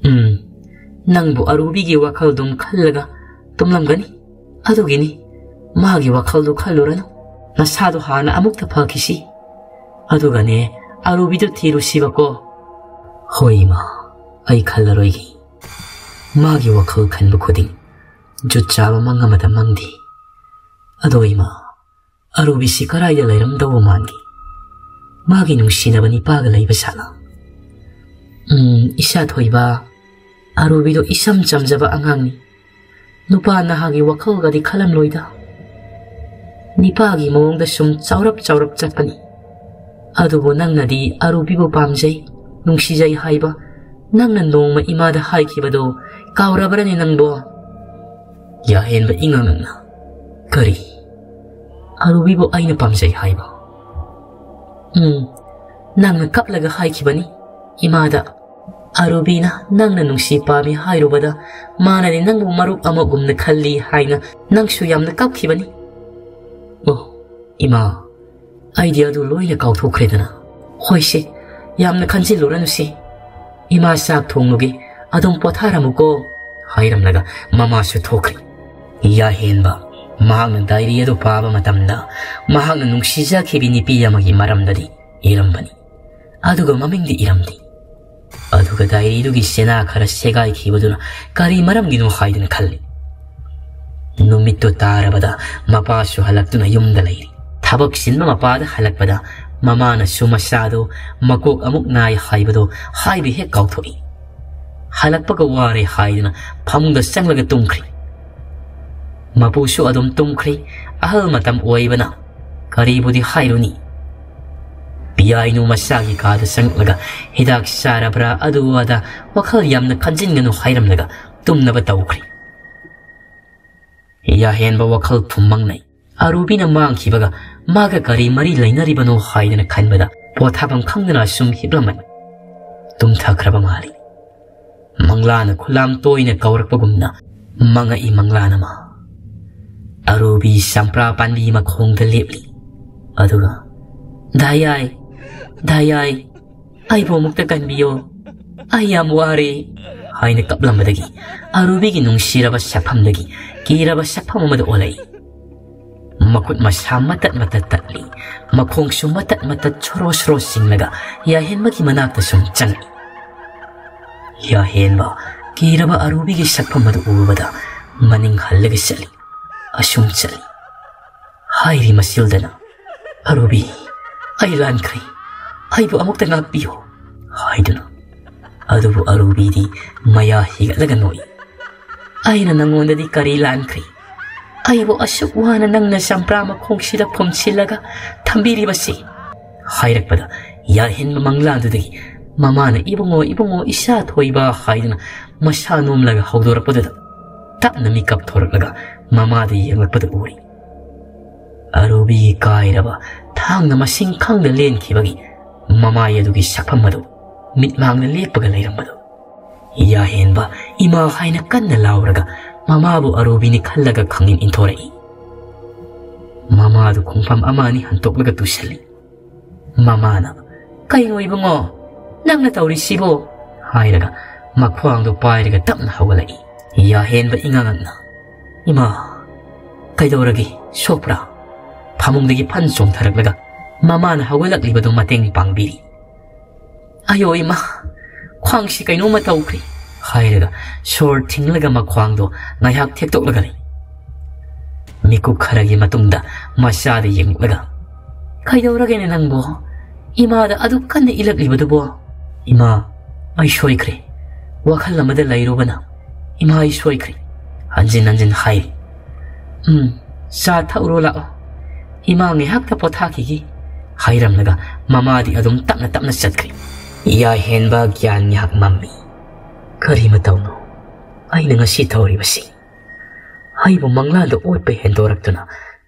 ꯎꯝ, ꯅꯪꯕꯨ ꯑꯔꯨꯕꯤꯒꯤ ꯋꯥꯈꯜꯗꯨꯝ ꯈꯜꯂꯒ ꯇꯨꯝꯂꯝꯒꯅꯤ꯫ ꯑꯗꯨꯒꯤꯅꯤ, ꯃꯥꯒꯤ ꯋꯥꯈꯜꯗꯨ ꯈꯜꯂꯨꯔꯅꯨ꯫ ꯅꯁꯥꯗꯣ ꯍꯥꯟꯅ ꯑꯃꯨꯛꯇ ꯐꯈꯤꯁꯤ꯫ ꯑꯗꯨꯒꯅꯦ, ꯑꯔꯨꯕꯤꯗꯨ ꯊꯤꯔꯨꯁꯤꯕꯀꯣ꯫ ꯍꯣꯏ, ꯏꯃꯥ, ꯑꯩ ꯈꯜꯂꯔꯣꯏꯒꯦ꯫ ꯃꯥꯒꯤ ꯋꯥꯈꯜ ꯈꯟꯕ ꯈꯨꯗꯤꯡ ꯖꯨꯠ ꯆꯥꯕ ꯃꯪ ꯑꯃꯗ ꯃꯪꯗꯦ꯫ ꯑꯗꯣ ꯏꯃꯥ, ꯑꯔꯨꯕꯤꯁꯤ ꯀꯔꯥꯏꯗ ꯂꯩꯔꯝꯗꯧꯕ ꯃꯥꯟꯒꯦ? ꯃꯥꯒꯤ ꯅꯨꯡꯁꯤꯅꯕ ꯅꯤꯄꯥꯒ ꯂꯩꯕ ꯁꯥꯠꯂ? ꯎꯝ, ꯏꯁꯥ ꯊꯣꯏꯕ, ꯑꯔꯨꯕꯤꯗꯣ ꯏꯁꯝ ꯆꯝꯖꯕ ꯑꯉꯥꯡꯅꯤ꯫ ꯅꯨꯄꯥ ꯅꯍꯥꯒꯤ ꯋꯥꯈꯜꯒꯗꯤ ꯈꯜꯂꯝꯂꯣꯏꯗ꯫ ꯅꯤꯄꯥꯒꯤ ꯃꯑꯣꯡꯗ ꯁꯨꯝ ꯆꯥꯎꯔꯞ ꯆꯥꯎꯔꯞ ꯆꯠꯄꯅꯤ꯫ ꯑꯗꯨꯕꯨ ꯅꯪꯅꯗꯤ ꯑꯔꯨꯕꯤꯕꯨ ꯄꯥꯝꯖꯩ, ꯅꯨꯡꯁꯤꯖꯩ ꯍꯥꯏꯕ ꯅꯪꯅ ꯅꯣꯡꯃ ꯏꯃꯥꯗ ꯍꯥꯏꯈꯤꯕꯗꯣ ꯀꯥꯎꯔꯕ꯭ꯔꯅꯦ ꯅꯪꯕꯣ? ꯌꯥꯍꯦꯟꯕ ꯏꯉꯛ ꯉꯛꯅ, "ꯀꯔꯤ? ꯑꯔꯨꯕꯤꯕꯨ ꯑꯩꯅ ꯄꯥꯝꯖꯩ ꯍꯥꯏꯕ?" "ꯎꯝ, ꯅꯪꯅ ꯀꯞꯂꯒ ꯍꯥꯏꯈꯤꯕꯅꯤ ꯏꯃꯥꯗ꯫ ꯑꯔꯨꯕꯤꯅ ꯅꯪꯅ ꯅꯨꯡꯁꯤ ꯄꯥꯝꯃꯤ ꯍꯥꯏꯔꯨꯕꯗ ꯃꯥꯅꯗꯤ ꯅꯪꯕꯨ ꯃꯔꯨꯞ ꯑꯃꯒꯨꯝꯅ ꯈꯜꯂꯤ ꯍꯥꯏꯅ ꯅꯪꯁꯨ ꯌꯥꯝꯅ ꯀꯞꯈꯤꯕꯅꯤ꯫" "ꯑꯣ, ꯏꯃꯥ, ꯑꯩꯗꯤ ꯑꯗꯨ ꯂꯣꯏꯅ ꯀꯥꯎꯊꯣꯛꯈ꯭ꯔꯦꯗꯅ꯫ ꯍꯣꯏꯁꯦ, ꯌꯥꯝꯅ ꯈꯟꯖꯤꯜꯂꯨꯔꯅꯨꯁꯦ꯫ ꯏꯃꯥ ꯆꯥꯛ ꯊꯣꯡꯂꯨꯒꯦ, ꯑꯗꯨꯝ ꯄꯣꯊꯥꯔꯝꯃꯨꯀꯣ," ꯍꯥꯏꯔꯝꯂꯒ ꯃꯃꯥꯁꯨ ꯊꯣꯛꯈ꯭ꯔꯦ꯫ ꯌꯥꯍꯦꯟꯕ ꯃꯍꯥꯛꯅ ꯗꯥꯏꯔꯤ ꯑꯗꯨ ꯄꯥꯕ ꯃꯇꯝꯗ ꯃꯍꯥꯛꯅ ꯅꯨꯡꯁꯤꯖꯈꯤꯕꯤ ꯅꯨꯄꯤ ꯑꯃꯒꯤ ꯃꯔꯝꯗꯗꯤ ꯏꯔꯝꯕꯅꯤ, ꯑꯗꯨꯒ ꯃꯃꯤꯡꯗꯤ ꯏꯔꯝꯗꯦ꯫ ꯑꯗꯨꯒ ꯗꯥꯏꯔꯤꯗꯨꯒꯤ ꯆꯦꯅꯥ ꯈꯔ ꯁꯦꯒꯥꯏꯈꯤꯕꯗꯨꯅ ꯀꯔꯤ ꯃꯔꯝꯒꯤꯅꯣ ꯍꯥꯏꯗꯨꯅ ꯈꯜꯂꯤ꯫ ꯅꯨꯃꯤꯠꯇꯨ ꯇꯥꯔꯕꯗ ꯃꯄꯥꯁꯨ ꯍꯜꯂꯛꯇꯨꯅ ꯌꯨꯝꯗ ꯂꯩꯔꯤ꯫ ꯊꯕꯛ ꯆꯤꯟꯕ ꯃꯄꯥꯗ ꯍꯜꯂꯛꯄꯗ ꯃꯃꯥꯅꯁꯨ ꯃꯆꯥꯗꯨ ꯃꯀꯣꯛ ꯑꯃꯨꯛ ꯅꯥꯏ ꯍꯥꯏꯕꯗꯨ ꯍꯥꯏꯕ ꯍꯦꯛ ꯀꯥꯎꯊꯣꯛꯏ꯫ ꯍꯜꯂꯛꯄꯒ ꯋꯥꯔꯦ ꯍꯥꯏꯗꯨꯅ ꯐꯃꯨꯡꯗ ꯆꯪꯂꯒ ꯇꯨꯝꯈ꯭ꯔꯤ꯫ ꯃꯄꯨꯁꯨ ꯑꯗꯨꯝ ꯇꯨꯝꯈ꯭ꯔꯤ꯫ ꯑꯍꯜ ꯃꯇꯝ ꯑꯣꯏꯕꯅ ꯀꯔꯤꯕꯨꯗꯤ ꯍꯥꯏꯔꯨꯅꯤ꯫ ꯄꯤꯌꯥꯏꯅꯨ ꯃꯆꯥꯒꯤ ꯀꯥꯗ ꯆꯪꯂꯒ ꯍꯤꯗꯥꯛ ꯆꯥꯔꯕ꯭ꯔꯥ ꯑꯗꯨ ꯑꯗꯥ ꯋꯥꯈꯜ ꯌꯥꯝꯅ ꯈꯟꯖꯤꯟꯒꯅꯨ ꯍꯥꯏꯔꯝꯂꯒ ꯇꯨꯝꯅꯕ ꯇꯧꯈ꯭ꯔꯤ꯫ ꯌꯥꯍꯦꯟꯕ ꯋꯥꯈꯜ ꯊꯨꯝꯃꯪꯅꯩ꯫ ꯑꯔꯨꯕꯤꯅ ꯃꯥꯡꯈꯤꯕꯒ ꯃꯥꯒ ꯀꯔꯤ ꯃꯔꯤ ꯂꯩꯅꯔꯤꯕꯅꯣ ꯍꯥꯏꯗꯅ ꯈꯟꯕꯗ ꯄꯣꯊꯥꯐꯝ ꯈꯪꯗꯅ ꯑꯁꯨꯝ ꯍꯤꯞꯂꯝꯃꯅꯤ꯫ ꯇꯨꯝꯊꯈ꯭ꯔꯕ ꯃꯥꯜꯂꯤ꯫ ꯃꯪꯂꯥꯅ ꯈꯨꯂꯥꯝ ꯇꯣꯏꯅ ꯀꯧꯔꯛꯄꯒꯨꯝꯅ ꯃꯪꯉꯛꯏ ꯃꯪꯂꯥꯟ ꯑꯃ꯫ ꯑꯔꯨꯕꯤ ꯆꯝꯄ꯭ꯔꯥ ꯄꯥꯟꯕꯤ ꯃꯈꯣꯡꯗ ꯂꯦꯞꯂꯤ꯫ ꯑꯗꯨꯒ "ꯗꯥꯌꯥꯏ, ꯗꯥꯌꯥꯏ, ꯑꯩꯕꯨ ꯑꯃꯨꯛꯇ ꯀꯟꯕꯤꯌꯣ, ꯑꯩ ꯌꯥꯝ ꯋꯥꯔꯦ" ꯍꯥꯏꯅ ꯀꯞꯂꯝꯕꯗꯒꯤ ꯑꯔꯨꯕꯤꯒꯤ ꯅꯨꯡꯁꯤꯔꯕ ꯁꯛꯐꯝꯗꯒꯤ ꯀꯤꯔꯕ ꯁꯛꯐꯝ ꯑꯃꯗ ꯑꯣꯜꯂꯛꯏ꯫ ꯃꯈꯨꯠ ꯃꯁꯥ ꯃꯇꯠ ꯃꯇꯠ ꯇꯠꯂꯤ, ꯃꯈꯣꯡꯁꯨ ꯃꯇꯠ ꯃꯇꯠ ꯁꯣꯔꯣ ꯁꯣꯔꯣ ꯆꯤꯡꯂꯒ ꯌꯥꯍꯦꯟꯕꯒꯤ ꯃꯅꯥꯛꯇ ꯁꯨꯝ ꯆꯪꯏ꯫ ꯌꯥꯍꯦꯟꯕ ꯀꯤꯔꯕ ꯑꯔꯨꯕꯤꯒꯤ ꯁꯛꯐꯝ ꯑꯗꯨ ꯎꯕꯗ ꯃꯅꯤꯡ ꯍꯜꯂꯒ ꯆꯠꯂꯤ, ꯑꯁꯨꯝ ꯆꯠꯂꯤ꯫ ꯍꯥꯏꯔꯤ ꯃꯁꯤꯜꯗꯅ, "ꯑꯔꯨꯕꯤ, ꯑꯩ ꯂꯥꯟꯈ꯭ꯔꯦ, ꯑꯩꯕꯨ ꯑꯃꯨꯛꯇ ꯉꯥꯛꯄꯤꯌꯨ" ꯍꯥꯏꯗꯨꯅ꯫ ꯑꯗꯨꯕꯨ ꯑꯔꯨꯕꯤꯗꯤ ꯃꯌꯥ ꯍꯤꯒꯠꯂꯒ ꯅꯣꯛꯏ꯫ "ꯑꯩꯅ ꯅꯪꯉꯣꯟꯗꯗꯤ ꯀꯔꯤ ꯂꯥꯟꯈ꯭ꯔꯤ? ꯑꯩꯕꯨ ꯑꯁꯨꯛ ꯋꯥꯅ ꯅꯪꯅ ꯆꯝꯄ꯭ꯔꯥ ꯃꯈꯣꯡꯁꯤꯗ ꯐꯨꯝꯁꯤꯜꯂꯒ ꯊꯝꯕꯤꯔꯤꯕꯁꯤ?" ꯍꯥꯏꯔꯛꯄꯗ ꯌꯥꯍꯦꯟꯕ ꯃꯪꯂꯥꯟꯗꯨꯗꯒꯤ ꯃꯃꯥꯅ, "ꯏꯕꯨꯡꯉꯣ, ꯏꯕꯨꯡꯉꯣ, ꯏꯆꯥ ꯊꯣꯏꯕ" ꯍꯥꯏꯗꯨꯅ ꯃꯁꯥ ꯅꯣꯝꯂꯒ ꯍꯧꯗꯣꯔꯛꯄꯗꯨꯗ ꯇꯞꯅ ꯃꯤꯀꯞ ꯊꯣꯔꯛꯂꯒ ꯃꯃꯥꯗ ꯌꯦꯡꯂꯛꯄꯗ ꯎꯔꯤ꯫ ꯑꯔꯨꯕꯤꯒꯤ ꯀꯥꯏꯔꯕ ꯊꯥꯡꯅ ꯃꯁꯤꯡ ꯈꯪꯗ ꯂꯦꯟꯈꯤꯕꯒꯤ ꯃꯃꯥꯏ ꯑꯗꯨꯒꯤ ꯁꯛꯐꯝ ꯑꯗꯨ ꯃꯤꯠꯃꯥꯡꯗ ꯂꯦꯞꯄꯒ ꯂꯩꯔꯝꯕꯗꯨ꯫ ꯌꯥꯍꯦꯟꯕ ꯏꯃꯥ ꯍꯥꯏꯅ ꯀꯟꯅ ꯂꯥꯎꯔꯒ ꯃꯃꯥꯕꯨ ꯑꯔꯨꯕꯤꯅꯤ ꯈꯜꯂꯒ ꯈꯪꯏꯟ ꯏꯟꯊꯣꯔꯛꯏ꯫ ꯃꯃꯥꯗꯨ ꯈꯣꯡꯐꯝ ꯑꯃ ꯑꯅꯤ ꯍꯟꯇꯣꯛꯂꯒ ꯇꯨꯁꯜꯂꯤ꯫ ꯃꯃꯥꯅ, "ꯀꯩꯅꯣ ꯏꯕꯨꯡꯉꯣ, ꯅꯪꯅ ꯇꯧꯔꯤꯁꯤꯕꯣ?" ꯍꯥꯏꯔꯒ ꯃꯈ꯭ꯋꯥꯡꯗꯨ ꯄꯥꯏꯔꯒ ꯇꯞꯅ ꯍꯧꯒꯠꯂꯛꯏ꯫ ꯌꯥꯍꯦꯟꯕ ꯏꯉꯥꯡꯉꯛꯅ, "ꯏꯃꯥ, ꯀꯩꯗꯧꯔꯒꯦ? ꯁꯣꯛꯄ꯭ꯔꯥ?" ꯐꯃꯨꯡꯗꯒꯤ ꯐꯟ ꯆꯣꯡꯊꯔꯛꯂꯒ ꯃꯃꯥꯅ ꯍꯧꯒꯠꯂꯛꯂꯤꯕꯗꯨ ꯃꯇꯦꯡ ꯄꯥꯡꯕꯤꯔꯤ꯫ "ꯑꯌꯣ ꯏꯃꯥ, ꯈ꯭ꯋꯥꯡꯁꯤ ꯀꯩꯅꯣꯝꯃ ꯇꯧꯈ꯭ꯔꯦ" ꯍꯥꯏꯔꯒ ꯁꯣꯔ ꯊꯤꯡꯂꯒ ꯃꯈ꯭ꯋꯥꯡꯗꯣ ꯉꯥꯏꯍꯥꯛ ꯊꯦꯛꯇꯣꯛꯂꯒ ꯂꯩ꯫ ꯃꯤꯀꯨꯞ ꯈꯔꯒꯤ ꯃꯇꯨꯡꯗ ꯃꯆꯥꯗ ꯌꯦꯡꯂꯒ, "ꯀꯩꯗꯧꯔꯒꯦꯅꯦ ꯅꯪꯕꯣ? ꯏꯃꯥꯗ ꯑꯗꯨꯛ ꯀꯟꯅ ꯏꯜꯂꯛꯂꯤꯕꯗꯨꯕꯣ?" "ꯏꯃꯥ, ꯑꯩ ꯁꯣꯏꯈ꯭ꯔꯦ꯫ ꯋꯥꯈꯜ ꯑꯃꯗ ꯂꯩꯔꯨꯕꯅ ꯏꯃꯥ, ꯑꯩ ꯁꯣꯏꯈ꯭ꯔꯦ" ꯍꯟꯖꯤꯟ ꯍꯟꯖꯤꯟ ꯍꯥꯏꯔꯤ꯫ "ꯎꯝ, ꯆꯥ ꯊꯛꯎꯔꯣ ꯂꯥꯛꯑꯣ, ꯏꯃꯥ ꯉꯥꯏꯍꯥꯛꯇ ꯄꯣꯊꯥꯈꯤꯒꯦ" ꯍꯥꯏꯔꯝꯂꯒ ꯃꯃꯥꯗꯤ ꯑꯗꯨꯝ ꯇꯞꯅ ꯇꯞꯅ ꯆꯠꯈ꯭ꯔꯦ꯫ ꯌꯥꯍꯦꯟꯕ ꯒ꯭ꯌꯥꯟ ꯉꯥꯏꯍꯥꯛ ꯃꯝꯃꯤ꯫ "ꯀꯔꯤ ꯃꯇꯧꯅꯣ ꯑꯩꯅ ꯉꯁꯤ ꯇꯧꯔꯤꯕꯁꯤ? ꯑꯩꯕꯨ ꯃꯪꯂꯥꯟꯗ ꯑꯣꯠꯄ ꯍꯦꯟꯗꯣꯔꯛꯇꯨꯅ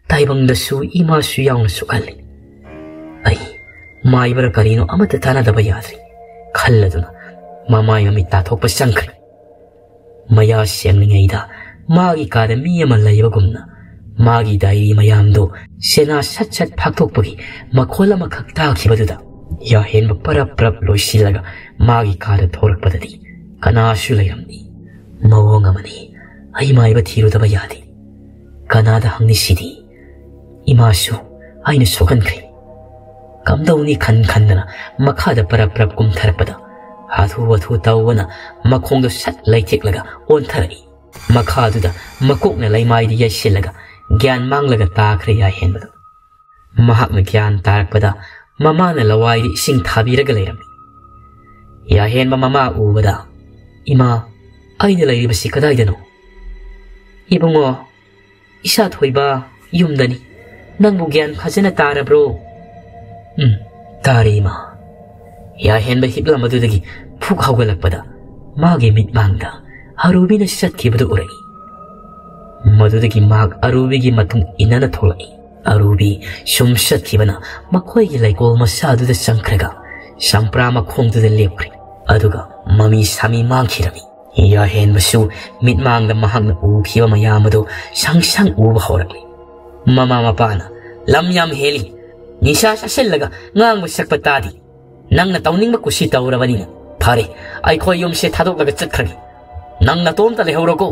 ꯇꯥꯏꯕꯪꯗꯁꯨ ꯏꯃꯥꯁꯨ ꯌꯥꯎꯅ ꯁꯣꯛꯍꯜꯂꯤ꯫ ꯑꯩ ꯃꯥꯏꯕꯔ ꯀꯔꯤꯅꯣ ꯑꯃꯠꯇ ꯇꯥꯟꯅꯗꯕ ꯌꯥꯗ꯭ꯔꯤ" ꯈꯜꯂꯗꯨꯅ ꯃꯃꯥꯏ ꯃꯃꯤꯠ ꯇꯥꯊꯣꯛꯄ ꯆꯪꯈ꯭ꯔꯦ꯫ ꯃꯌꯥ ꯁꯦꯡꯂꯤꯉꯩꯗ ꯃꯥꯒꯤ ꯀꯥꯗ ꯃꯤ ꯑꯃ ꯂꯩꯕꯒꯨꯝꯅ ꯃꯥꯒꯤ ꯗꯥꯏꯔꯤ ꯃꯌꯥꯝꯗꯣ ꯁꯦꯅꯥ ꯁꯠ ꯁꯠ ꯐꯥꯛꯇꯣꯛꯄꯒꯤ ꯃꯈꯣꯜ ꯑꯃꯈꯛ ꯇꯥꯈꯤꯕꯗꯨꯗ ꯌꯥꯍꯦꯟꯕ ꯄꯔꯞ ꯄꯔꯞ ꯂꯣꯏꯁꯤꯜꯂꯒ ꯃꯥꯒꯤ ꯀꯥꯗ ꯊꯣꯔꯛꯄꯗꯗꯤ ꯀꯅꯥꯁꯨ ꯂꯩꯔꯝꯗꯦ꯫ ꯃꯑꯣꯡ ꯑꯃꯅꯤ, ꯑꯩ ꯃꯥꯏꯕ ꯊꯤꯔꯨꯗꯕ ꯌꯥꯗꯦ꯫ ꯀꯅꯥꯗ ꯍꯪꯅꯤ ꯁꯤꯗꯤ? ꯏꯃꯥꯁꯨ ꯑꯩꯅ ꯁꯣꯛꯍꯟꯈ꯭ꯔꯦ꯫ ꯀꯝꯗꯧꯅꯤ ꯈꯟ ꯈꯟꯗꯅ ꯃꯈꯥꯗ ꯄꯔꯞ ꯄꯔꯞ ꯀꯨꯝꯊꯔꯛꯄꯗ ꯍꯥꯊꯨ ꯍꯥꯊꯨ ꯇꯧꯕꯅ ꯃꯈꯣꯡꯗꯣ ꯁꯠ ꯂꯩꯊꯦꯛꯂꯒ ꯑꯣꯟꯊꯔꯛꯏ꯫ ꯃꯈꯥꯗꯨꯗ ꯃꯀꯣꯛꯅ ꯂꯩꯃꯥꯏꯗ ꯌꯩꯁꯤꯜꯂꯒ ꯒ꯭ꯌꯥꯟ ꯃꯥꯡꯂꯒ ꯇꯥꯈ꯭ꯔꯦ ꯌꯥꯍꯦꯟꯕꯗꯣ꯫ ꯃꯍꯥꯛꯅ ꯒ꯭ꯌꯥꯟ ꯇꯥꯔꯛꯄꯗ ꯃꯃꯥꯅ ꯂꯋꯥꯏꯗ ꯏꯁꯤꯡ ꯊꯥꯕꯤꯔꯒ ꯂꯩꯔꯝꯃꯤ꯫ ꯌꯥꯍꯦꯟꯕ ꯃꯃꯥ ꯎꯕꯗ, "ꯏꯃꯥ, ꯑꯩꯅ ꯂꯩꯔꯤꯕꯁꯤ ꯀꯗꯥꯏꯗꯅꯣ?" "ꯏꯕꯨꯡꯉꯣ, ꯏꯁꯥ ꯊꯣꯏꯕ ꯌꯨꯝꯗꯅꯤ꯫ ꯅꯪꯕꯨ ꯒ꯭ꯌꯥꯟ ꯐꯖꯅ ꯇꯥꯔꯕ꯭ꯔꯣ?" "ꯎꯝ, ꯇꯥꯔꯦ, ꯏꯃꯥ꯫" ꯌꯥꯍꯦꯟꯕ ꯍꯤꯞꯂꯝꯕꯗꯨꯗꯒꯤ ꯐꯨꯛ ꯍꯧꯒꯠꯂꯛꯄꯗ ꯃꯥꯒꯤ ꯃꯤꯠꯃꯥꯡꯗ ꯑꯔꯨꯕꯤꯅ ꯆꯠꯈꯤꯕꯗꯨ ꯎꯔꯛꯏ꯫ ꯃꯗꯨꯗꯒꯤ ꯃꯍꯥꯛ ꯑꯔꯨꯕꯤꯒꯤ ꯃꯇꯨꯡ ꯏꯟꯅꯅ ꯊꯣꯛꯂꯛꯏ꯫ ꯑꯔꯨꯕꯤ ꯁꯨꯝ ꯆꯠꯈꯤꯕꯅ ꯃꯈꯣꯏꯒꯤ ꯂꯩꯀꯣꯜ ꯃꯆꯥꯗꯨꯗ ꯆꯪꯈ꯭ꯔꯒ ꯆꯝꯄ꯭ꯔꯥ ꯃꯈꯣꯡꯗꯨꯗ ꯂꯦꯞꯈ꯭ꯔꯦ꯫ ꯑꯗꯨꯒ ꯃꯃꯤ ꯁꯥꯃꯤ ꯃꯥꯡꯈꯤꯔꯝꯃꯤ꯫ ꯌꯥꯍꯦꯟꯕꯁꯨ ꯃꯤꯠꯃꯥꯡꯗ ꯃꯍꯥꯛꯅ ꯎꯈꯤꯕ ꯃꯌꯥꯝ ꯑꯗꯨ ꯁꯪ ꯁꯪ ꯎꯕ ꯍꯧꯔꯛꯂꯤ꯫ ꯃꯃꯥ ꯃꯄꯥꯅ, "ꯂꯝ ꯌꯥꯝ ꯍꯦꯜꯂꯤ, ꯅꯤꯁꯥ ꯆꯥꯁꯤꯜꯂꯒ ꯉꯥꯡꯕ ꯁꯛꯄ ꯇꯥꯗꯦ꯫ ꯅꯪꯅ ꯇꯧꯅꯤꯡꯕ ꯀꯨꯁꯤ ꯇꯧꯔꯕꯅꯤꯅ ꯐꯔꯦ, ꯑꯩꯈꯣꯏ ꯌꯨꯝꯁꯦ ꯊꯥꯗꯣꯛꯂꯒ ꯆꯠꯈ꯭ꯔꯒꯦ꯫ ꯅꯪ ꯅꯇꯣꯝꯇ ꯂꯩꯍꯧꯔꯣꯀꯣ꯫"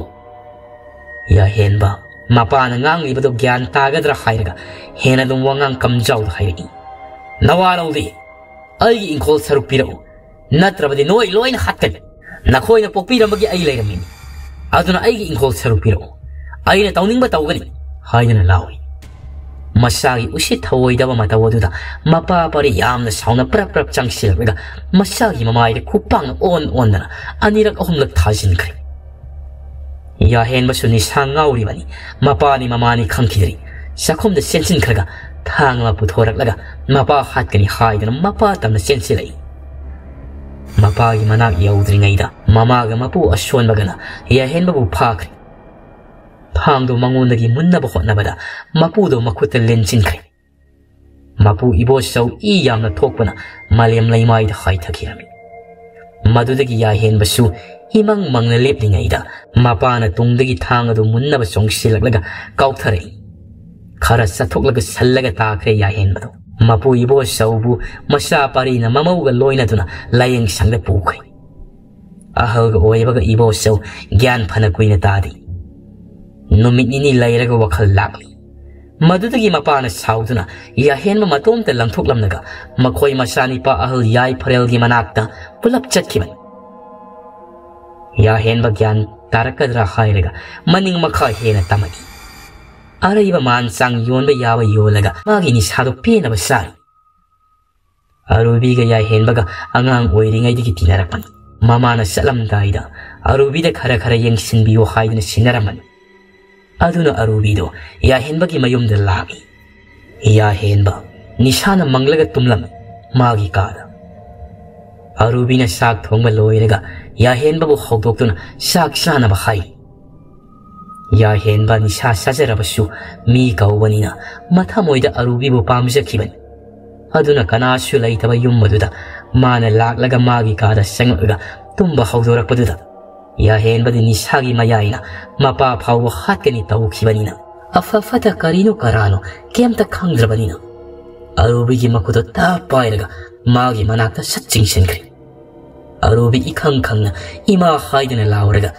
ꯌꯥꯍꯦꯟꯕ ꯃꯄꯥꯅ ꯉꯥꯡꯂꯤꯕꯗꯨ ꯒ꯭ꯌꯥꯟ ꯇꯥꯒꯗ꯭ꯔꯥ ꯍꯥꯏꯔꯒ ꯍꯦꯟꯅ ꯑꯗꯨꯝ ꯋꯥꯉꯥꯡ ꯀꯝꯖꯥꯎꯗ ꯍꯥꯏꯔꯛꯏ꯫ "ꯅꯋꯥ ꯂꯧꯗꯦ, ꯑꯩꯒꯤ ꯏꯪꯈꯣꯜ ꯁꯔꯨꯛ ꯄꯤꯔꯛꯎ, ꯅꯠꯇ꯭ꯔꯕꯗꯤ ꯅꯣꯏ ꯂꯣꯏꯅ ꯍꯥꯠꯀꯅꯤ꯫ ꯅꯈꯣꯏꯅ ꯄꯣꯛꯄꯤꯔꯝꯕꯒꯤ ꯑꯩ ꯂꯩꯔꯝꯃꯤꯅꯤ꯫ ꯑꯗꯨꯅ ꯑꯩꯒꯤ ꯏꯪꯈꯣꯜ ꯁꯔꯨꯛ ꯄꯤꯔꯛꯎ, ꯑꯩꯅ ꯇꯧꯅꯤꯡꯕ ꯇꯧꯒꯅꯤ," ꯍꯥꯏꯗꯨꯅ ꯂꯥꯎꯏ꯫ ꯃꯆꯥꯒꯤ ꯎꯁꯤꯠ ꯊꯑꯣꯏꯗꯕ ꯃꯇꯧ ꯑꯗꯨꯗ ꯃꯄꯥ ꯄꯔꯤ ꯌꯥꯝꯅ ꯁꯥꯎꯅ ꯄ꯭ꯔꯞ ꯄ꯭ꯔꯞ ꯆꯪꯁꯤꯜꯂꯛꯂꯒ ꯃꯆꯥꯒꯤ ꯃꯃꯥꯏꯗ ꯈꯨꯄꯥꯛꯅ ꯑꯣꯟ ꯑꯣꯟꯗꯅ ꯑꯅꯤꯔꯛ ꯑꯍꯨꯝꯂꯛ ꯊꯥꯖꯤꯟꯈ꯭ꯔꯦ꯫ ꯌꯥꯍꯦꯟꯕꯁꯨ ꯅꯤꯁꯥ ꯉꯥꯎꯔꯤꯕꯅꯤ, ꯃꯄꯥꯅꯤ ꯃꯃꯥꯅꯤ ꯈꯪꯈꯤꯗ꯭ꯔꯤ꯫ ꯆꯥꯛꯈꯨꯝꯗ ꯆꯦꯟꯁꯤꯟꯈ꯭ꯔꯒ ꯊꯥꯡ ꯑꯃ ꯄꯨꯊꯣꯔꯛꯂꯒ ꯃꯄꯥ ꯍꯥꯠꯀꯅꯤ ꯍꯥꯏꯗꯨꯅ ꯃꯄꯥ ꯇꯝꯅ ꯆꯦꯟꯁꯤꯜꯂꯛꯏ꯫ ꯃꯄꯥꯒꯤ ꯃꯅꯥꯛ ꯌꯧꯗ꯭ꯔꯤꯉꯩꯗ ꯃꯃꯥꯒ ꯃꯄꯨ ꯑꯁꯣꯟꯕꯒꯅ ꯌꯥꯍꯦꯟꯕꯕꯨ ꯐꯥꯈ꯭ꯔꯦ꯫ ꯊꯥꯡꯗꯨ ꯃꯉꯣꯟꯗꯒꯤ ꯃꯨꯟꯅꯕ ꯍꯣꯠꯅꯕꯗ ꯃꯄꯨꯗꯨ ꯃꯈꯨꯠꯇ ꯂꯦꯟꯁꯤꯟꯈ꯭ꯔꯦ꯫ ꯃꯄꯨ ꯏꯕꯣꯆꯧ ꯏ ꯌꯥꯝꯅ ꯊꯣꯛꯄꯅ ꯃꯥꯂꯦꯝ ꯂꯩꯃꯥꯏꯗ ꯍꯥꯏꯊꯈꯤꯔꯝꯃꯤ꯫ ꯃꯗꯨꯗꯒꯤ ꯌꯥꯍꯦꯟꯕꯁꯨ ꯏꯃꯪ ꯃꯪꯅ ꯂꯦꯞꯂꯤꯉꯩꯗ ꯃꯄꯥꯅ ꯇꯨꯡꯗꯒꯤ ꯊꯥꯡ ꯑꯗꯨ ꯃꯨꯟꯅꯕ ꯆꯣꯡꯁꯤꯜꯂꯛꯂꯒ ꯀꯥꯎꯊꯔꯛꯏ꯫ ꯈꯔ ꯆꯠꯊꯣꯛꯂꯒ ꯁꯜꯂꯒ ꯇꯥꯈ꯭ꯔꯦ ꯌꯥꯍꯦꯟꯕꯗꯣ꯫ ꯃꯄꯨ ꯏꯕꯣꯆꯧꯕꯨ ꯃꯆꯥ ꯄꯥꯔꯤꯅ ꯃꯃꯧꯒ ꯂꯣꯏꯅꯗꯨꯅ ꯂꯥꯌꯦꯡ ꯁꯪꯗ ꯄꯨꯈ꯭ꯔꯦ꯫ ꯑꯍꯜꯒ ꯑꯣꯏꯕꯒ ꯏꯕꯣꯆꯧ ꯒ꯭ꯌꯥꯟ ꯐꯅ ꯀꯨꯏꯅ ꯇꯥꯗꯦ꯫ ꯅꯨꯃꯤꯠ ꯅꯤꯅꯤ ꯂꯩꯔꯒ ꯋꯥꯈꯜ ꯂꯥꯛꯂꯤ꯫ ꯃꯗꯨꯗꯒꯤ ꯃꯄꯥꯅ ꯁꯥꯎꯗꯨꯅ ꯌꯥꯍꯦꯟꯕ ꯃꯇꯣꯝꯇ ꯂꯪꯊꯣꯛꯂꯝꯂꯒ ꯃꯈꯣꯏ ꯃꯆꯥꯅꯤꯄꯥ ꯑꯍꯜ ꯌꯥꯏꯐꯔꯦꯜꯒꯤ ꯃꯅꯥꯛꯇ ꯄꯨꯂꯞ ꯆꯠꯈꯤꯕꯅꯤ꯫ ꯌꯥꯍꯦꯟꯕ ꯒ꯭ꯌꯥꯟ ꯇꯥꯔꯛꯀꯗ꯭ꯔꯥ ꯍꯥꯏꯔꯒ ꯃꯅꯤꯡ ꯃꯈꯥ ꯍꯦꯟꯅ ꯇꯝꯃꯛꯏ꯫ ꯑꯔꯩꯕ ꯃꯥꯟ ꯆꯥꯡ ꯌꯣꯟꯕ ꯌꯥꯕ ꯌꯣꯜꯂꯒ ꯃꯥꯒꯤ ꯅꯤꯁꯥꯗꯣ ꯄꯦꯟꯅꯕ ꯆꯥꯔꯤ꯫ ꯑꯔꯨꯕꯤꯒ ꯌꯥꯏꯍꯦꯟꯕꯒ ꯑꯉꯥꯡ ꯑꯣꯏꯔꯤꯉꯩꯗꯒꯤ ꯇꯤꯟꯅꯔꯛꯄꯅꯤ꯫ ꯃꯃꯥꯅ ꯆꯠꯂꯝꯗꯥꯏꯗ ꯑꯔꯨꯕꯤꯗ ꯈꯔ ꯈꯔ ꯌꯦꯡꯁꯤꯟꯕꯤꯌꯨ ꯍꯥꯏꯗꯨꯅ ꯁꯤꯟꯅꯔꯝꯕꯅꯤ꯫ ꯑꯗꯨꯅ ꯑꯔꯨꯕꯤꯗꯣ ꯌꯥꯍꯦꯟꯕꯒꯤ ꯃꯌꯨꯝꯗ ꯂꯥꯛꯏ꯫ ꯌꯥꯍꯦꯟꯕ ꯅꯤꯁꯥꯅ ꯃꯪꯂꯒ ꯇꯨꯝꯂꯝꯃꯤ ꯃꯥꯒꯤ ꯀꯥꯗ꯫ ꯑꯔꯨꯕꯤꯅ ꯆꯥꯛ ꯊꯣꯡꯕ ꯂꯣꯏꯔꯒ ꯌꯥꯍꯦꯟꯕꯕꯨ ꯍꯧꯗꯣꯛꯇꯨꯅ ꯆꯥꯛ ꯆꯥꯅꯕ ꯍꯥꯏ꯫ ꯌꯥꯍꯦꯟꯕ ꯅꯤꯁꯥ ꯆꯥꯖꯔꯕꯁꯨ ꯃꯤ ꯀꯧꯕꯅꯤꯅ ꯃꯊꯃꯣꯏꯗ ꯑꯔꯨꯕꯤꯕꯨ ꯄꯥꯝꯖꯈꯤꯕꯅꯤ꯫ ꯑꯗꯨꯅ ꯀꯅꯥꯁꯨ ꯂꯩꯇꯕ ꯌꯨꯝ ꯑꯗꯨꯗ ꯃꯥꯅ ꯂꯥꯛꯂꯒ ꯃꯥꯒꯤ ꯀꯥꯗ ꯆꯪꯂꯛꯂꯒ ꯇꯨꯝꯕ ꯍꯧꯗꯣꯔꯛꯄꯗꯨꯗ ꯌꯥꯍꯦꯟꯕꯗꯤ ꯅꯤꯁꯥꯒꯤ ꯃꯌꯥꯏꯅ ꯃꯄꯥ ꯐꯥꯎꯕ ꯍꯥꯠꯀꯅꯤ ꯇꯧꯈꯤꯕꯅꯤꯅ ꯑꯐ ꯐꯠꯇ ꯀꯔꯤꯅꯣ ꯀꯔꯥꯅꯣ ꯀꯩꯝꯇ ꯈꯪꯗ꯭ꯔꯕꯅꯤꯅ ꯑꯔꯨꯕꯤꯒꯤ ꯃꯈꯨꯠꯇꯣ ꯇꯞ ꯄꯥꯏꯔꯒ ꯃꯥꯒꯤ ꯃꯅꯥꯛꯇ ꯁꯠ ꯆꯤꯡꯁꯤꯟꯈ꯭ꯔꯦ꯫ ꯑꯔꯨꯕꯤ ꯏꯈꯪ ꯈꯪꯅ ꯏꯃꯥ ꯍꯥꯏꯗꯨꯅ ꯂꯥꯎꯔꯒ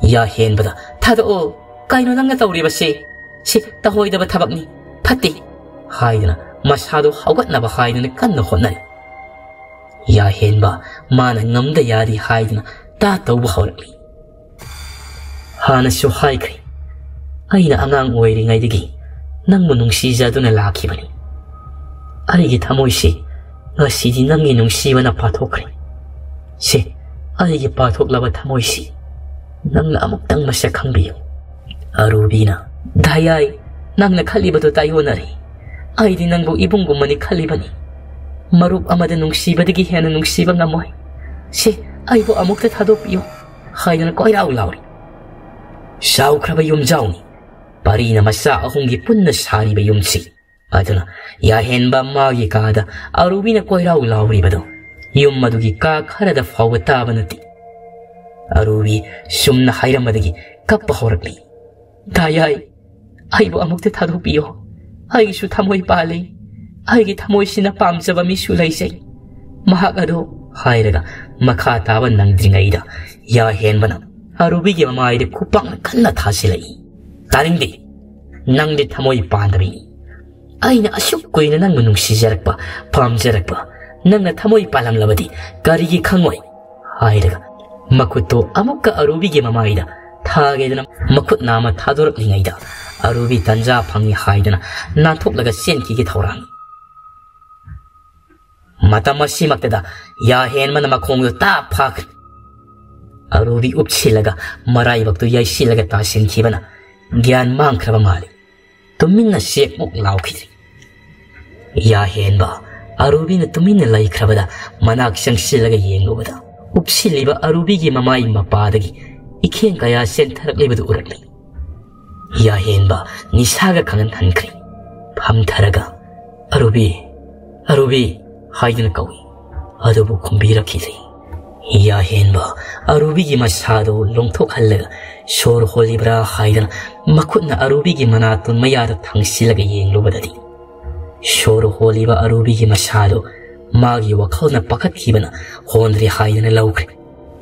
ꯌꯥꯍꯦꯟꯕꯗ, "ꯊꯥꯗꯣꯛꯑꯣ, ꯀꯩꯅꯣ ꯅꯪꯅ ꯇꯧꯔꯤꯕꯁꯦ? ꯁꯤ ꯇꯧꯍꯣꯏꯗꯕ ꯊꯕꯛꯅꯤ, ꯐꯠꯇꯦ" ꯍꯥꯏꯗꯨꯅ ꯃꯁꯥꯗꯣ ꯍꯧꯒꯠꯅꯕ ꯍꯥꯏꯗꯨꯅ ꯀꯟꯅ ꯍꯣꯠꯅꯔꯤ꯫ ꯌꯥꯍꯦꯟꯕ ꯃꯥꯅ ꯉꯝꯗ ꯌꯥꯗꯦ ꯍꯥꯏꯗꯨꯅ ꯇꯥ ꯇꯧꯕ ꯍꯧꯔꯛꯂꯤ꯫ ꯍꯥꯟꯅꯁꯨ ꯍꯥꯏꯈ꯭ꯔꯦ, ꯑꯩꯅ ꯑꯉꯥꯡ ꯑꯣꯏꯔꯤꯉꯩꯗꯒꯤ ꯅꯪꯕꯨ ꯅꯨꯡꯁꯤꯖꯗꯨꯅ ꯂꯥꯛꯈꯤꯕꯅꯤ꯫ ꯑꯩꯒꯤ ꯊꯃꯣꯏꯁꯤ ꯉꯁꯤꯗꯤ ꯅꯪꯒꯤ ꯅꯨꯡꯁꯤꯕꯅ ꯄꯥꯊꯣꯛꯈ꯭ꯔꯦ꯫ ꯁꯦ, ꯑꯩꯒꯤ ꯄꯥꯊꯣꯛꯂꯕ ꯊꯃꯣꯏꯁꯤ ꯅꯪꯅ ꯑꯃꯨꯛꯇꯪ ꯃꯁꯛ ꯈꯪꯕꯤꯌꯨ꯫ ꯑꯔꯨꯕꯤꯅ, ꯗꯥꯌꯥꯏ, ꯅꯪꯅ ꯈꯜꯂꯤꯕꯗꯨ ꯇꯥꯏꯑꯣꯟꯅꯔꯦ꯫ ꯑꯩꯗꯤ ꯅꯪꯕꯨ ꯏꯕꯨꯡꯒꯨꯝꯕꯅꯤ ꯈꯜꯂꯤꯕꯅꯤ꯫ ꯃꯔꯨꯞ ꯑꯃꯗ ꯅꯨꯡꯁꯤꯕꯗꯒꯤ ꯍꯦꯟꯅ ꯅꯨꯡꯁꯤꯕ ꯉꯝꯃꯣꯏ꯫ ꯁꯦ, ꯑꯩꯕꯨ ꯑꯃꯨꯛꯇ ꯊꯥꯗꯣꯛꯄꯤꯌꯨ ꯍꯥꯏꯗꯨꯅ ꯀꯣꯏꯔꯥꯎ ꯂꯥꯎꯔꯤ꯫ ꯆꯥꯎꯈ꯭ꯔꯕ ꯌꯨꯝꯖꯥꯎꯅꯤ꯫ ꯄꯥꯔꯤꯅ ꯃꯆꯥ ꯑꯍꯨꯝꯒꯤ ꯄꯨꯟꯅ ꯁꯥꯔꯤꯕ ꯌꯨꯝꯁꯤ꯫ ꯑꯗꯨꯅ ꯌꯥꯍꯦꯟꯕ ꯃꯥꯒꯤ ꯀꯥꯗ ꯑꯔꯨꯕꯤꯅ ꯀꯣꯏꯔꯥꯎ ꯂꯥꯎꯔꯤꯕꯗꯨ ꯌꯨꯝ ꯑꯗꯨꯒꯤ ꯀꯥ ꯈꯔꯗ ꯐꯥꯎꯕ ꯇꯥꯕ ꯅꯠꯇꯦ꯫ ꯑꯔꯨꯕꯤ ꯁꯨꯝꯅ ꯍꯥꯏꯔꯝꯕꯗꯒꯤ ꯀꯞꯄ ꯍꯧꯔꯛꯂꯤ꯫ ꯗꯥꯌꯥꯏ, ꯑꯩꯕꯨ ꯑꯃꯨꯛꯇ ꯊꯥꯗꯣꯛꯄꯤꯌꯣ꯫ ꯑꯩꯒꯤꯁꯨ ꯊꯃꯣꯏ ꯄꯥꯜꯂꯤ꯫ ꯑꯩꯒꯤ ꯊꯃꯣꯏꯁꯤꯅ ꯄꯥꯝꯖꯕ ꯃꯤꯁꯨ ꯂꯩꯖꯩ꯫ ꯃꯍꯥꯛ ꯑꯗꯨ ꯍꯥꯏꯔꯒ ꯃꯈꯥ ꯇꯥꯕ ꯅꯪꯗ꯭ꯔꯤꯉꯩꯗ ꯌꯥꯍꯦꯟꯕꯅ ꯑꯔꯨꯕꯤꯒꯤ ꯃꯃꯥꯏꯗ ꯈꯨꯄꯥꯛꯅ ꯀꯟꯅ ꯊꯥꯖꯤꯜꯂꯛꯏ꯫ "ꯇꯥꯅꯤꯡꯗꯦ꯫ ꯅꯪꯗꯤ ꯊꯃꯣꯏ ꯄꯥꯟꯗꯕꯤꯅꯤ꯫ ꯑꯩꯅ ꯑꯁꯨꯛ ꯀꯨꯏꯅ ꯅꯪꯕꯨ ꯅꯨꯡꯁꯤꯖꯔꯛꯄ, ꯄꯥꯝꯖꯔꯛꯄ, ꯅꯪꯅ ꯊꯃꯣꯏ ꯄꯥꯜꯂꯝꯂꯕꯗꯤ ꯀꯔꯤꯒꯤ ꯈꯪꯉꯣꯏ?" ꯍꯥꯏꯔꯒ ꯃꯈꯨꯠꯇꯣ ꯑꯃꯨꯛꯀ ꯑꯔꯨꯕꯤꯒꯤ ꯃꯃꯥꯏꯗ ꯊꯥꯒꯦꯗꯅ ꯃꯈꯨꯠ ꯅꯥꯝꯃ ꯊꯥꯗꯣꯔꯛꯂꯤꯉꯩꯗ, ꯑꯔꯨꯕꯤ ꯇꯟꯖꯥ ꯐꯪꯏ ꯍꯥꯏꯗꯅ ꯅꯥꯟꯊꯣꯛꯂꯒ ꯆꯦꯟꯈꯤꯒꯦ ꯊꯧꯔꯥꯡꯏ꯫ ꯃꯇꯝ ꯑꯁꯤꯃꯛꯇꯗ ꯌꯥꯍꯦꯟꯕꯅ ꯃꯈꯣꯡꯗꯨ ꯇꯥꯞ ꯐꯥꯈ꯭ꯔꯦ꯫ ꯑꯔꯨꯕꯤ ꯎꯞꯁꯤꯜꯂꯒ ꯃꯔꯥꯏꯕꯛꯇꯨ ꯌꯩꯁꯤꯜꯂꯒ ꯇꯥꯁꯤꯟꯈꯤꯕꯅ ꯒ꯭ꯌꯥꯟ ꯃꯥꯡꯈ꯭ꯔꯕ ꯃꯥꯜꯂꯤ꯫ ꯇꯨꯃꯤꯟꯅ ꯆꯦꯛꯃꯨꯛ ꯂꯥꯎꯈꯤꯗ꯭ꯔꯤ꯫ ꯌꯥꯍꯦꯟꯕ ꯑꯔꯨꯕꯤꯅ ꯇꯨꯃꯤꯟꯅ ꯂꯩꯈ꯭ꯔꯕꯗ ꯃꯅꯥꯛ ꯆꯪꯁꯤꯜꯂꯒ ꯌꯦꯡꯂꯨꯕꯗ, ꯎꯞꯁꯤꯜꯂꯤꯕ ꯑꯔꯨꯕꯤꯒꯤ ꯃꯃꯥꯏ ꯃꯄꯥꯗꯒꯤ ꯏꯈꯦꯡ ꯀꯌꯥ ꯆꯦꯟꯊꯔꯛꯂꯤꯕꯗꯨ ꯎꯔꯛꯂꯤ꯫ ꯌꯥꯍꯦꯟꯕ ꯅꯤꯁꯥꯒ ꯈꯪꯍꯟꯍꯟꯈ꯭ꯔꯦ꯫ ꯐꯝꯊꯔꯒ, "ꯑꯔꯨꯕꯤ, ꯑꯔꯨꯕꯤ" ꯍꯥꯏꯗꯨꯅ ꯀꯧꯏ꯫ ꯑꯗꯨꯕꯨ ꯈꯨꯝꯕꯤꯔꯛꯈꯤꯗꯦ꯫ ꯌꯥꯍꯦꯟꯕ ꯑꯔꯨꯕꯤꯒꯤ ꯃꯁꯥꯗꯨ ꯂꯣꯡꯊꯣꯛꯍꯜꯂꯒ ꯁꯣꯔ ꯍꯣꯜꯂꯤꯕ꯭ꯔꯥ ꯍꯥꯏꯗꯅ ꯃꯈꯨꯠꯅ ꯑꯔꯨꯕꯤꯒꯤ ꯃꯅꯥꯇꯣꯟ ꯃꯌꯥꯗ ꯊꯥꯡꯁꯤꯜꯂꯒ ꯌꯦꯡꯂꯨꯕꯗꯗꯤ, ꯁꯣꯔ ꯍꯣꯜꯂꯤꯕ ꯑꯔꯨꯕꯤꯒꯤ ꯃꯁꯥꯗꯨ ꯃꯥꯒꯤ ꯋꯥꯈꯜꯅ ꯄꯥꯈꯠꯈꯤꯕꯅ ꯍꯣꯟꯗ꯭ꯔꯦ ꯍꯥꯏꯗꯅ ꯂꯧꯈ꯭ꯔꯦ꯫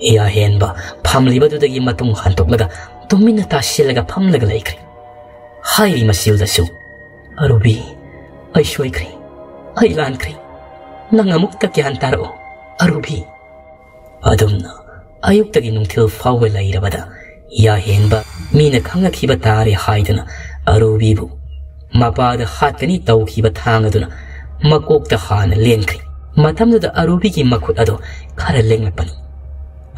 ꯌꯥꯍꯦꯟꯕ ꯐꯝꯂꯤꯕꯗꯨꯗꯒꯤ ꯃꯇꯨꯡ ꯍꯟꯗꯣꯛꯂꯒ ꯇꯨꯃꯤꯟꯅ ꯇꯥꯁꯤꯜꯂꯒ ꯐꯝꯂꯒ ꯂꯩꯈ꯭ꯔꯦ꯫ ꯍꯥꯏꯔꯤ ꯃꯁꯤꯜꯗꯁꯨ, "ꯑꯔꯨꯕꯤ, ꯑꯩ ꯁꯣꯏꯈ꯭ꯔꯦ, ꯑꯩ ꯂꯥꯟꯈ꯭ꯔꯦ꯫ ꯅꯪ ꯑꯃꯨꯛꯇ ꯒ꯭ꯌꯥꯟ ꯇꯥꯔꯛꯑꯣ, ꯑꯔꯨꯕꯤ"꯫ ꯑꯗꯨꯝꯅ ꯑꯌꯨꯛꯇꯒꯤ ꯅꯨꯡꯊꯤꯜ ꯐꯥꯎꯕ ꯂꯩꯔꯕꯗ ꯌꯥꯍꯦꯟꯕ ꯃꯤꯅ ꯈꯪꯂꯛꯈꯤꯕ ꯇꯥꯔꯦ ꯍꯥꯏꯗꯨꯅ ꯑꯔꯨꯕꯤꯕꯨ ꯃꯄꯥꯗ ꯍꯥꯠꯀꯅꯤ ꯇꯧꯈꯤꯕ ꯊꯥꯡ ꯑꯗꯨꯅ ꯃꯀꯣꯛꯇ ꯍꯥꯟꯅ ꯂꯦꯟꯈ꯭ꯔꯦ꯫ ꯃꯇꯝꯗꯨꯗ ꯑꯔꯨꯕꯤꯒꯤ ꯃꯈꯨꯠ ꯑꯗꯨ ꯈꯔ ꯂꯦꯡꯂꯛꯄꯅꯤ꯫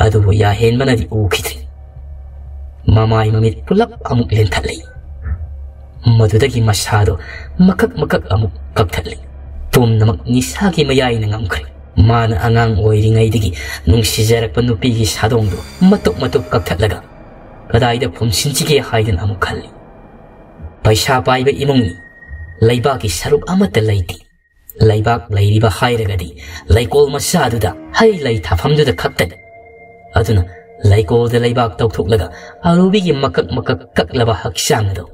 ꯑꯗꯨꯕꯨ ꯌꯥꯍꯦꯟꯕꯅꯗꯤ ꯎꯈꯤꯗ꯭ꯔꯤ꯫ ꯃꯃꯥꯏ ꯃꯃꯤꯠ ꯄꯨꯂꯞ ꯑꯃꯨꯛ ꯂꯦꯟꯊꯠꯂꯤ꯫ ꯃꯗꯨꯗꯒꯤ ꯃꯁꯥꯗꯣ ꯃꯀꯛ ꯃꯀꯛ ꯑꯃꯨꯛ ꯀꯛꯊꯠꯂꯤ꯫ ꯄꯨꯝꯅꯃꯛ ꯅꯤꯁꯥꯒꯤ ꯃꯌꯥꯏꯅ ꯉꯝꯈ꯭ꯔꯦ꯫ ꯃꯥꯅ ꯑꯉꯥꯡ ꯑꯣꯏꯔꯤꯉꯩꯗꯒꯤ ꯅꯨꯡꯁꯤꯖꯔꯛꯄ ꯅꯨꯄꯤꯒꯤ ꯁꯥꯗꯣꯡꯗꯣ ꯃꯇꯨꯞ ꯃꯇꯨꯞ ꯀꯛꯊꯠꯂꯒ ꯀꯗꯥꯏꯗ ꯐꯨꯝꯁꯤꯟꯁꯤꯒꯦ ꯍꯥꯏꯗꯅ ꯑꯃꯨꯛ ꯈꯜꯂꯤ꯫ ꯄꯩꯁꯥ ꯄꯥꯏꯕ ꯏꯃꯨꯡꯅꯤ꯫ ꯂꯩꯕꯥꯛꯀꯤ ꯁꯔꯨꯛ ꯑꯃꯠꯇ ꯂꯩꯇꯦ꯫ ꯂꯩꯕꯥꯛ ꯂꯩꯔꯤꯕ ꯍꯥꯏꯔꯒꯗꯤ ꯂꯩꯀꯣꯜ ꯃꯆꯥꯗꯨꯗ ꯍꯩ ꯂꯩ ꯊꯥꯐꯝꯗꯨꯗ ꯈꯛꯇꯅꯤ꯫ ꯑꯗꯨꯅ ꯂꯩꯀꯣꯜꯗ ꯂꯩꯕꯥꯛ ꯇꯧꯊꯣꯛꯂꯒ ꯑꯔꯨꯕꯤꯒꯤ ꯃꯀꯛ ꯃꯀꯛ ꯀꯛꯂꯕ ꯍꯛꯆꯥꯡ ꯑꯗꯨ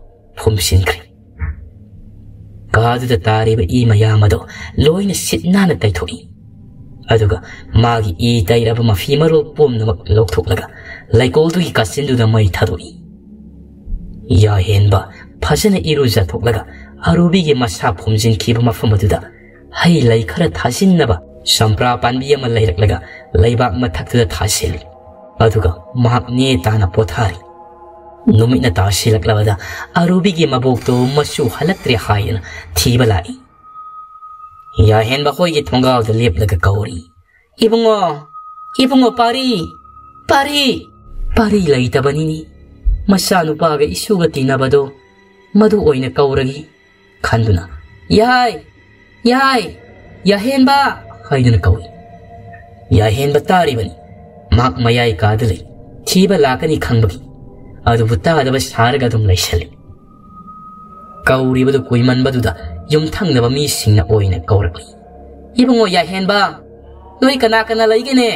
ꯐꯨꯝꯁꯤꯟꯈ꯭ꯔꯦ꯫ ꯑꯗꯨꯗ ꯇꯥꯔꯤꯕ ꯏ ꯃꯌꯥꯝ ꯑꯗꯣ ꯂꯣꯏꯅ ꯁꯤꯠ ꯅꯥꯟꯅ ꯇꯩꯊꯣꯛꯏ꯫ ꯑꯗꯨꯒ ꯃꯥꯒꯤ ꯏ ꯇꯩꯔꯕ ꯃꯐꯤ ꯃꯔꯣꯜ ꯄꯨꯝꯅꯃꯛ ꯂꯧꯊꯣꯛꯂꯒ ꯂꯩꯀꯣꯜꯗꯨꯒꯤ ꯀꯥꯆꯤꯟꯗꯨꯗ ꯃꯩ ꯊꯥꯗꯣꯛꯏ꯫ ꯌꯥꯍꯦꯟꯕ ꯐꯖꯅ ꯏꯔꯨꯖꯊꯣꯛꯂꯒ ꯑꯔꯨꯕꯤꯒꯤ ꯃꯁꯥ ꯐꯨꯝꯖꯤꯟꯈꯤꯕ ꯃꯐꯝ ꯑꯗꯨꯗ ꯍꯩ ꯂꯩ ꯈꯔ ꯊꯥꯖꯤꯟꯅꯕ ꯆꯝꯄ꯭ꯔꯥ ꯄꯥꯟꯕꯤ ꯑꯃ ꯂꯩꯔꯛꯂꯒ ꯂꯩꯕꯥꯛ ꯃꯊꯛꯇꯨꯗ ꯊꯥꯖꯤꯜꯂꯤ꯫ ꯑꯗꯨꯒ ꯃꯍꯥꯛ ꯅꯦ ꯇꯥꯅ ꯄꯣꯊꯥꯔꯤ꯫ ꯅꯨꯃꯤꯠꯅ ꯇꯥꯁꯤꯜꯂꯛꯂꯕꯗ ꯑꯔꯨꯕꯤꯒꯤ ꯃꯕꯣꯛꯇꯨ ꯃꯆꯨ ꯍꯜꯂꯛꯇ꯭ꯔꯦ ꯍꯥꯏꯗꯨꯅ ꯊꯤꯕ ꯂꯥꯛꯏ꯫ ꯌꯥꯍꯦꯟꯕ ꯍꯣꯏꯒꯤ ꯊꯣꯡꯒꯥꯜꯗ ꯂꯦꯞꯂꯒ ꯀꯧꯔꯤ, "ꯏꯕꯨꯡꯉꯣ, ꯏꯕꯨꯡꯉꯣ ꯄꯥꯔꯤ, ꯄꯥꯔꯤ!" ꯄꯥꯔꯤ ꯂꯩꯇꯕꯅꯤꯅꯤ꯫ ꯃꯆꯥꯅꯨꯄꯥꯒ ꯏꯁꯨꯒ ꯇꯤꯟꯅꯕꯗꯣ ꯃꯗꯨ ꯑꯣꯏꯅ ꯀꯧꯔꯒꯤ ꯈꯟꯗꯨꯅ, "ꯌꯥꯏ, ꯌꯥꯏ, ꯌꯥꯍꯦꯟꯕ!" ꯍꯥꯏꯗꯨꯅ ꯀꯧꯏ꯫ ꯌꯥꯍꯦꯟꯕ ꯇꯥꯔꯤꯕꯅꯤ꯫ ꯃꯍꯥꯛ ꯃꯌꯥꯏ ꯀꯥꯗ ꯂꯩ꯫ ꯊꯤꯕ ꯂꯥꯛꯀꯅꯤ ꯈꯪꯕꯒꯤ꯫ ꯑꯗꯨꯕꯨ ꯇꯥꯗꯕ ꯁꯥꯔꯒ ꯑꯗꯨꯝ ꯂꯩꯁꯜꯂꯤ꯫ ꯀꯧꯔꯤꯕꯗꯨ ꯀꯨꯏꯃꯟꯕꯗꯨꯗ ꯌꯨꯝꯊꯪꯅꯕ ꯃꯤꯁꯤꯡꯅ ꯑꯣꯏꯅ ꯀꯧꯔꯛꯂꯤ꯫ "ꯏꯕꯨꯡꯉꯣ ꯌꯥꯍꯦꯟꯕ, ꯅꯣꯏ ꯀꯅꯥ ꯀꯅꯥ ꯂꯩꯒꯦꯅꯦ?"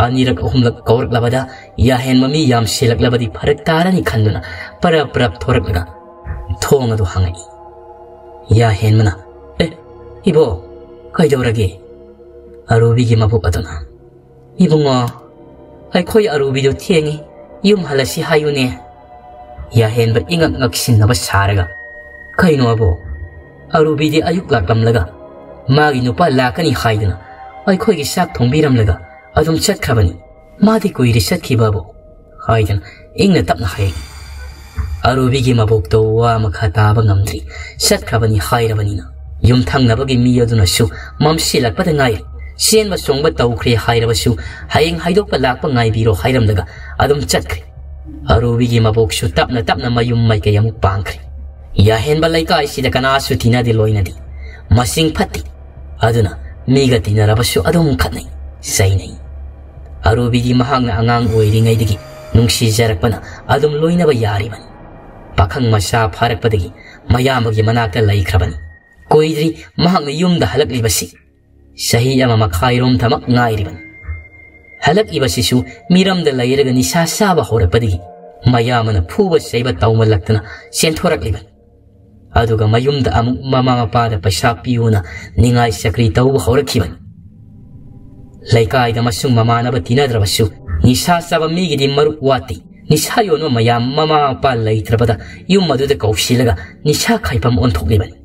ꯑꯅꯤꯔꯛ ꯑꯍꯨꯝꯂꯛ ꯀꯧꯔꯛꯂꯕꯗ ꯌꯥꯍꯦꯟꯕ ꯃꯤ ꯌꯥꯝꯁꯤꯜꯂꯛꯂꯕꯗꯤ ꯐꯔꯛ ꯇꯥꯔꯅꯤ ꯈꯟꯗꯨꯅ ꯄꯔꯞ ꯄꯔꯞ ꯊꯣꯔꯛꯂꯒ ꯊꯣꯡ ꯑꯗꯨ ꯍꯥꯡꯉꯛꯏ꯫ ꯌꯥꯍꯦꯟꯕꯅ, "ꯑꯦ, ꯏꯕꯣ, ꯀꯩꯗꯧꯔꯒꯦ?" ꯑꯔꯨꯕꯤꯒꯤ ꯃꯕꯣꯛ ꯑꯗꯨꯅ, "ꯏꯕꯨꯡꯉꯣ, ꯑꯩꯈꯣꯏ ꯑꯔꯨꯕꯤꯗꯨ ꯊꯦꯡꯉꯤ, ꯌꯨꯝ ꯍꯜꯂꯁꯤ ꯍꯥꯏꯌꯨꯅꯦ꯫" ꯌꯥꯍꯦꯟꯕ ꯏꯉꯛ ꯉꯛꯁꯤꯟꯅꯕ ꯁꯥꯔꯒ, "ꯀꯩꯅꯣ ꯑꯕꯣ? ꯑꯔꯨꯕꯤꯗꯤ ꯑꯌꯨꯛ ꯂꯥꯛꯂꯝꯂꯒ ꯃꯥꯒꯤ ꯅꯨꯄꯥ ꯂꯥꯛꯀꯅꯤ ꯍꯥꯏꯗꯨꯅ ꯑꯩꯈꯣꯏꯒꯤ ꯆꯥꯛ ꯊꯣꯡꯕꯤꯔꯝꯂꯒ ꯑꯗꯨꯝ ꯆꯠꯈ꯭ꯔꯕꯅꯤ꯫ ꯃꯥꯗꯤ ꯀꯨꯏꯔꯦ ꯆꯠꯈꯤꯕꯕꯨ," ꯍꯥꯏꯗꯅ ꯏꯪꯅ ꯇꯞꯅ ꯍꯥꯏꯔꯛꯏ꯫ ꯑꯔꯨꯕꯤꯒꯤ ꯃꯕꯣꯛꯇꯣ ꯋꯥ ꯃꯈꯥ ꯇꯥꯕ ꯉꯝꯗ꯭ꯔꯤ꯫ ꯆꯠꯈ꯭ꯔꯕꯅꯤ ꯍꯥꯏꯔꯕꯅꯤꯅ ꯌꯨꯝꯊꯪꯅꯕꯒꯤ ꯃꯤ ꯑꯗꯨꯅꯁꯨ ꯃꯝꯁꯤꯜꯂꯛꯄꯗ ꯉꯥꯏꯔꯤ꯫ ꯆꯦꯟꯕ ꯆꯣꯡꯕ ꯇꯧꯈ꯭ꯔꯦ ꯍꯥꯏꯔꯕꯁꯨ ꯍꯌꯦꯡ ꯍꯥꯏꯗꯣꯛꯄ ꯂꯥꯛꯄ ꯉꯥꯏꯕꯤꯔꯣ ꯍꯥꯏꯔꯝꯂꯒ ꯑꯗꯨꯝ ꯆꯠꯈ꯭ꯔꯦ꯫ ꯑꯔꯨꯕꯤꯒꯤ ꯃꯕꯣꯛꯁꯨ ꯇꯞꯅ ꯇꯞꯅ ꯃꯌꯨꯝ ꯃꯥꯏꯀꯩ ꯑꯃꯨꯛ ꯄꯥꯡꯈ꯭ꯔꯦ꯫ ꯌꯥꯍꯦꯟꯕ ꯂꯩꯀꯥꯏꯁꯤꯗ ꯀꯅꯥꯁꯨ ꯇꯤꯟꯅꯗꯦ ꯂꯣꯏꯅꯗꯦ꯫ ꯃꯁꯤꯡ ꯐꯠꯇꯦ꯫ ꯑꯗꯨꯅ ꯃꯤꯒ ꯇꯤꯟꯅꯔꯕꯁꯨ ꯑꯗꯨꯝ ꯈꯠꯅꯩ, ꯆꯩꯅꯩ꯫ ꯑꯔꯨꯕꯤꯗꯤ ꯃꯍꯥꯛꯅ ꯑꯉꯥꯡ ꯑꯣꯏꯔꯤꯉꯩꯗꯒꯤ ꯅꯨꯡꯁꯤꯖꯔꯛꯄꯅ ꯑꯗꯨꯝ ꯂꯣꯏꯅꯕ ꯌꯥꯔꯤꯕꯅꯤ꯫ ꯄꯥꯈꯪ ꯃꯆꯥ ꯐꯥꯔꯛꯄꯗꯒꯤ ꯃꯌꯥꯝꯕꯒꯤ ꯃꯅꯥꯛꯇ ꯂꯩꯈ꯭ꯔꯕꯅꯤ꯫ ꯀꯨꯏꯗ꯭ꯔꯤ ꯃꯍꯥꯛꯅ ꯌꯨꯝꯗ ꯍꯜꯂꯛꯂꯤꯕꯁꯤ꯫ ꯆꯍꯤ ꯑꯃ ꯃꯈꯥꯏꯔꯣꯝ ꯊꯃꯛ ꯉꯥꯏꯔꯤꯕꯅꯤ꯫ ꯍꯜꯂꯛꯏꯕꯁꯤꯁꯨ ꯃꯤꯔꯝꯗ ꯂꯩꯔꯒ ꯅꯤꯁꯥ ꯆꯥꯕ ꯍꯧꯔꯛꯄꯗꯒꯤ ꯃꯌꯥꯝꯕꯅ ꯐꯨꯕ ꯆꯩꯕ ꯇꯧꯃꯜꯂꯛꯇꯅ ꯆꯦꯟꯊꯣꯔꯛꯂꯤꯕꯅꯤ꯫ ꯑꯗꯨꯒ ꯃꯌꯨꯝꯗ ꯑꯃꯨꯛ ꯃꯃꯥ ꯃꯄꯥꯗ ꯄꯩꯁꯥ ꯄꯤꯌꯨꯅ ꯅꯤꯡꯉꯥꯏ ꯆꯀ꯭ꯔꯤ ꯇꯧꯕ ꯍꯧꯔꯛꯈꯤꯕꯅꯤ꯫ ꯂꯩꯀꯥꯏꯗ ꯃꯁꯨꯡ ꯃꯃꯥꯟꯅꯕ ꯇꯤꯟꯅꯗ꯭ꯔꯕꯁꯨ, ꯅꯤꯁꯥ ꯆꯥꯕ ꯃꯤꯒꯤꯗꯤ ꯃꯔꯨꯞ ꯋꯥꯠꯇꯦ꯫ ꯅꯤꯁꯥ ꯌꯣꯟꯕ ꯃꯌꯥꯝ ꯃꯃꯥ ꯃꯄꯥ ꯂꯩꯇ꯭ꯔꯕꯗ ꯌꯨꯝ ꯑꯗꯨꯗ ꯀꯧꯁꯤꯜꯂꯒ ꯅꯤꯁꯥ ꯈꯥꯏꯐꯝ ꯑꯣꯟꯊꯣꯛꯂꯤꯕꯅꯤ꯫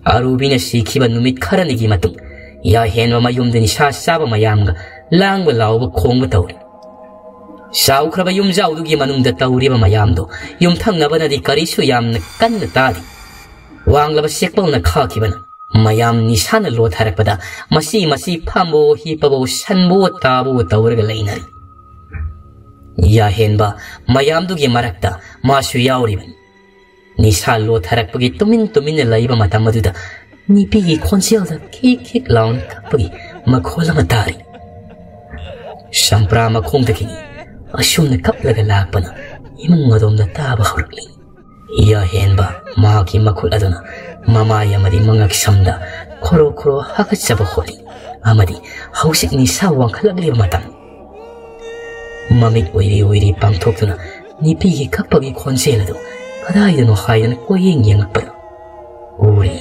ꯑꯔꯨꯕꯤꯅ ꯁꯤꯈꯤꯕ ꯅꯨꯃꯤꯠ ꯈꯔꯅꯤꯒꯤ ꯃꯇꯨꯡ, ꯌꯥꯍꯦꯟꯕ ꯃꯌꯨꯝꯗ ꯅꯤꯁꯥ ꯆꯥꯕ ꯃꯌꯥꯝꯒ ꯂꯥꯡꯕ ꯂꯥꯎꯕ ꯈꯣꯡꯕ ꯇꯧꯔꯤ꯫ ꯆꯥꯎꯈ꯭ꯔꯕ ꯌꯨꯝꯖꯥꯎꯗꯨꯒꯤ ꯃꯅꯨꯡꯗ ꯇꯧꯔꯤꯕ ꯃꯌꯥꯝꯗꯣ ꯌꯨꯝꯊꯪꯅꯕꯅꯗꯤ ꯀꯔꯤꯁꯨ ꯌꯥꯝꯅ ꯀꯟꯅ ꯇꯥꯗꯦ꯫ ꯋꯥꯡꯂꯕ ꯆꯦꯛꯄꯜꯅ ꯈꯥꯛꯈꯤꯕꯅ ꯃꯌꯥꯝ ꯅꯤꯁꯥꯅ ꯂꯣꯠꯊꯔꯛꯄꯗ ꯃꯁꯤ ꯃꯁꯤ ꯐꯝꯕꯋꯣ ꯍꯤꯞꯄꯕꯣ ꯁꯟꯕꯋꯣ ꯇꯥꯕꯋꯣ ꯇꯧꯔꯒ ꯂꯩꯅꯔꯤ꯫ ꯌꯥꯍꯦꯟꯕ ꯃꯌꯥꯝꯗꯨꯒꯤ ꯃꯔꯛꯇ ꯃꯥꯁꯨ ꯌꯥꯎꯔꯤꯕꯅꯤ꯫ ꯅꯤꯁꯥ ꯂꯣꯠꯊꯔꯛꯄꯒꯤ ꯇꯨꯃꯤꯟ ꯇꯨꯃꯤꯟꯅ ꯂꯩꯕ ꯃꯇꯝ ꯑꯗꯨꯗ ꯅꯨꯄꯤꯒꯤ ꯈꯣꯟꯖꯦꯜꯗ ꯈꯤꯛ ꯈꯤꯛ ꯂꯥꯎꯅ ꯀꯞꯄꯒꯤ ꯃꯈꯣꯜ ꯑꯃ ꯇꯥꯔꯤ꯫ ꯆꯝꯄ꯭ꯔꯥ ꯃꯈꯣꯡꯗꯒꯤꯅꯤ꯫ ꯑꯁꯨꯝꯅ ꯀꯞꯂꯒ ꯂꯥꯛꯄꯅ ꯏꯃꯨꯡ ꯑꯗꯣꯝꯗ ꯇꯥꯕ ꯍꯧꯔꯛꯂꯤ꯫ ꯌꯥꯍꯦꯟꯕ ꯃꯍꯥꯛꯀꯤ ꯃꯈꯨꯠ ꯑꯗꯨꯅ ꯃꯃꯥꯏ ꯑꯃꯗꯤ ꯃꯉꯛꯁꯝꯗ ꯈꯣꯔꯣ ꯈꯣꯔꯣ ꯍꯥꯀꯠꯆꯕ ꯍꯣꯠꯂꯤ ꯑꯃꯗꯤ ꯍꯧꯖꯤꯛ ꯅꯤꯁꯥ ꯋꯥꯡꯈꯠꯂꯛꯂꯤꯕ ꯃꯇꯝ꯫ ꯃꯃꯤꯠ ꯎꯏꯔꯤ ꯎꯏꯔꯤ ꯄꯥꯡꯊꯣꯛꯇꯨꯅ ꯅꯨꯄꯤꯒꯤ ꯀꯞꯄꯒꯤ ꯈꯣꯟꯖꯦꯜ ꯑꯗꯨ ꯀꯗꯥꯏꯗꯅꯣ ꯍꯥꯏꯗꯅ ꯀꯣꯏꯌꯦꯡ ꯌꯦꯡꯂꯛꯄꯗ ꯎꯔꯤ꯫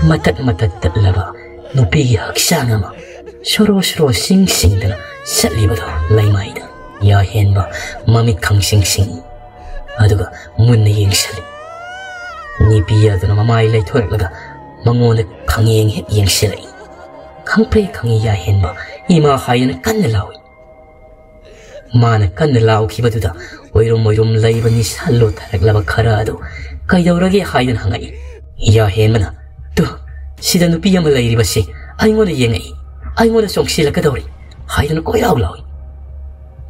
ꯃꯇꯠ ꯃꯇꯠ ꯇꯠꯂꯕ ꯅꯨꯄꯤꯒꯤ ꯍꯛꯆꯥꯡ ꯑꯃ ꯁꯣꯔꯣ ꯁꯣꯔꯣ ꯁꯤꯡ ꯁꯤꯡꯗꯅ ꯆꯠꯂꯤꯕꯗꯣ ꯂꯩꯃꯥꯏꯗ꯫ ꯌꯥꯍꯦꯟꯕ ꯃꯃꯤꯠ ꯈꯪꯁꯤꯡ ꯁꯤꯡ ꯑꯗꯨꯒ ꯃꯨꯟꯅ ꯌꯦꯡꯁꯤꯜꯂꯤ꯫ ꯅꯨꯄꯤ ꯑꯗꯨꯅ ꯃꯃꯥꯏ ꯂꯩꯊꯣꯔꯛꯂꯒ ꯃꯉꯣꯟꯗ ꯈꯪꯌꯦꯡ ꯍꯦꯛ ꯌꯦꯡꯁꯤꯜꯂꯛꯏ꯫ ꯈꯪꯄ꯭ꯔꯦ ꯈꯪꯉꯤ ꯌꯥꯍꯦꯟꯕ ꯏꯃꯥ ꯍꯥꯏꯗꯅ ꯀꯟꯅ ꯂꯥꯎꯏ꯫ ꯃꯥꯅ ꯀꯟꯅ ꯂꯥꯎꯈꯤꯕꯗꯨꯗ ꯑꯣꯏꯔꯨꯝ ꯑꯣꯏꯔꯨꯝ ꯂꯩꯕ ꯅꯤꯁꯥ ꯂꯣꯠꯊꯔꯛꯂꯕ ꯈꯔ ꯑꯗꯨ ꯀꯩꯗꯧꯔꯒꯦ ꯍꯥꯏꯗꯨꯅ ꯍꯪꯉꯛꯏ꯫ ꯌꯥꯍꯦꯟꯕꯅ, "ꯇꯨ, ꯁꯤꯗ ꯅꯨꯄꯤ ꯑꯃ ꯂꯩꯔꯤꯕꯁꯤ ꯑꯩꯉꯣꯟꯗ ꯌꯦꯡꯉꯛꯏ, ꯑꯩꯉꯣꯟꯗ ꯆꯣꯡꯁꯤꯜꯂꯛꯀꯗꯧꯔꯤ" ꯍꯥꯏꯗꯨꯅ ꯀꯣꯏꯂꯥꯎ ꯂꯥꯎꯏ꯫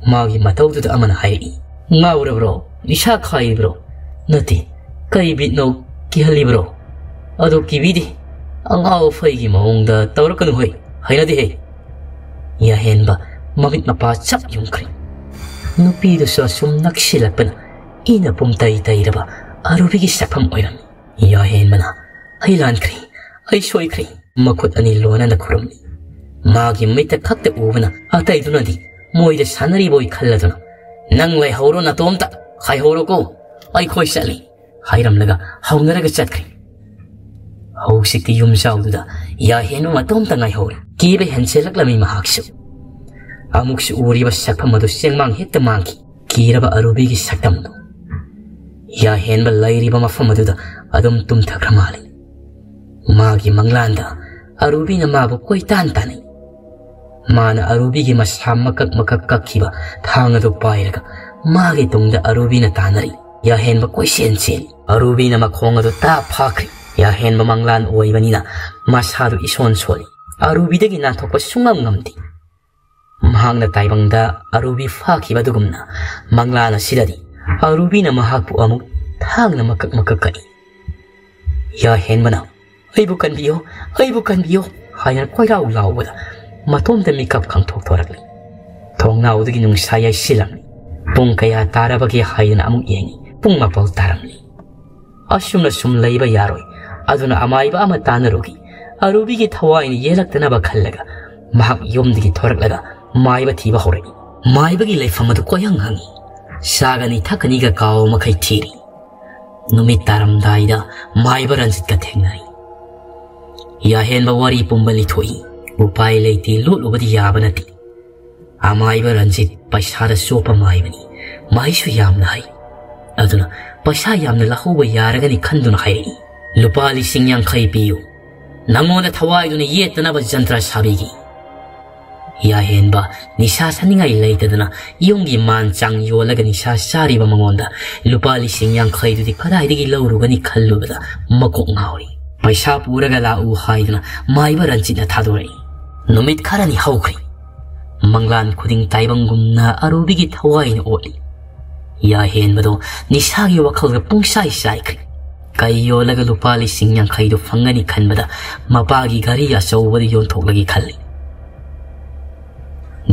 ꯃꯥꯒꯤ ꯃꯇꯧꯗꯨꯗ ꯑꯃꯅ ꯍꯥꯏꯔꯛꯏ, "ꯉꯥꯎꯔꯕ꯭ꯔꯣ? ꯅꯤꯁꯥ ꯈꯥꯏꯔꯤꯕ꯭ꯔꯣ?" "ꯅꯠꯇꯦ, ꯀꯩ ꯕꯤꯠꯅꯣ ꯀꯤꯍꯜꯂꯤꯕ꯭ꯔꯣ? ꯑꯗꯣ ꯀꯤꯕꯤꯗꯦ, ꯑꯉꯥꯎ ꯑꯐꯩꯒꯤ ꯃꯑꯣꯡꯗ ꯇꯧꯔꯛꯀꯅꯨ ꯍꯣꯏ, ꯍꯩꯅꯗꯦꯍꯦ"꯫ ꯌꯥꯍꯦꯟꯕ ꯃꯃꯤꯠ ꯃꯄꯥ ꯆꯞ ꯌꯨꯝꯈ꯭ꯔꯦ꯫ ꯅꯨꯄꯤꯗꯨꯁꯨ ꯑꯁꯨꯝ ꯅꯛꯁꯤꯜꯂꯛꯄꯅ ꯏꯅ ꯄꯨꯝꯇꯩ ꯇꯩꯔꯕ ꯑꯔꯨꯕꯤꯒꯤ ꯁꯛꯐꯝ ꯑꯣꯏꯔꯝꯃꯤ꯫ ꯌꯥꯍꯦꯟꯕꯅ, "ꯑꯩ ꯂꯥꯟꯈ꯭ꯔꯦ, ꯑꯩ ꯁꯣꯏꯈ꯭ꯔꯦ"꯫ ꯃꯈꯨꯠ ꯑꯅꯤ ꯂꯣꯟꯅꯅ ꯈꯨꯔꯨꯝꯂꯤ꯫ ꯃꯥꯒꯤ ꯃꯤꯠꯇ ꯈꯛꯇ ꯎꯕꯅ ꯑꯇꯩꯗꯨꯅꯗꯤ ꯃꯣꯏꯗ ꯁꯥꯟꯅꯔꯤꯕꯣꯏ ꯈꯜꯂꯗꯨꯅ, "ꯅꯪ ꯂꯩꯍꯧꯔꯣ ꯅꯇꯣꯝꯇ, ꯈꯥꯏꯍꯧꯔꯣꯀꯣ, ꯑꯩꯈꯣꯏ ꯆꯠꯂꯤ" ꯍꯥꯏꯔꯝꯂꯒ ꯍꯧꯅꯔꯒ ꯆꯠꯈ꯭ꯔꯦ꯫ ꯍꯧꯖꯤꯛꯇꯤ ꯌꯨꯝꯖꯥꯎꯗꯨꯗ ꯌꯥꯍꯦꯟꯕ ꯃꯇꯣꯝꯇ ꯉꯥꯏꯍꯧꯔꯦ꯫ ꯀꯤꯕ ꯍꯦꯟꯖꯜꯂꯛꯂꯝꯃꯤ ꯃꯍꯥꯛꯁꯨ꯫ ꯑꯃꯨꯛꯁꯨ ꯎꯔꯤꯕ ꯁꯛꯐꯝ ꯑꯗꯨ ꯆꯦꯡꯃꯥꯡ ꯍꯦꯛꯇ ꯃꯥꯡꯈꯤ꯫ ꯀꯤꯔꯕ ꯑꯔꯨꯕꯤꯒꯤ ꯁꯛꯇꯝꯗꯨ꯫ ꯌꯥꯍꯦꯟꯕ ꯂꯩꯔꯤꯕ ꯃꯐꯝ ꯑꯗꯨꯗ ꯑꯗꯨꯝ ꯇꯨꯝꯊꯈ꯭ꯔ ꯃꯥꯜꯂꯤ꯫ ꯃꯥꯒꯤ ꯃꯪꯂꯥꯟꯗ ꯑꯔꯨꯕꯤꯅ ꯃꯥꯕꯨ ꯀꯣꯏꯇꯥꯟ ꯇꯥꯟꯅꯩ꯫ ꯃꯥꯅ ꯑꯔꯨꯕꯤꯒꯤ ꯃꯁꯥ ꯃꯀꯛ ꯃꯀꯛ ꯀꯛꯈꯤꯕ ꯊꯥꯡ ꯑꯗꯨ ꯄꯥꯏꯔꯒ ꯃꯥꯒꯤ ꯇꯨꯡꯗ ꯑꯔꯨꯕꯤꯅ ꯇꯥꯟꯅꯔꯤ꯫ ꯌꯥꯍꯦꯟꯕ ꯀꯣꯏꯆꯦꯟ ꯆꯦꯜꯂꯤ꯫ ꯑꯔꯨꯕꯤꯅ ꯃꯈꯣꯡ ꯑꯗꯨ ꯇꯥꯞ ꯐꯥꯈ꯭ꯔꯦ꯫ ꯌꯥꯍꯦꯟꯕ ꯃꯪꯂꯥꯟ ꯑꯣꯏꯕꯅꯤꯅ ꯃꯁꯥꯗꯨ ꯏꯁꯣꯟ ꯁꯣꯜꯂꯤ꯫ ꯑꯔꯨꯕꯤꯗꯒꯤ ꯅꯥꯟꯊꯣꯛꯄ ꯁꯨꯡꯉꯝ ꯉꯝꯗꯦ꯫ ꯃꯍꯥꯛꯅ ꯇꯥꯏꯕꯪꯗ ꯑꯔꯨꯕꯤ ꯐꯥꯈꯤꯕ ꯑꯗꯨꯒꯨꯝꯅ ꯃꯪꯂꯥꯟ ꯑꯁꯤꯗꯗꯤ ꯑꯔꯨꯕꯤꯅ ꯃꯍꯥꯛꯄꯨ ꯑꯃꯨꯛ ꯊꯥꯡꯅ ꯃꯀꯛ ꯃꯀꯛ ꯀꯛꯏ꯫ ꯌꯥꯍꯦꯟꯕꯅ, "ꯑꯩꯕꯨ ꯀꯟꯕꯤꯌꯨ, ꯑꯩꯕꯨ ꯀꯟꯕꯤꯌꯨ" ꯍꯥꯏꯅ ꯀꯣꯏꯔꯥꯎ ꯂꯥꯎꯕꯗ ꯃꯇꯣꯝꯇ ꯃꯤꯀꯞ ꯈꯪꯊꯣꯛꯊꯣꯔꯛꯂꯤ꯫ ꯊꯣꯡꯅꯥꯎꯗꯒꯤ ꯅꯨꯡꯁꯥ ꯌꯩꯁꯤꯜꯂꯝꯃꯤ꯫ ꯄꯨꯡ ꯀꯌꯥ ꯇꯥꯔꯕꯒꯦ ꯍꯥꯏꯗꯨꯅ ꯑꯃꯨꯛ ꯌꯦꯡꯉꯤ꯫ ꯄꯨꯡ ꯃꯥꯄꯜ ꯇꯥꯔꯝꯂꯤ꯫ ꯑꯁꯨꯝꯅ ꯁꯨꯝ ꯂꯩꯕ ꯌꯥꯔꯣꯏ꯫ ꯑꯗꯨꯅ ꯑꯃꯥꯏꯕ ꯑꯃ ꯇꯥꯟꯅꯔꯨꯒꯤ꯫ ꯑꯔꯨꯕꯤꯒꯤ ꯊꯋꯥꯏꯅ ꯌꯦꯜꯂꯛꯇꯅꯕ ꯈꯜꯂꯒ ꯃꯍꯥꯛ ꯌꯨꯝꯗꯒꯤ ꯊꯣꯔꯛꯂꯒ ꯃꯥꯏꯕ ꯊꯤꯕ ꯍꯧꯔꯛꯏ꯫ ꯃꯥꯏꯕꯒꯤ ꯂꯩꯐꯝ ꯑꯗꯨ ꯀꯣꯏꯍꯪ ꯍꯪꯉꯤ꯫ ꯆꯥꯒꯅꯤ ꯊꯛꯀꯅꯤꯒ ꯀꯥꯎ ꯃꯈꯩ ꯊꯤꯔꯤ꯫ ꯅꯨꯃꯤꯠ ꯇꯥꯔꯝꯗꯥꯏꯗ ꯃꯥꯏꯕ ꯔꯟꯖꯤꯠꯀ ꯊꯦꯡꯅꯔꯤ꯫ ꯌꯥꯍꯦꯟꯕ ꯋꯥꯔꯤ ꯄꯨꯝꯕ ꯂꯤꯊꯣꯛꯏ꯫ ꯎꯄꯥꯏ ꯂꯩꯇꯦ, ꯂꯣꯠꯂꯨꯕꯗꯤ ꯌꯥꯕ ꯅꯠꯇꯦ꯫ ꯑꯃꯥꯏꯕ ꯔꯟꯖꯤꯠ ꯄꯩꯁꯥꯗ ꯆꯣꯞꯄ ꯃꯥꯏꯕꯅꯤ꯫ ꯃꯍꯩꯁꯨ ꯌꯥꯝꯅ ꯍꯩ꯫ ꯑꯗꯨꯅ ꯄꯩꯁꯥ ꯌꯥꯝꯅ ꯂꯧꯍꯧꯕ ꯌꯥꯔꯒꯅꯤ ꯈꯟꯗꯨꯅ ꯍꯥꯏꯔꯛꯏ꯫ "ꯂꯨꯄꯥ ꯂꯤꯁꯤꯡ ꯌꯥꯡꯈꯩ ꯄꯤꯌꯨ꯫ ꯅꯪꯉꯣꯟꯗ ꯊꯋꯥꯏꯗꯨꯅ ꯌꯦꯠꯇꯅꯕ ꯖꯟꯇ꯭ꯔ ꯁꯥꯕꯤꯒꯦ"꯫ ꯌꯥꯍꯦꯟꯕ ꯅꯤꯁꯥ ꯁꯥꯅꯤꯡꯉꯥꯏ ꯂꯩꯇꯗꯅ ꯌꯨꯝꯒꯤ ꯃꯥꯟ ꯆꯥꯡ ꯌꯣꯜꯂꯒ ꯅꯤꯁꯥ ꯆꯥꯔꯤꯕ ꯃꯉꯣꯟꯗ ꯂꯨꯄꯥ ꯂꯤꯁꯤꯡ ꯌꯥꯡꯈꯩꯗꯨꯗꯤ ꯀꯗꯥꯏꯗꯒꯤ ꯂꯧꯔꯨꯒꯅꯤ ꯈꯜꯂꯨꯕꯗ ꯃꯀꯣꯛ ꯉꯥꯎꯔꯤ꯫ "ꯄꯩꯁꯥ ꯄꯨꯔꯒ ꯂꯥꯛꯎ" ꯍꯥꯏꯗꯨꯅ ꯃꯥꯏꯕ ꯔꯟꯖꯤꯠꯅ ꯊꯥꯗꯣꯔꯛꯏ꯫ ꯅꯨꯃꯤꯠ ꯈꯔꯅꯤ ꯍꯧꯈ꯭ꯔꯦ꯫ ꯃꯪꯂꯥꯟ ꯈꯨꯗꯤꯡ ꯇꯥꯏꯕꯪꯒꯨꯝꯅ ꯑꯔꯨꯕꯤꯒꯤ ꯊꯋꯥꯏꯅ ꯑꯣꯠꯂꯤ꯫ ꯌꯥꯍꯦꯟꯕꯗꯣ ꯅꯤꯁꯥꯒꯤ ꯋꯥꯈꯜꯒ ꯄꯨꯡꯆꯥꯏ ꯆꯥꯏꯈ꯭ꯔꯦ꯫ ꯀꯩ ꯌꯣꯜꯂꯒ ꯂꯨꯄꯥ ꯂꯤꯁꯤꯡ ꯌꯥꯡꯈꯩꯗꯣ ꯐꯪꯒꯅꯤ ꯈꯟꯕꯗ ꯃꯄꯥꯒꯤ ꯒꯥꯔꯤ ꯑꯆꯧꯕꯗꯨ ꯌꯣꯟꯊꯣꯛꯂꯒꯦ ꯈꯜꯂꯤ꯫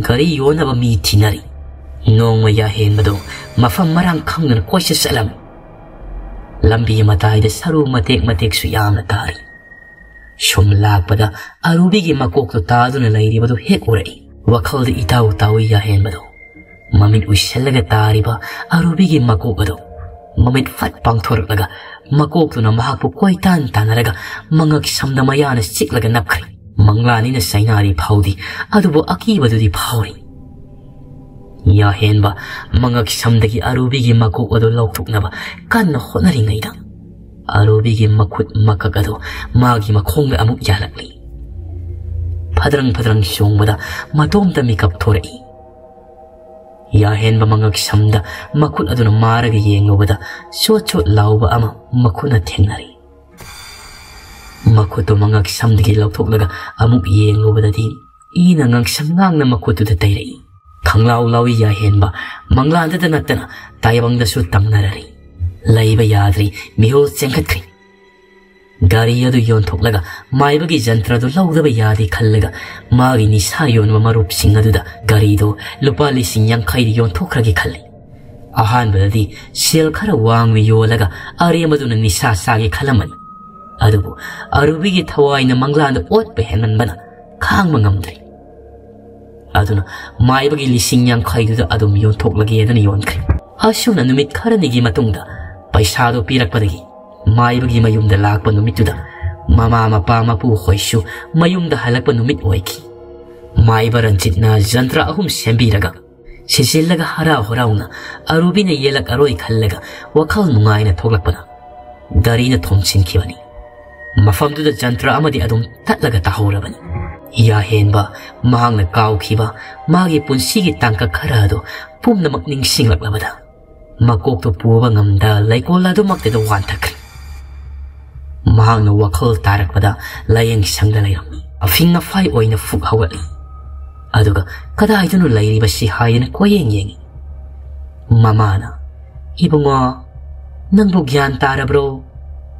ꯒꯥꯔꯤ ꯌꯣꯟꯅꯕ ꯃꯤ ꯊꯤꯅꯔꯤ꯫ ꯅꯣꯡꯃ ꯌꯥꯍꯦꯟꯕꯗꯣ ꯃꯐꯝ ꯃꯔꯥꯡ ꯈꯪꯗꯅ ꯀꯣꯏꯆꯠ ꯆꯠꯂꯝꯃꯤ꯫ ꯂꯝꯕꯤ ꯃꯇꯥꯏꯗ ꯁꯔꯨ ꯃꯇꯦꯛ ꯃꯇꯦꯛꯁꯨ ꯌꯥꯝꯅ ꯇꯥꯔꯤ꯫ ꯁꯨꯝ ꯂꯥꯛꯄꯗ ꯑꯔꯨꯕꯤꯒꯤ ꯃꯀꯣꯛꯇꯨ ꯇꯥꯗꯨꯅ ꯂꯩꯔꯤꯕꯗꯨ ꯍꯦꯛ ꯎꯔꯛꯏ꯫ ꯋꯥꯈꯜꯗ ꯏꯇꯥꯎ ꯇꯥꯎꯏ ꯌꯥꯍꯦꯟꯕꯗꯣ꯫ ꯃꯃꯤꯠ ꯎꯏꯁꯜꯂꯒ ꯇꯥꯔꯤꯕ ꯑꯔꯨꯕꯤꯒꯤ ꯃꯀꯣꯛ ꯑꯗꯨ ꯃꯃꯤꯠ ꯐꯠ ꯄꯥꯡꯊꯣꯔꯛꯂꯒ ꯃꯀꯣꯛꯇꯨꯅ ꯃꯍꯥꯛꯄꯨ ꯀꯣꯏꯇꯥꯟ ꯇꯥꯟꯅꯔꯒ ꯃꯉꯛ ꯁꯝꯗ ꯃꯌꯥꯅ ꯆꯤꯛꯂꯒ ꯅꯞꯈ꯭ꯔꯦ꯫ ꯃꯪꯂꯥꯟꯅꯤꯅ ꯆꯩꯅꯥꯔꯤ ꯐꯥꯎꯗꯤ, ꯑꯗꯨꯕꯨ ꯑꯀꯤꯕꯗꯨꯗꯤ ꯐꯥꯎꯔꯤ꯫ ꯌꯥꯍꯦꯟꯕ ꯃꯉꯛ ꯁꯝꯗꯒꯤ ꯑꯔꯨꯕꯤꯒꯤ ꯃꯀꯣꯛ ꯑꯗꯨ ꯂꯧꯊꯣꯛꯅꯕ ꯀꯟꯅ ꯍꯣꯠꯅꯔꯤꯉꯩꯗ, ꯑꯔꯨꯕꯤꯒꯤ ꯃꯈꯨꯠ ꯃꯀꯛ ꯑꯗꯨ ꯃꯥꯒꯤ ꯃꯈꯣꯡꯗ ꯑꯃꯨꯛ ꯌꯥꯜꯂꯛꯂꯤ꯫ ꯐꯗ꯭ꯔꯪ ꯐꯗ꯭ꯔꯪ ꯆꯣꯡꯕꯗ ꯃꯇꯣꯝꯇ ꯃꯤꯀꯞ ꯊꯣꯔꯛꯏ꯫ ꯌꯥꯍꯦꯟꯕ ꯃꯉꯛ ꯁꯝꯗ ꯃꯈꯨꯠ ꯑꯗꯨꯅ ꯃꯥꯔꯒ ꯌꯦꯡꯂꯨꯕꯗ ꯆꯣꯠ ꯆꯣꯠ ꯂꯥꯎꯕ ꯑꯃ ꯃꯈꯨꯠꯅ ꯊꯦꯡꯅꯔꯦ꯫ ꯃꯈꯨꯠꯇꯨ ꯃꯉꯛ ꯁꯝꯗꯒꯤ ꯂꯧꯊꯣꯛꯂꯒ ꯑꯃꯨꯛ ꯌꯦꯡꯂꯨꯕꯗꯗꯤ ꯏꯅ ꯉꯥꯡꯁꯪ ꯉꯥꯡꯅ ꯃꯈꯨꯠꯇꯨꯗ ꯇꯩꯔꯛꯏ꯫ ꯈꯪꯂꯥꯎ ꯂꯥꯎꯏ ꯌꯥꯍꯦꯟꯕ, ꯃꯪꯂꯥꯟꯗꯇ ꯅꯠꯇꯅ ꯇꯥꯏꯕꯪꯗꯁꯨ ꯇꯝꯅꯔꯔꯤ꯫ ꯂꯩꯕ ꯌꯥꯗ꯭ꯔꯤ, ꯃꯤꯍꯨꯜ ꯆꯦꯟꯈꯠꯈ꯭ꯔꯦ꯫ ꯒꯥꯔꯤ ꯑꯗꯨ ꯌꯣꯟꯊꯣꯛꯂꯒ ꯃꯥꯏꯕꯒꯤ ꯖꯟꯇ꯭ꯔꯗꯨ ꯂꯧꯗꯕ ꯌꯥꯗꯦ ꯈꯜꯂꯒ ꯃꯥꯒꯤ ꯅꯤꯁꯥ ꯌꯣꯟꯕ ꯃꯔꯨꯞꯁꯤꯡ ꯑꯗꯨꯗ ꯒꯥꯔꯤꯗꯨ ꯂꯨꯄꯥ ꯂꯤꯁꯤꯡ ꯌꯥꯡꯈꯩꯗ ꯌꯣꯟꯊꯣꯛꯈ꯭ꯔꯒꯦ ꯈꯜꯂꯤ꯫ ꯑꯍꯥꯟꯕꯗꯗꯤ ꯁꯦꯜ ꯈꯔ ꯋꯥꯡꯅ ꯌꯣꯜꯂꯒ ꯑꯔꯦꯝꯕꯗꯨꯅ ꯅꯤꯁꯥ ꯆꯥꯒꯦ ꯈꯜꯂꯝꯕꯅꯤ꯫ ꯑꯗꯨꯕꯨ ꯑꯔꯨꯕꯤꯒꯤ ꯊꯋꯥꯏꯅ ꯃꯪꯂꯥꯟꯗ ꯑꯣꯠꯄ ꯍꯦꯟꯃꯟꯕꯅ ꯈꯥꯡꯕ ꯉꯝꯗ꯭ꯔꯦ꯫ ꯑꯗꯨꯅ ꯃꯥꯏꯕꯒꯤ ꯂꯤꯁꯤꯡ ꯌꯥꯡꯈꯩꯗꯨꯗ ꯑꯗꯨꯝ ꯌꯣꯟꯊꯣꯛꯂꯒꯦꯗꯅ ꯌꯣꯟꯈ꯭ꯔꯦ꯫ ꯑꯁꯨꯝꯅ ꯅꯨꯃꯤꯠ ꯈꯔꯅꯤꯒꯤ ꯃꯇꯨꯡꯗ ꯄꯩꯁꯥꯗꯣ ꯄꯤꯔꯛꯄꯗꯒꯤ ꯃꯥꯏꯕꯒꯤ ꯃꯌꯨꯝꯗ ꯂꯥꯛꯄ ꯅꯨꯃꯤꯠꯇꯨꯗ ꯃꯃꯥ ꯃꯄꯥ ꯃꯄꯨ ꯍꯣꯏꯁꯨ ꯃꯌꯨꯝꯗ ꯍꯜꯂꯛꯄ ꯅꯨꯃꯤꯠ ꯑꯣꯏꯈꯤ꯫ ꯃꯥꯏꯕ ꯔꯟꯖꯤꯠꯅ ꯖꯟꯇ꯭ꯔ ꯑꯍꯨꯝ ꯁꯦꯝꯕꯤꯔꯒ ꯁꯤꯖꯤꯜꯂꯒ ꯍꯔꯥꯎ ꯍꯔꯥꯎꯅ ꯑꯔꯨꯕꯤꯅ ꯌꯦꯜꯂꯛꯑꯔꯣꯏ ꯈꯜꯂꯒ ꯋꯥꯈꯜ ꯅꯨꯡꯉꯥꯏꯅ ꯊꯣꯛꯂꯛꯄꯅ ꯒꯥꯔꯤꯅ ꯊꯣꯝꯖꯤꯟꯈꯤꯕꯅꯤ꯫ ꯃꯐꯝꯗꯨꯗ ꯖꯟꯇ꯭ꯔ ꯑꯃꯗꯤ ꯑꯗꯨꯝ ꯇꯠꯂꯒ ꯇꯥꯍꯧꯔꯕꯅꯤ꯫ ꯌꯥꯍꯦꯟꯕ ꯃꯍꯥꯛꯅ ꯀꯥꯎꯈꯤꯕ ꯃꯥꯒꯤ ꯄꯨꯟꯁꯤꯒꯤ ꯇꯥꯡꯀꯛ ꯈꯔ ꯑꯗꯨ ꯄꯨꯝꯅꯃꯛ ꯅꯤꯡꯁꯤꯡꯂꯛꯂꯕꯗ ꯃꯀꯣꯛꯇꯨ ꯄꯨꯕ ꯉꯝꯗ ꯂꯩꯀꯣꯜ ꯑꯗꯨꯃꯛꯇꯗ ꯋꯥꯟꯊꯈ꯭ꯔꯦ꯫ ꯃꯍꯥꯛꯅ ꯋꯥꯈꯜ ꯇꯥꯔꯛꯄꯗ ꯂꯥꯏꯌꯦꯡ ꯁꯪꯗ ꯂꯩꯔꯝꯃꯤ꯫ ꯑꯐꯤꯡ ꯑꯐꯥꯏ ꯑꯣꯏꯅ ꯐꯨꯛ ꯍꯧꯒꯠꯂꯤ꯫ ꯑꯗꯨꯒ ꯀꯗꯥꯏꯗꯅꯣ ꯂꯩꯔꯤꯕꯁꯤ ꯍꯥꯏꯗꯅ ꯀꯣꯏꯌꯦꯡ ꯌꯦꯡꯉꯤ꯫ ꯃꯃꯥꯅ, "ꯏꯕꯨꯡꯉꯣ, ꯅꯪꯕꯨ ꯒ꯭ꯌꯥꯟ ꯇꯥꯔꯕ꯭ꯔꯣ?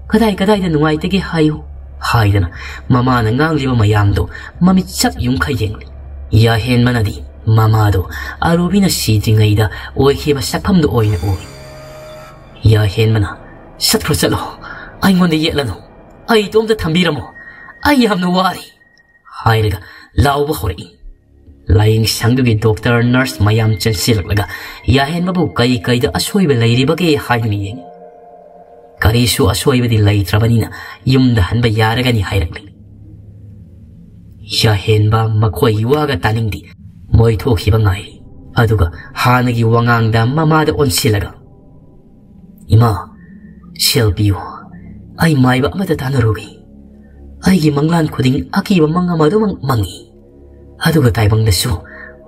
ꯀꯗꯥꯏ ꯀꯗꯥꯏꯗ ꯅꯨꯡꯉꯥꯏꯇꯒꯦ ꯍꯥꯏꯌꯨ" ꯍꯥꯏꯗꯅ ꯃꯃꯥꯅ ꯉꯥꯡꯂꯤꯕ ꯃꯌꯥꯝꯗꯣ ꯃꯃꯤꯠ ꯆꯞ ꯌꯨꯡꯈꯩ ꯌꯦꯡꯂꯤ꯫ ꯌꯥꯍꯦꯟꯕꯅꯗꯤ ꯃꯃꯥꯗꯣ ꯑꯔꯨꯕꯤꯅ ꯁꯤꯗ꯭ꯔꯤꯉꯩꯗ ꯑꯣꯏꯈꯤꯕ ꯁꯛꯐꯝꯗꯨ ꯑꯣꯏꯅ ꯎꯏ꯫ ꯌꯥꯍꯦꯟꯕꯅ, "ꯆꯠꯈ꯭ꯔꯣ, ꯆꯠꯂꯣ, ꯑꯩꯉꯣꯟꯗ ꯌꯦꯠꯂꯅꯨ, ꯑꯩ ꯏꯇꯣꯝꯇ ꯊꯝꯕꯤꯔꯝꯃꯣ, ꯑꯩ ꯌꯥꯝꯅ ꯋꯥꯔꯦ" ꯍꯥꯏꯔꯒ ꯂꯥꯎꯕ ꯍꯧꯔꯛꯏ꯫ ꯂꯥꯏꯌꯦꯡ ꯁꯪꯗꯨꯒꯤ ꯗꯣꯛꯇꯔ, ꯅꯔꯁ ꯃꯌꯥꯝ ꯆꯦꯟꯁꯤꯜꯂꯛꯂꯒ ꯌꯥꯍꯦꯟꯕꯕꯨ ꯀꯔꯤ ꯀꯔꯤꯗ ꯑꯁꯣꯏꯕ ꯂꯩꯔꯤꯕꯒꯦ ꯍꯥꯏꯗꯨꯅ ꯌꯦꯡꯏ꯫ ꯀꯔꯤꯁꯨ ꯑꯁꯣꯏꯕꯗꯤ ꯂꯩꯇ꯭ꯔꯕꯅꯤꯅ ꯌꯨꯝꯗ ꯍꯟꯕ ꯌꯥꯔꯒꯅꯤ ꯍꯥꯏꯔꯛꯂꯤ꯫ ꯌꯥꯍꯦꯟꯕ ꯃꯈꯣꯏꯒꯤ ꯋꯥꯒ ꯇꯥꯅꯤꯡꯗꯦ꯫ ꯃꯣꯏ ꯊꯣꯛꯈꯤꯕ ꯉꯥꯏꯔꯤ꯫ ꯑꯗꯨꯒ ꯍꯥꯟꯅꯒꯤ ꯋꯥꯉꯥꯡꯗ ꯃꯃꯥꯗ ꯑꯣꯟꯁꯤꯜꯂꯒ, "ꯏꯃꯥ, ꯁꯦꯜ ꯄꯤꯌꯨ꯫ ꯑꯩ ꯃꯥꯏꯕ ꯑꯃꯗ ꯇꯥꯟꯅꯔꯨꯒꯦ꯫ ꯑꯩꯒꯤ ꯃꯪꯂꯥꯟ ꯈꯨꯗꯤꯡ ꯑꯀꯤꯕ ꯃꯪ ꯑꯃ ꯑꯗꯨꯃꯛ ꯃꯪꯏ꯫ ꯑꯗꯨꯒ ꯇꯥꯏꯕꯪꯗꯁꯨ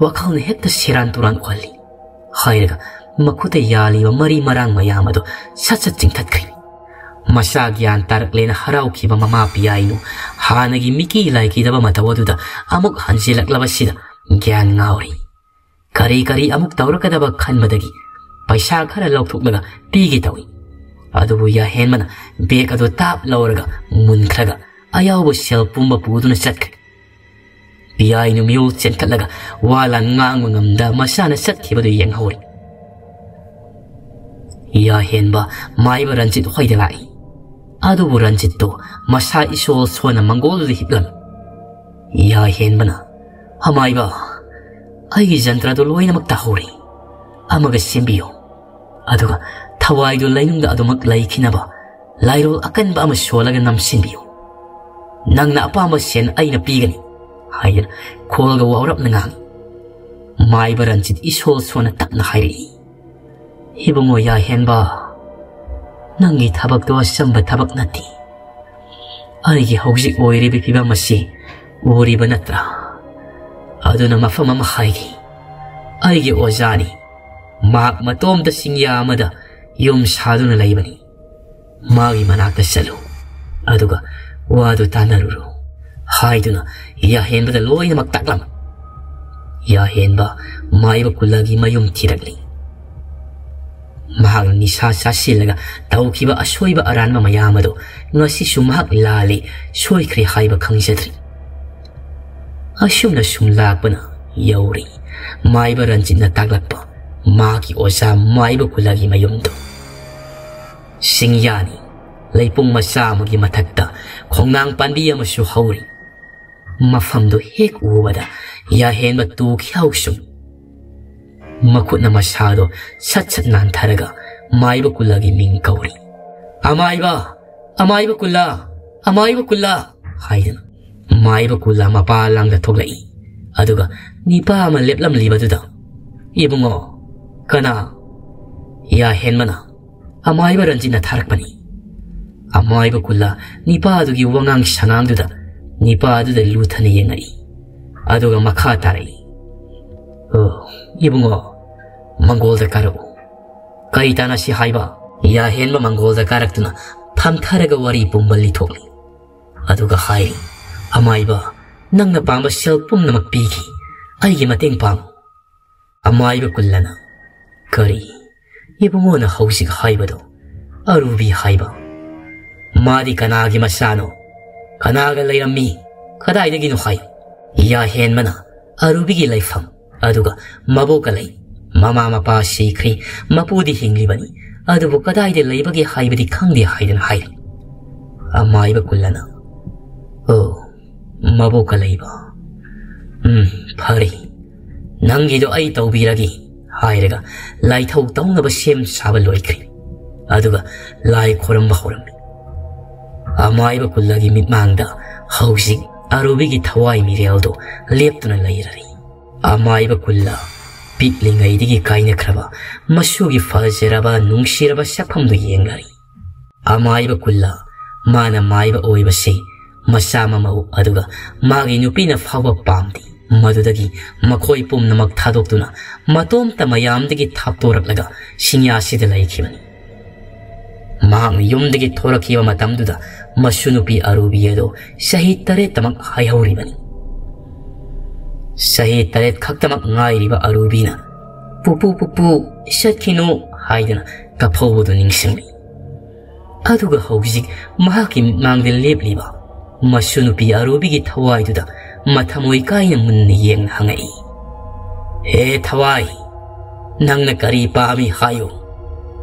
ꯋꯥꯈꯜꯅ ꯍꯦꯛꯇ ꯁꯦꯔꯥꯟ ꯇꯨꯔꯥꯟ ꯎꯍꯜꯂꯤ," ꯍꯥꯏꯔꯒ ꯃꯈꯨꯠꯇ ꯌꯥꯜꯂꯤꯕ ꯃꯔꯤ ꯃꯔꯥꯡ ꯃꯌꯥꯝ ꯑꯗꯨ ꯁꯠ ꯁꯠ ꯆꯤꯡꯊꯠꯈ꯭ꯔꯦ꯫ ꯃꯆꯥ ꯒ꯭ꯌꯥꯟ ꯇꯥꯔꯛꯂꯦꯅ ꯍꯔꯥꯎꯈꯤꯕ ꯃꯃꯥ ꯄꯤꯌꯥꯏꯅꯨ ꯍꯥꯟꯅꯒꯤ ꯃꯤꯀꯤ ꯂꯥꯏꯀꯤꯗꯕ ꯃꯇꯧ ꯑꯗꯨꯗ ꯑꯃꯨꯛ ꯍꯟꯖꯤꯜꯂꯛꯂꯕꯁꯤꯗ ꯒ꯭ꯌꯥꯟ ꯉꯥꯎꯔꯤ꯫ ꯀꯔꯤ ꯀꯔꯤ ꯑꯃꯨꯛ ꯇꯧꯔꯛꯀꯗꯕ ꯈꯟꯕꯗꯒꯤ ꯄꯩꯁꯥ ꯈꯔ ꯂꯧꯊꯣꯛꯂꯒ ꯄꯤꯒꯦ ꯇꯧꯏ꯫ ꯑꯗꯨꯕꯨ ꯌꯥꯍꯦꯟꯕꯅ ꯕꯦꯒ ꯑꯗꯨ ꯇꯥꯞ ꯂꯧꯔꯒ ꯃꯨꯟꯈ꯭ꯔꯒ ꯑꯌꯥꯎꯕ ꯁꯦꯜ ꯄꯨꯝꯕ ꯄꯨꯗꯨꯅ ꯆꯠꯈ꯭ꯔꯦ꯫ ꯄꯤꯌꯥꯏꯅꯨ ꯃꯤꯌꯣꯜ ꯆꯦꯟꯈꯠꯂꯒ ꯋꯥ ꯂꯥꯟ ꯉꯥꯡꯕ ꯉꯝꯗ ꯃꯁꯥꯅ ꯆꯠꯈꯤꯕꯗꯨ ꯌꯦꯡꯍꯧꯔꯤ꯫ ꯌꯥꯍꯦꯟꯕ ꯃꯥꯏꯕ ꯔꯟꯖꯤꯠ ꯍꯣꯏꯗ ꯂꯥꯛꯏ꯫ ꯑꯗꯨꯕꯨ ꯔꯟꯖꯤꯠꯇꯨ ꯃꯁꯥ ꯏꯁꯣꯜ ꯁꯣꯟꯅ ꯃꯪꯒꯣꯜꯗꯨꯗ ꯍꯤꯞꯂꯝꯃꯤ꯫ ꯌꯥꯍꯦꯟꯕꯅ, "ꯑꯃꯥꯏꯕ, ꯑꯩꯒꯤ ꯖꯟꯇ꯭ꯔꯗꯨ ꯂꯣꯏꯅꯃꯛ ꯇꯥꯍꯧꯔꯦ꯫ ꯑꯃꯒ ꯁꯦꯝꯕꯤꯌꯨ꯫ ꯑꯗꯨꯒ ꯊꯋꯥꯏꯗꯨ ꯂꯩꯅꯨꯡꯗ ꯑꯗꯨꯃꯛ ꯂꯩꯈꯤꯅꯕ ꯂꯥꯏꯔꯣꯜ ꯑꯀꯟꯕ ꯑꯃ ꯁꯣꯜꯂꯒ ꯅꯝꯁꯤꯟꯕꯤꯌꯨ꯫ ꯅꯪꯅ ꯑꯄꯥꯝꯕ ꯁꯦꯟ ꯑꯩꯅ ꯄꯤꯒꯅꯤ," ꯍꯥꯏꯗꯅ ꯈꯣꯜꯒ ꯋꯥꯎꯔꯞꯅ ꯉꯥꯡꯏ꯫ ꯃꯥꯏꯕ ꯔꯟꯖꯤꯠ ꯏꯁꯣꯜ ꯁꯣꯟꯅ ꯇꯞꯅ ꯍꯥꯏꯔꯛꯏ, "ꯏꯕꯨꯡꯉꯣ ꯌꯥꯍꯦꯟꯕ, ꯅꯪꯒꯤ ꯊꯕꯛꯇꯣ ꯑꯆꯝꯕ ꯊꯕꯛ ꯅꯠꯇꯦ꯫ ꯑꯩꯒꯤ ꯍꯧꯖꯤꯛ ꯑꯣꯏꯔꯤꯕ ꯐꯤꯕꯝ ꯑꯁꯤ ꯎꯔꯤꯕ ꯅꯠꯇ꯭ꯔꯥ? ꯑꯗꯨꯅ ꯃꯐꯝ ꯑꯃ ꯍꯥꯏꯒꯦ꯫ ꯑꯩꯒꯤ ꯑꯣꯖꯥꯅꯤ꯫ ꯃꯍꯥꯛ ꯃꯇꯣꯝꯇ ꯆꯤꯡꯌꯥ ꯑꯃꯗ ꯌꯨꯝ ꯁꯥꯗꯨꯅ ꯂꯩꯕꯅꯤ꯫ ꯃꯥꯒꯤ ꯃꯅꯥꯛꯇ ꯆꯠꯂꯨ, ꯑꯗꯨꯒ ꯋꯥꯗꯨ ꯇꯥꯟꯅꯔꯨꯔꯣ," ꯍꯥꯏꯗꯨꯅ ꯌꯥꯍꯦꯟꯕꯗ ꯂꯣꯏꯅꯃꯛ ꯇꯥꯛꯂꯝꯃꯤ꯫ ꯌꯥꯍꯦꯟꯕ ꯃꯥꯏꯕ ꯀꯨꯂꯒꯤ ꯃꯌꯨꯝ ꯊꯤꯔꯛꯂꯤ꯫ ꯃꯍꯥꯛꯅ ꯅꯤꯁꯥ ꯆꯥꯁꯤꯜꯂꯒ ꯇꯧꯈꯤꯕ ꯑꯁꯣꯏꯕ ꯑꯔꯥꯟꯕ ꯃꯌꯥꯝ ꯑꯗꯨ ꯉꯁꯤꯁꯨ ꯃꯍꯥꯛ ꯂꯥꯜꯂꯤ, ꯁꯣꯏꯈ꯭ꯔꯦ ꯍꯥꯏꯕ ꯈꯪꯖꯗ꯭ꯔꯤ꯫ ꯑꯁꯨꯝꯅ ꯁꯨꯝ ꯂꯥꯛꯄꯅ ꯌꯧꯔꯤ ꯃꯥꯏꯕ ꯔꯟꯖꯤꯠꯅ ꯇꯥꯛꯂꯛꯄ ꯃꯍꯥꯛꯀꯤ ꯑꯣꯖꯥ ꯃꯥꯏꯕ ꯀꯨꯂꯒꯤ ꯃꯌꯨꯝꯗꯨ꯫ ꯁꯤꯡꯌꯥꯅꯤ, ꯂꯩꯄꯨꯡ ꯃꯆꯥ ꯑꯃꯒꯤ ꯃꯊꯛꯇ ꯈꯣꯡꯅꯥꯡ ꯄꯥꯟꯕꯤ ꯑꯃꯁꯨ ꯍꯧꯔꯤ꯫ ꯃꯐꯝꯗꯨ ꯍꯦꯛ ꯎꯕꯗ ꯌꯥꯍꯦꯟꯕ ꯇꯨ ꯈ꯭ꯌꯥꯎ ꯁꯨꯝ꯫ ꯃꯈꯨꯠꯅ ꯃꯁꯥꯗꯣ ꯁꯠ ꯁꯠ ꯅꯥꯟꯊꯔꯒ ꯃꯥꯏꯕ ꯀꯨꯜꯂꯥꯒꯤ ꯃꯤꯡ ꯀꯧꯔꯤ꯫ "ꯑꯃꯥꯏꯕ! ꯑꯃꯥꯏꯕ ꯀꯨꯜꯂꯥ! ꯑꯃꯥꯏꯕ ꯀꯨꯜꯂꯥ!" ꯍꯥꯏꯗꯨꯅ ꯃꯥꯏꯕ ꯀꯨꯜꯂꯥ ꯃꯄꯥ ꯂꯥꯡꯗ ꯊꯣꯛꯂꯛꯏ꯫ ꯑꯗꯨꯒ ꯅꯤꯄꯥ ꯑꯃ ꯂꯦꯞꯂꯝꯂꯤꯕꯗꯨꯗ, "ꯏꯕꯨꯡꯉꯣ, ꯀꯅꯥ?" ꯌꯥꯍꯦꯟꯕꯅ, "ꯑꯃꯥꯏꯕ ꯔꯟꯖꯤꯠꯅ ꯊꯥꯔꯛꯄꯅꯤ꯫" ꯑꯃꯥꯏꯕ ꯀꯨꯜꯂꯥ ꯅꯤꯄꯥꯗꯨꯒꯤ ꯋꯥꯉꯥꯡ ꯁꯉꯥꯡꯗꯨꯗ ꯅꯤꯄꯥꯗꯨꯗ ꯂꯨꯊꯅ ꯌꯦꯡꯉꯛꯏ꯫ ꯑꯗꯨꯒ ꯃꯈꯥ ꯇꯥꯔꯛꯏ, "ꯑꯣ, ꯏꯕꯨꯡꯉꯣ, ꯃꯪꯒꯣꯜꯗ ꯀꯥꯔꯛꯎ꯫ ꯀꯩ ꯇꯥꯟꯅꯁꯤ ꯍꯥꯏꯕ?" ꯌꯥꯍꯦꯟꯕ ꯃꯪꯒꯣꯜꯗ ꯀꯥꯔꯛꯇꯨꯅ ꯐꯝꯊꯔꯒ ꯋꯥꯔꯤ ꯄꯨꯝꯕ ꯂꯤꯊꯣꯛꯂꯤ꯫ ꯑꯗꯨꯒ ꯍꯥꯏꯔꯤ, "ꯑꯃꯥꯏꯕ, ꯅꯪꯅ ꯄꯥꯝꯕ ꯁꯦꯜ ꯄꯨꯝꯅꯃꯛ ꯄꯤꯈꯤ꯫ ꯑꯩꯒꯤ ꯃꯇꯦꯡ ꯄꯥꯡꯉꯨ꯫" ꯑꯃꯥꯏꯕ ꯀꯨꯜꯂꯥꯅ, "ꯀꯔꯤ? ꯏꯕꯨꯡꯉꯣꯅ ꯍꯧꯖꯤꯛ ꯍꯥꯏꯕꯗꯣ ꯑꯔꯨꯕꯤ ꯍꯥꯏꯕ? ꯃꯥꯗꯤ ꯀꯅꯥꯒꯤ ꯃꯆꯥꯅꯣ? ꯀꯅꯥꯒ ꯂꯩꯔꯝꯃꯤ? ꯀꯗꯥꯏꯗꯒꯤꯅꯣ ꯍꯥꯏ?" ꯌꯥꯍꯦꯟꯕꯅ ꯑꯔꯨꯕꯤꯒꯤ ꯂꯩꯐꯝ, ꯑꯗꯨꯒ ꯃꯕꯣꯛꯀ ꯂꯩ꯫ ꯃꯃꯥ ꯃꯄꯥ ꯁꯤꯈ꯭ꯔꯦ, ꯃꯄꯨꯗꯤ ꯍꯤꯡꯂꯤꯕꯅꯤ, ꯑꯗꯨꯕꯨ ꯀꯗꯥꯏꯗ ꯂꯩꯕꯒꯦ ꯍꯥꯏꯕꯗꯤ ꯈꯪꯗꯦ ꯍꯥꯏꯗꯅ ꯍꯥꯏꯔꯤ꯫ ꯑꯃꯥꯏꯕ ꯀꯨꯜꯂꯥꯅ, "ꯑꯣ, ꯃꯕꯣꯛꯀ ꯂꯩꯕ꯫ ꯎꯝ, ꯐꯔꯦ, ꯅꯪꯒꯤꯗꯣ ꯑꯩ ꯇꯧꯕꯤꯔꯒꯦ" ꯍꯥꯏꯔꯒ ꯂꯥꯏꯊꯧ ꯇꯧꯅꯕ ꯁꯦꯝ ꯁꯥꯕ ꯂꯣꯏꯈ꯭ꯔꯦ꯫ ꯑꯗꯨꯒ ꯂꯥꯏ ꯈꯣꯏꯔꯝꯕ ꯍꯧꯔꯝꯃꯤ꯫ ꯑꯃꯥꯏꯕ ꯀꯨꯜꯂꯥꯒꯤ ꯃꯤꯠꯃꯥꯡꯗ ꯍꯧꯖꯤꯛ ꯑꯔꯨꯕꯤꯒꯤ ꯊꯋꯥꯏ ꯃꯤꯔꯦꯜꯗꯣ ꯂꯦꯞꯇꯨꯅ ꯂꯩꯔꯔꯤ꯫ ꯑꯃꯥꯏꯕ ꯀꯨꯜꯂꯥ ꯄꯤꯛꯂꯤꯉꯩꯗꯒꯤ ꯀꯥꯏꯅꯈ꯭ꯔꯕ ꯃꯁꯨꯒꯤ ꯐꯖꯔꯕ ꯅꯨꯡꯁꯤꯔꯕ ꯁꯛꯐꯝꯗꯨ ꯌꯦꯡꯂꯔꯤ꯫ ꯑꯃꯥꯏꯕ ꯀꯨꯜꯂꯥ ꯃꯥꯅ ꯃꯥꯏꯕ ꯑꯣꯏꯕꯁꯤ ꯃꯆꯥ ꯃꯃꯧ ꯑꯗꯨꯒ ꯃꯥꯒꯤ ꯅꯨꯄꯤꯅ ꯐꯥꯎꯕ ꯄꯥꯝꯗꯦ꯫ ꯃꯗꯨꯗꯒꯤ ꯃꯈꯣꯏ ꯄꯨꯝꯅꯃꯛ ꯊꯥꯗꯣꯛꯇꯨꯅ ꯃꯇꯣꯝꯇ ꯃꯌꯥꯝꯗꯒꯤ ꯊꯥꯞꯇꯣꯔꯛꯂꯒ ꯁꯤꯡꯌꯥꯁꯤꯗ ꯂꯩꯈꯤꯕꯅꯤ꯫ ꯃꯍꯥꯛꯅ ꯌꯨꯝꯗꯒꯤ ꯊꯣꯔꯛꯈꯤꯕ ꯃꯇꯝꯗꯨꯗ ꯃꯁꯨ ꯅꯨꯄꯤ ꯑꯔꯨꯕꯤ ꯑꯗꯨ ꯆꯍꯤ ꯇꯔꯦꯠꯇꯃꯛ ꯍꯥꯏꯍꯧꯔꯤꯕꯅꯤ꯫ ꯆꯍꯤ ꯇꯔꯦꯠ ꯈꯛꯇꯃꯛ ꯉꯥꯏꯔꯤꯕ ꯑꯔꯨꯕꯤꯅ, "ꯄꯨꯄꯨ, ꯄꯨꯄꯨ, ꯆꯠꯈꯤꯅꯨ" ꯍꯥꯏꯗꯨꯅ ꯀꯞꯍꯧꯕꯗꯨ ꯅꯤꯡꯁꯤꯡꯂꯤ꯫ ꯑꯗꯨꯒ ꯍꯧꯖꯤꯛ ꯃꯍꯥꯛꯀꯤ ꯃꯤꯠꯃꯥꯡꯗ ꯂꯦꯞꯂꯤꯕ ꯃꯁꯨ ꯅꯨꯄꯤ ꯑꯔꯨꯕꯤꯒꯤ ꯊꯋꯥꯏꯗꯨꯗ ꯃꯊꯃꯣꯏ ꯀꯥꯏꯅ ꯃꯨꯟꯅ ꯌꯦꯡꯅ ꯍꯪꯉꯛꯏ, "ꯍꯦ ꯊꯋꯥꯏ, ꯅꯪꯅ ꯀꯔꯤ ꯄꯥꯝꯃꯤ ꯍꯥꯏꯌꯨ?"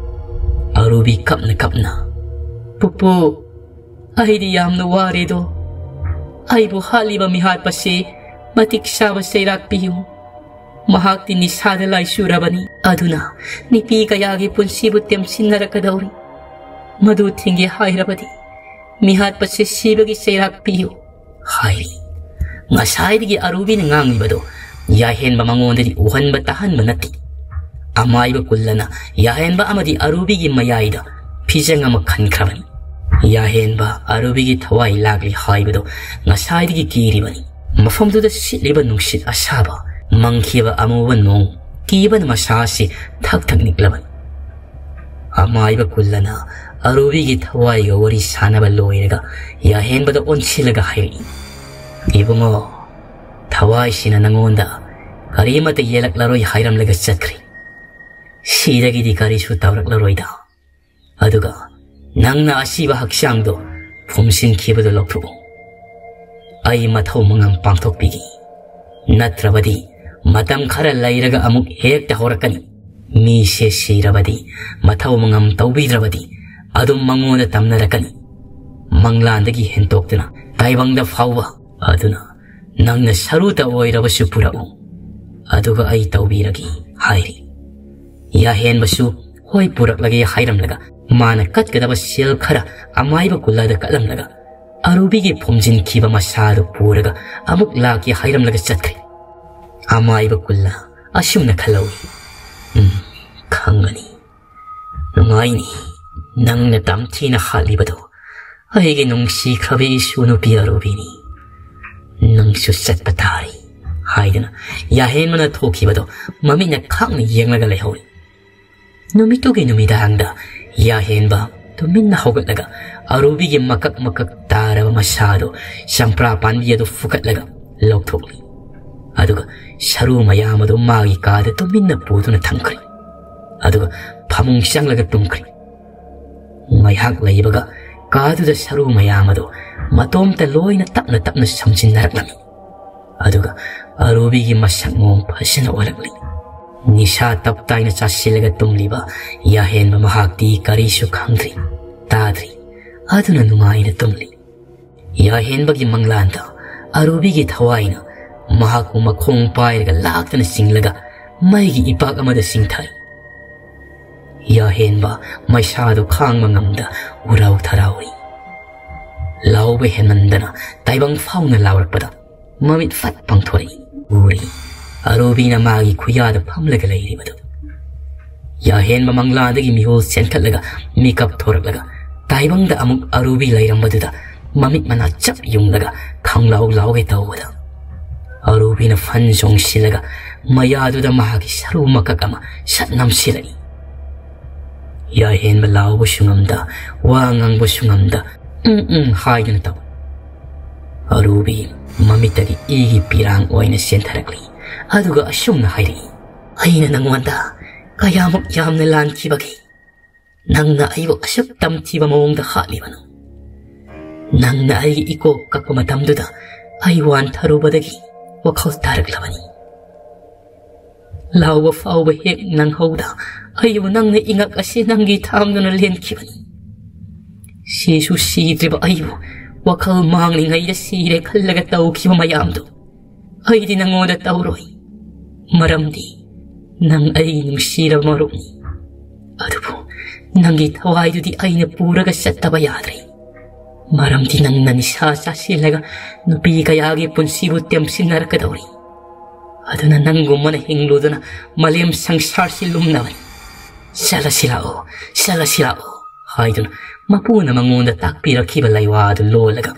ꯑꯔꯨꯕꯤ ꯀꯞꯅ ꯀꯞꯅ, "ꯄꯨꯄꯨ, ꯑꯩꯗꯤ ꯌꯥꯝꯅ ꯋꯥꯔꯦꯗꯣ꯫ ꯑꯩꯕꯨ ꯍꯥꯠꯂꯤꯕ ꯃꯤꯍꯥꯠꯄꯁꯤ ꯃꯇꯤꯛ ꯆꯥꯕ ꯆꯩꯔꯥꯛ ꯄꯤꯌꯨ꯫ ꯃꯍꯥꯛꯇꯤ ꯅꯤꯁꯥꯗ ꯂꯥꯏꯆꯨꯔꯕꯅꯤ꯫ ꯑꯗꯨꯅ ꯅꯨꯄꯤ ꯀꯌꯥꯒꯤ ꯄꯨꯟꯁꯤꯕꯨ ꯇꯦꯝꯁꯤꯟꯅꯔꯛꯀꯗꯧꯔꯤ꯫ ꯃꯗꯨ ꯊꯤꯡꯒꯦ ꯍꯥꯏꯔꯕꯗꯤ ꯃꯤꯍꯥꯠꯄꯁꯦ ꯁꯤꯕꯒꯤ ꯆꯩꯔꯥꯛ ꯄꯤꯌꯨ ꯍꯥꯏꯔꯤ꯫ ꯉꯁꯥꯏꯗꯒꯤ ꯑꯔꯨꯕꯤꯅ ꯉꯥꯡꯂꯤꯕꯗꯣ ꯌꯥꯍꯦꯟꯕ ꯃꯉꯣꯟꯗꯗꯤ ꯎꯍꯟꯕ ꯇꯥꯍꯟꯕ ꯅꯠꯇꯦ꯫ ꯑꯃꯥꯏꯕ ꯀꯨꯜꯂꯅ ꯌꯥꯍꯦꯟꯕ ꯑꯃꯗꯤ ꯑꯔꯨꯕꯤꯒꯤ ꯃꯌꯥꯏꯗ ꯐꯤꯖꯪ ꯑꯃ ꯈꯟꯈ꯭ꯔꯕꯅꯤ꯫ ꯌꯥꯍꯦꯟꯕ ꯑꯔꯨꯕꯤꯒꯤ ꯊꯋꯥꯏ ꯂꯥꯛꯂꯤ ꯍꯥꯏꯕꯗꯣ ꯉꯁꯥꯏꯗꯒꯤ ꯀꯤꯔꯤꯕꯅꯤ꯫ ꯃꯐꯝꯗꯨꯗ ꯁꯤꯠꯂꯤꯕ ꯅꯨꯡꯁꯤꯠ ꯑꯁꯥꯕ, ꯃꯪꯈꯤꯕ ꯑꯃꯨꯕ ꯅꯣꯡ, ꯀꯤꯕꯅ ꯃꯁꯥ ꯑꯁꯤ ꯊꯛ ꯊꯛ ꯅꯤꯛꯂꯕꯅꯤ꯫ ꯑꯃꯥꯏꯕ ꯀꯨꯜꯂꯅ ꯑꯔꯨꯕꯤꯒꯤ ꯊꯋꯥꯏꯒ ꯋꯥꯔꯤ ꯁꯥꯟꯅꯕ ꯂꯣꯏꯔꯒ ꯌꯥꯍꯦꯟꯕꯗ ꯑꯣꯟꯁꯤꯜꯂꯒ ꯍꯥꯏꯔꯛꯏ, "ꯏꯕꯨꯡꯉꯣ, ꯊꯋꯥꯏꯁꯤꯅ ꯅꯉꯣꯟꯗ ꯀꯔꯤꯃꯠꯇ ꯌꯦꯜꯂꯛꯂꯔꯣꯏ ꯍꯥꯏꯔꯝꯂꯒ ꯆꯠꯈ꯭ꯔꯦ꯫ ꯁꯤꯗꯒꯤꯗꯤ ꯀꯔꯤꯁꯨ ꯇꯧꯔꯛꯂꯔꯣꯏꯗ꯫ ꯑꯗꯨꯒ ꯅꯪꯅ ꯑꯁꯤꯕ ꯍꯛꯆꯥꯡꯗꯣ ꯐꯨꯝꯁꯤꯟꯈꯤꯕꯗꯨ ꯂꯧꯊꯣꯛꯎ꯫ ꯑꯩ ꯃꯊꯧ ꯃꯉꯝ ꯄꯥꯡꯊꯣꯛꯄꯤꯒꯦ꯫ ꯅꯠꯇ꯭ꯔꯕꯗꯤ ꯃꯇꯝ ꯈꯔ ꯂꯩꯔꯒ ꯑꯃꯨꯛ ꯍꯦꯛꯇ ꯍꯧꯔꯛꯀꯅꯤ꯫ ꯃꯤꯁꯦ ꯁꯤꯔꯕꯗꯤ, ꯃꯊꯧ ꯃꯉꯝ ꯇꯧꯕꯤꯗ꯭ꯔꯕꯗꯤ ꯑꯗꯨꯝ ꯃꯉꯣꯟꯗ ꯇꯝꯅꯔꯛꯀꯅꯤ꯫ ꯃꯪꯂꯥꯟꯗꯒꯤ ꯍꯦꯟꯇꯣꯛꯇꯨꯅ ꯇꯥꯏꯕꯪꯗ ꯐꯥꯎꯕ꯫ ꯑꯗꯨꯅ ꯅꯪꯅ ꯁꯔꯨꯇ ꯑꯣꯏꯔꯕꯁꯨ ꯄꯨꯔꯛꯎ, ꯑꯗꯨꯒ ꯑꯩ ꯇꯧꯕꯤꯔꯒꯦ" ꯍꯥꯏꯔꯤ꯫ ꯌꯥꯍꯦꯟꯕꯁꯨ ꯍꯣꯏ ꯄꯨꯔꯛꯂꯒꯦ ꯍꯥꯏꯔꯝꯂꯒ ꯃꯥꯅ ꯀꯠꯀꯗꯕ ꯁꯦꯜ ꯈꯔ ꯑꯃꯥꯏꯕ ꯀꯨꯜꯂꯗ ꯀꯠꯂꯝꯂꯒ ꯑꯔꯨꯕꯤꯒꯤ ꯐꯨꯝꯖꯤꯟꯈꯤꯕ ꯃꯁꯥꯗꯨ ꯄꯨꯔꯒ ꯑꯃꯨꯛ ꯂꯥꯛꯀꯦ ꯍꯥꯏꯔꯝꯂꯒ ꯆꯠꯈ꯭ꯔꯦ꯫ ꯑꯃꯥꯏꯕ ꯀꯨꯜꯂ ꯑꯁꯨꯝꯅ ꯈꯜꯍꯧꯏ, "ꯎꯝ, ꯈꯪꯒꯅꯤ꯫ ꯅꯨꯡꯉꯥꯏꯅꯤ꯫ ꯅꯪꯅ ꯇꯝꯊꯤꯅ ꯍꯥꯠꯂꯤꯕꯗꯣ ꯑꯩꯒꯤ ꯅꯨꯡꯁꯤꯈ꯭ꯔꯕ ꯏꯁꯨ ꯅꯨꯄꯤ ꯑꯔꯨꯕꯤꯅꯤ꯫ ꯅꯪꯁꯨ ꯆꯠꯄ ꯇꯥꯔꯦ" ꯍꯥꯏꯗꯨꯅ ꯌꯥꯍꯦꯟꯕꯅ ꯊꯣꯛꯈꯤꯕꯗꯣ ꯃꯃꯤꯠꯅ ꯈꯥꯛꯅ ꯌꯦꯡꯂꯒ ꯂꯩꯍꯧꯔꯤ꯫ ꯅꯨꯃꯤꯠꯇꯨꯒꯤ ꯅꯨꯃꯤꯗꯥꯡꯗ ꯌꯥꯍꯦꯟꯕ ꯇꯨꯃꯤꯟꯅ ꯍꯧꯒꯠꯂꯒ ꯑꯔꯨꯕꯤꯒꯤ ꯃꯀꯛ ꯃꯀꯛ ꯇꯥꯔꯕ ꯃꯁꯥꯗꯨ ꯆꯝꯄ꯭ꯔꯥ ꯄꯥꯟꯕꯤ ꯑꯗꯨ ꯐꯨꯒꯠꯂꯒ ꯂꯧꯊꯣꯛꯂꯤ꯫ ꯑꯗꯨꯒ ꯁꯔꯨ ꯃꯌꯥꯝ ꯑꯗꯨ ꯃꯥꯒꯤ ꯀꯥꯗ ꯇꯨꯃꯤꯟꯅ ꯄꯨꯗꯨꯅ ꯊꯝꯈ꯭ꯔꯦ꯫ ꯑꯗꯨꯒ ꯐꯃꯨꯡ ꯆꯪꯂꯒ ꯇꯨꯝꯈ꯭ꯔꯦ꯫ ꯉꯥꯏꯍꯥꯛ ꯂꯩꯕꯒ ꯀꯥꯗꯨꯗ ꯁꯔꯨ ꯃꯌꯥꯝ ꯑꯗꯨ ꯃꯇꯣꯝꯇ ꯂꯣꯏꯅ ꯇꯞꯅ ꯇꯞꯅ ꯁꯝꯖꯤꯟꯅꯔꯛꯂꯝꯃꯤ꯫ ꯑꯗꯨꯒ ꯑꯔꯨꯕꯤꯒꯤ ꯃꯁꯛ ꯃꯑꯣꯡ ꯐꯖꯅ ꯑꯣꯜꯂꯛꯂꯤ꯫ ꯅꯤꯁꯥ ꯇꯞ ꯇꯥꯏꯅ ꯆꯥꯁꯤꯜꯂꯒ ꯇꯨꯝꯂꯤꯕ ꯌꯥꯍꯦꯟꯕ ꯃꯍꯥꯛꯇꯤ ꯀꯔꯤꯁꯨ ꯈꯪꯗ꯭ꯔꯤ, ꯇꯥꯗ꯭ꯔꯤ꯫ ꯑꯗꯨꯅ ꯅꯨꯡꯉꯥꯏꯅ ꯇꯨꯝꯂꯤ꯫ ꯌꯥꯍꯦꯟꯕꯒꯤ ꯃꯪꯂꯥꯟꯗ ꯑꯔꯨꯕꯤꯒꯤ ꯊꯋꯥꯏꯅ ꯃꯍꯥꯛꯄꯨ ꯃꯈꯣꯡ ꯄꯥꯏꯔꯒ ꯂꯥꯛꯇꯅ ꯆꯤꯡꯂꯒ ꯃꯩꯒꯤ ꯏꯄꯥꯛ ꯑꯃꯗ ꯆꯤꯡꯊꯩ꯫ ꯌꯥꯍꯦꯟꯕ ꯃꯩꯁꯥꯗꯨ ꯈꯥꯡꯕ ꯉꯝꯗ ꯎꯔꯥꯎ ꯊꯔꯥꯎꯔꯤ꯫ ꯂꯥꯎꯕ ꯍꯦꯟꯃꯟꯗꯅ ꯇꯥꯏꯕꯪ ꯐꯥꯎꯅ ꯂꯥꯎꯔꯛꯄꯗ ꯃꯃꯤꯠ ꯐꯠ ꯄꯥꯡꯊꯣꯔꯛꯏ꯫ ꯎꯔꯤ ꯑꯔꯨꯕꯤꯅ ꯃꯥꯒꯤ ꯈꯨꯌꯥꯗ ꯐꯝꯂꯒ ꯂꯩꯔꯤꯕꯗꯨ꯫ ꯌꯥꯍꯦꯟꯕ ꯃꯪꯂꯥꯗꯒꯤ ꯃꯤꯍꯨꯜ ꯆꯦꯟꯈꯠꯂꯒ ꯃꯤꯀꯞ ꯊꯣꯔꯛꯂꯒ ꯇꯥꯏꯕꯪꯗ ꯑꯃꯨꯛ ꯑꯔꯨꯕꯤ ꯂꯩꯔꯝꯕꯗꯨꯗ ꯃꯃꯤꯠ ꯃꯅꯥ ꯆꯞ ꯌꯨꯡꯂꯒ ꯈꯪꯂꯥꯎ ꯂꯥꯎꯒꯦ ꯇꯧꯕꯗ ꯑꯔꯨꯕꯤꯅ ꯐꯟ ꯆꯣꯡꯁꯤꯜꯂꯒ ꯃꯌꯥꯗꯨꯗ ꯃꯍꯥꯛꯀꯤ ꯁꯔꯨ ꯃꯀꯛ ꯑꯃ ꯁꯠ ꯅꯝꯁꯤꯜꯂꯛꯏ꯫ ꯌꯥꯍꯦꯟꯕ ꯂꯥꯎꯕꯁꯨ ꯉꯝꯗ, ꯋꯥ ꯉꯥꯡꯕꯁꯨ ꯉꯝꯗ, "ꯎꯝ, ꯎꯝ" ꯍꯥꯏꯗꯨꯅ ꯇꯧ꯫ ꯑꯔꯨꯕꯤ ꯃꯃꯤꯠꯇꯒꯤ ꯏꯒꯤ ꯄꯤꯔꯥꯡ ꯑꯣꯏꯅ ꯆꯦꯟꯊꯔꯛꯂꯤ꯫ ꯑꯗꯨꯒ ꯑꯁꯨꯝꯅ ꯍꯥꯏꯔꯛꯏ, "ꯑꯩꯅ ꯅꯪꯉꯣꯟꯗ ꯀꯌꯥꯃꯨꯛ ꯌꯥꯝꯅ ꯂꯥꯟꯈꯤꯕꯒꯦ? ꯅꯪꯅ ꯑꯩꯕꯨ ꯑꯁꯨꯛ ꯇꯝꯊꯤꯕ ꯃꯑꯣꯡꯗ ꯍꯥꯠꯂꯤꯕꯅꯣ? ꯅꯪꯅ ꯑꯩꯒꯤ ꯏꯀꯣꯛ ꯀꯛꯄ ꯃꯇꯝꯗꯨꯗ ꯑꯩ ꯋꯥꯟꯊꯔꯨꯕꯗꯒꯤ ꯋꯥꯈꯜ ꯇꯥꯔꯛꯂꯕꯅꯤ꯫ ꯂꯥꯎꯕ ꯐꯥꯎꯕ ꯍꯦꯛ ꯅꯪꯍꯧꯗ ꯑꯩꯕꯨ ꯅꯪꯅ ꯏꯉꯛ ꯑꯁꯤ ꯅꯪꯒꯤ ꯊꯥꯝꯗꯨꯅ ꯂꯦꯟꯈꯤꯕꯅꯤ꯫ ꯁꯤꯁꯨ ꯁꯤꯗ꯭ꯔꯤꯕ ꯑꯩꯕꯨ ꯋꯥꯈꯜ ꯃꯥꯡꯂꯤꯉꯩꯗ ꯁꯤꯔꯦ ꯈꯜꯂꯒ ꯇꯧꯈꯤꯕ ꯃꯌꯥꯝꯗꯨ ꯑꯩꯗꯤ ꯅꯪꯉꯣꯟꯗ ꯇꯧꯔꯣꯏ꯫ ꯃꯔꯝꯗꯤ ꯅꯪ ꯑꯩꯒꯤ ꯅꯨꯡꯁꯤꯔꯕ ꯃꯔꯨꯞꯅꯤ꯫ ꯑꯗꯨꯕꯨ ꯅꯪꯒꯤ ꯊꯋꯥꯏꯗꯨꯗꯤ ꯑꯩꯅ ꯄꯨꯔꯒ ꯆꯠꯇꯕ ꯌꯥꯗ꯭ꯔꯦ꯫ ꯃꯔꯝꯗꯤ ꯅꯪꯅ ꯅꯤꯁꯥ ꯆꯥꯁꯤꯜꯂꯒ ꯅꯨꯄꯤ ꯀꯌꯥꯒꯤ ꯄꯨꯟꯁꯤꯕꯨ ꯇꯦꯝꯁꯤꯟꯅꯔꯛꯀꯗꯧꯔꯤ꯫ ꯑꯗꯨꯅ ꯅꯪꯒꯨꯝꯕꯅ ꯍꯤꯡꯂꯨꯗꯨꯅ ꯃꯥꯂꯦꯝ ꯁꯪꯁꯥꯔꯁꯤ ꯂꯨꯝꯅꯕꯅꯤ꯫ ꯆꯠꯂꯁꯤ ꯂꯥꯛꯑꯣ, ꯆꯠꯂꯁꯤ ꯂꯥꯛꯑꯣ" ꯍꯥꯏꯗꯨꯅ ꯃꯄꯨꯅ ꯃꯉꯣꯟꯗ ꯇꯥꯛꯄꯤꯔꯛꯈꯤꯕ ꯂꯩꯋꯥ ꯑꯗꯨ ꯂꯣꯜꯂꯒ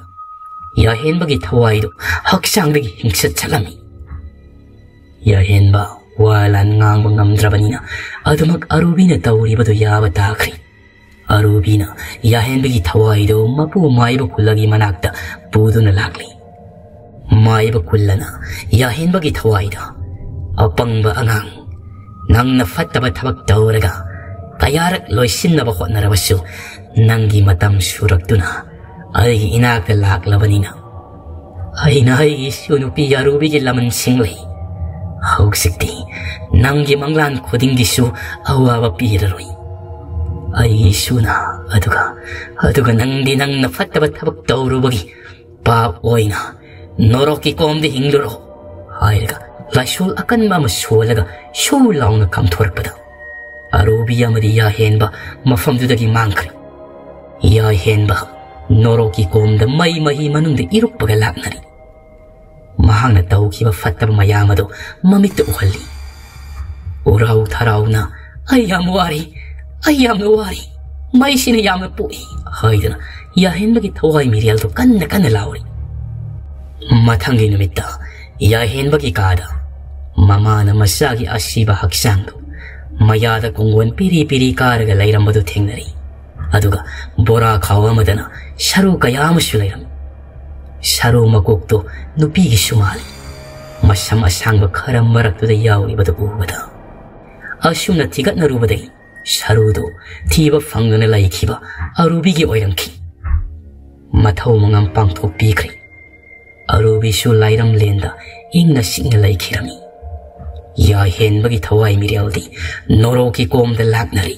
ꯌꯥꯍꯦꯟꯕꯒꯤ ꯊꯋꯥꯏꯗꯨ ꯍꯛꯆꯥꯡꯗꯒꯤ ꯍꯤꯡꯁꯠ ꯆꯠꯂꯝꯃꯤ꯫ ꯌꯥꯍꯦꯟꯕ ꯋꯥ ꯂꯥꯟ ꯉꯥꯡꯕ ꯉꯝꯗ꯭ꯔꯕꯅꯤꯅ ꯑꯗꯨꯃꯛ ꯑꯔꯨꯕꯤꯅ ꯇꯧꯔꯤꯕꯗꯨ ꯌꯥꯕ ꯇꯥꯈ꯭ꯔꯦ꯫ ꯑꯔꯨꯕꯤꯅ ꯌꯥꯍꯦꯟꯕꯒꯤ ꯊꯋꯥꯏꯗꯨ ꯃꯄꯨ ꯃꯥꯏꯕ ꯀꯨꯜꯂꯒꯤ ꯃꯅꯥꯛꯇ ꯄꯨꯗꯨꯅ ꯂꯥꯛꯂꯤ꯫ ꯃꯥꯏꯕ ꯀꯨꯜꯂꯅ ꯌꯥꯍꯦꯟꯕꯒꯤ ꯊꯋꯥꯏꯗ, "ꯑꯄꯪꯕ ꯑꯉꯥꯡ, ꯅꯪꯅ ꯐꯠꯇꯕ ꯊꯕꯛ ꯇꯧꯔꯒ ꯀꯌꯥꯔꯛ ꯂꯣꯏꯁꯤꯟꯅꯕ ꯍꯣꯠꯅꯔꯕꯁꯨ ꯅꯪꯒꯤ ꯃꯇꯝ ꯁꯨꯔꯛꯇꯨꯅ ꯑꯩꯒꯤ ꯏꯅꯥꯛꯇ ꯂꯥꯛꯂꯕꯅꯤꯅ ꯑꯩꯅ ꯑꯩꯒꯤ ꯏꯁꯨ ꯅꯨꯄꯤ ꯑꯔꯨꯕꯤꯒꯤ ꯂꯃꯟꯁꯤꯡ ꯂꯩ꯫ ꯍꯧꯖꯤꯛꯇꯤ ꯅꯪꯒꯤ ꯃꯪꯂꯥꯟ ꯈꯨꯗꯤꯡꯒꯤꯁꯨ ꯑꯋꯥꯕ ꯄꯤꯔꯔꯣꯏ꯫ ꯑꯩꯒꯤ ꯏꯁꯨꯅ, ꯑꯗꯨꯒ, ꯑꯗꯨꯒ ꯅꯪꯗꯤ ꯅꯪꯅ ꯐꯠꯇꯕ ꯊꯕꯛ ꯇꯧꯔꯨꯕꯒꯤ ꯄꯥꯞ ꯑꯣꯏꯅ ꯅꯣꯔꯣꯛꯀꯤ ꯀꯣꯝꯗ ꯍꯤꯡꯂꯨꯔꯣ" ꯄꯥꯏꯔꯒ ꯂꯥꯏꯁꯣꯜ ꯑꯀꯟꯕ ꯑꯃ ꯁꯣꯜꯂꯒ ꯁꯨ ꯂꯥꯎꯅ ꯀꯥꯝꯊꯣꯔꯛꯄꯗ ꯑꯔꯨꯕꯤ ꯑꯃꯗꯤ ꯌꯥꯍꯦꯟꯕ ꯃꯐꯝꯗꯨꯗꯒꯤ ꯃꯥꯡꯈ꯭ꯔꯦ꯫ ꯌꯥꯍꯦꯟꯕ ꯅꯣꯔꯣꯛꯀꯤ ꯀꯣꯝꯗ ꯃꯩ ꯃꯍꯤ ꯃꯅꯨꯡꯗ ꯏꯔꯨꯞꯄꯒ ꯂꯥꯛꯅꯔꯤ꯫ ꯃꯍꯥꯛꯅ ꯇꯧꯈꯤꯕ ꯐꯠꯇꯕ ꯃꯌꯥꯝ ꯑꯗꯨ ꯃꯃꯤꯠꯇ ꯎꯍꯜꯂꯤ꯫ ꯎꯔꯥꯎ ꯊꯔꯥꯎꯅ, "ꯑꯩ ꯌꯥꯝ ꯋꯥꯔꯤ, ꯑꯩ ꯌꯥꯝꯅ ꯋꯥꯔꯤ, ꯃꯩꯁꯤꯅ ꯌꯥꯝꯅ ꯄꯣꯛꯏ" ꯍꯥꯏꯗꯨꯅ ꯌꯥꯍꯦꯟꯕꯒꯤ ꯊꯋꯥꯏ ꯃꯤꯔꯦꯜꯗꯨ ꯀꯟꯅ ꯀꯟꯅ ꯂꯥꯎꯔꯤ꯫ ꯃꯊꯪꯒꯤ ꯅꯨꯃꯤꯠꯇ ꯌꯥꯍꯦꯟꯕꯒꯤ ꯀꯥꯗ ꯃꯃꯥꯅ ꯃꯆꯥꯒꯤ ꯑꯁꯤꯕ ꯍꯛꯆꯥꯡꯗꯨ ꯃꯌꯥꯗ ꯀꯣꯡꯒꯣꯟ ꯄꯤꯔꯤ ꯄꯤꯔꯤ ꯀꯥꯔꯒ ꯂꯩꯔꯝꯕꯗꯨ ꯊꯦꯡꯅꯔꯤ꯫ ꯑꯗꯨꯒ ꯕꯣꯔꯥ ꯈꯥꯎ ꯑꯃꯗꯅ ꯁꯔꯨ ꯀꯌꯥ ꯑꯃꯁꯨ ꯂꯩꯔꯝꯃꯤ꯫ ꯁꯔꯨ ꯃꯀꯣꯛꯇꯣ ꯅꯨꯄꯤꯒꯤꯁꯨ ꯃꯥꯜꯂꯤ꯫ ꯃꯁꯝ ꯑꯁꯥꯡꯕ ꯈꯔ ꯃꯔꯛꯇꯨꯗ ꯌꯥꯎꯔꯤꯕꯗꯨ ꯎꯕꯗ, ꯑꯁꯨꯝꯅ ꯊꯤꯒꯠꯅꯔꯨꯕꯗꯒꯤ ꯁꯔꯨꯗꯨ ꯊꯤꯕ ꯐꯪꯗꯅ ꯂꯩꯈꯤꯕ ꯑꯔꯨꯕꯤꯒꯤ ꯑꯣꯏꯔꯝꯈꯤ꯫ ꯃꯊꯧ ꯃꯉꯝ ꯄꯥꯡꯊꯣꯛꯄꯤꯈ꯭ꯔꯦ꯫ ꯑꯔꯨꯕꯤꯁꯨ ꯂꯥꯏꯔꯝꯂꯦꯟꯗ ꯏꯪꯅ ꯆꯤꯛꯅ ꯂꯩꯈꯤꯔꯝꯃꯤ꯫ ꯌꯥꯍꯦꯟꯕꯒꯤ ꯊꯋꯥꯏ ꯃꯤꯔꯦꯜꯗꯤ ꯅꯣꯔꯣꯛꯀꯤ ꯀꯣꯝꯗ ꯂꯥꯛꯅꯔꯤ꯫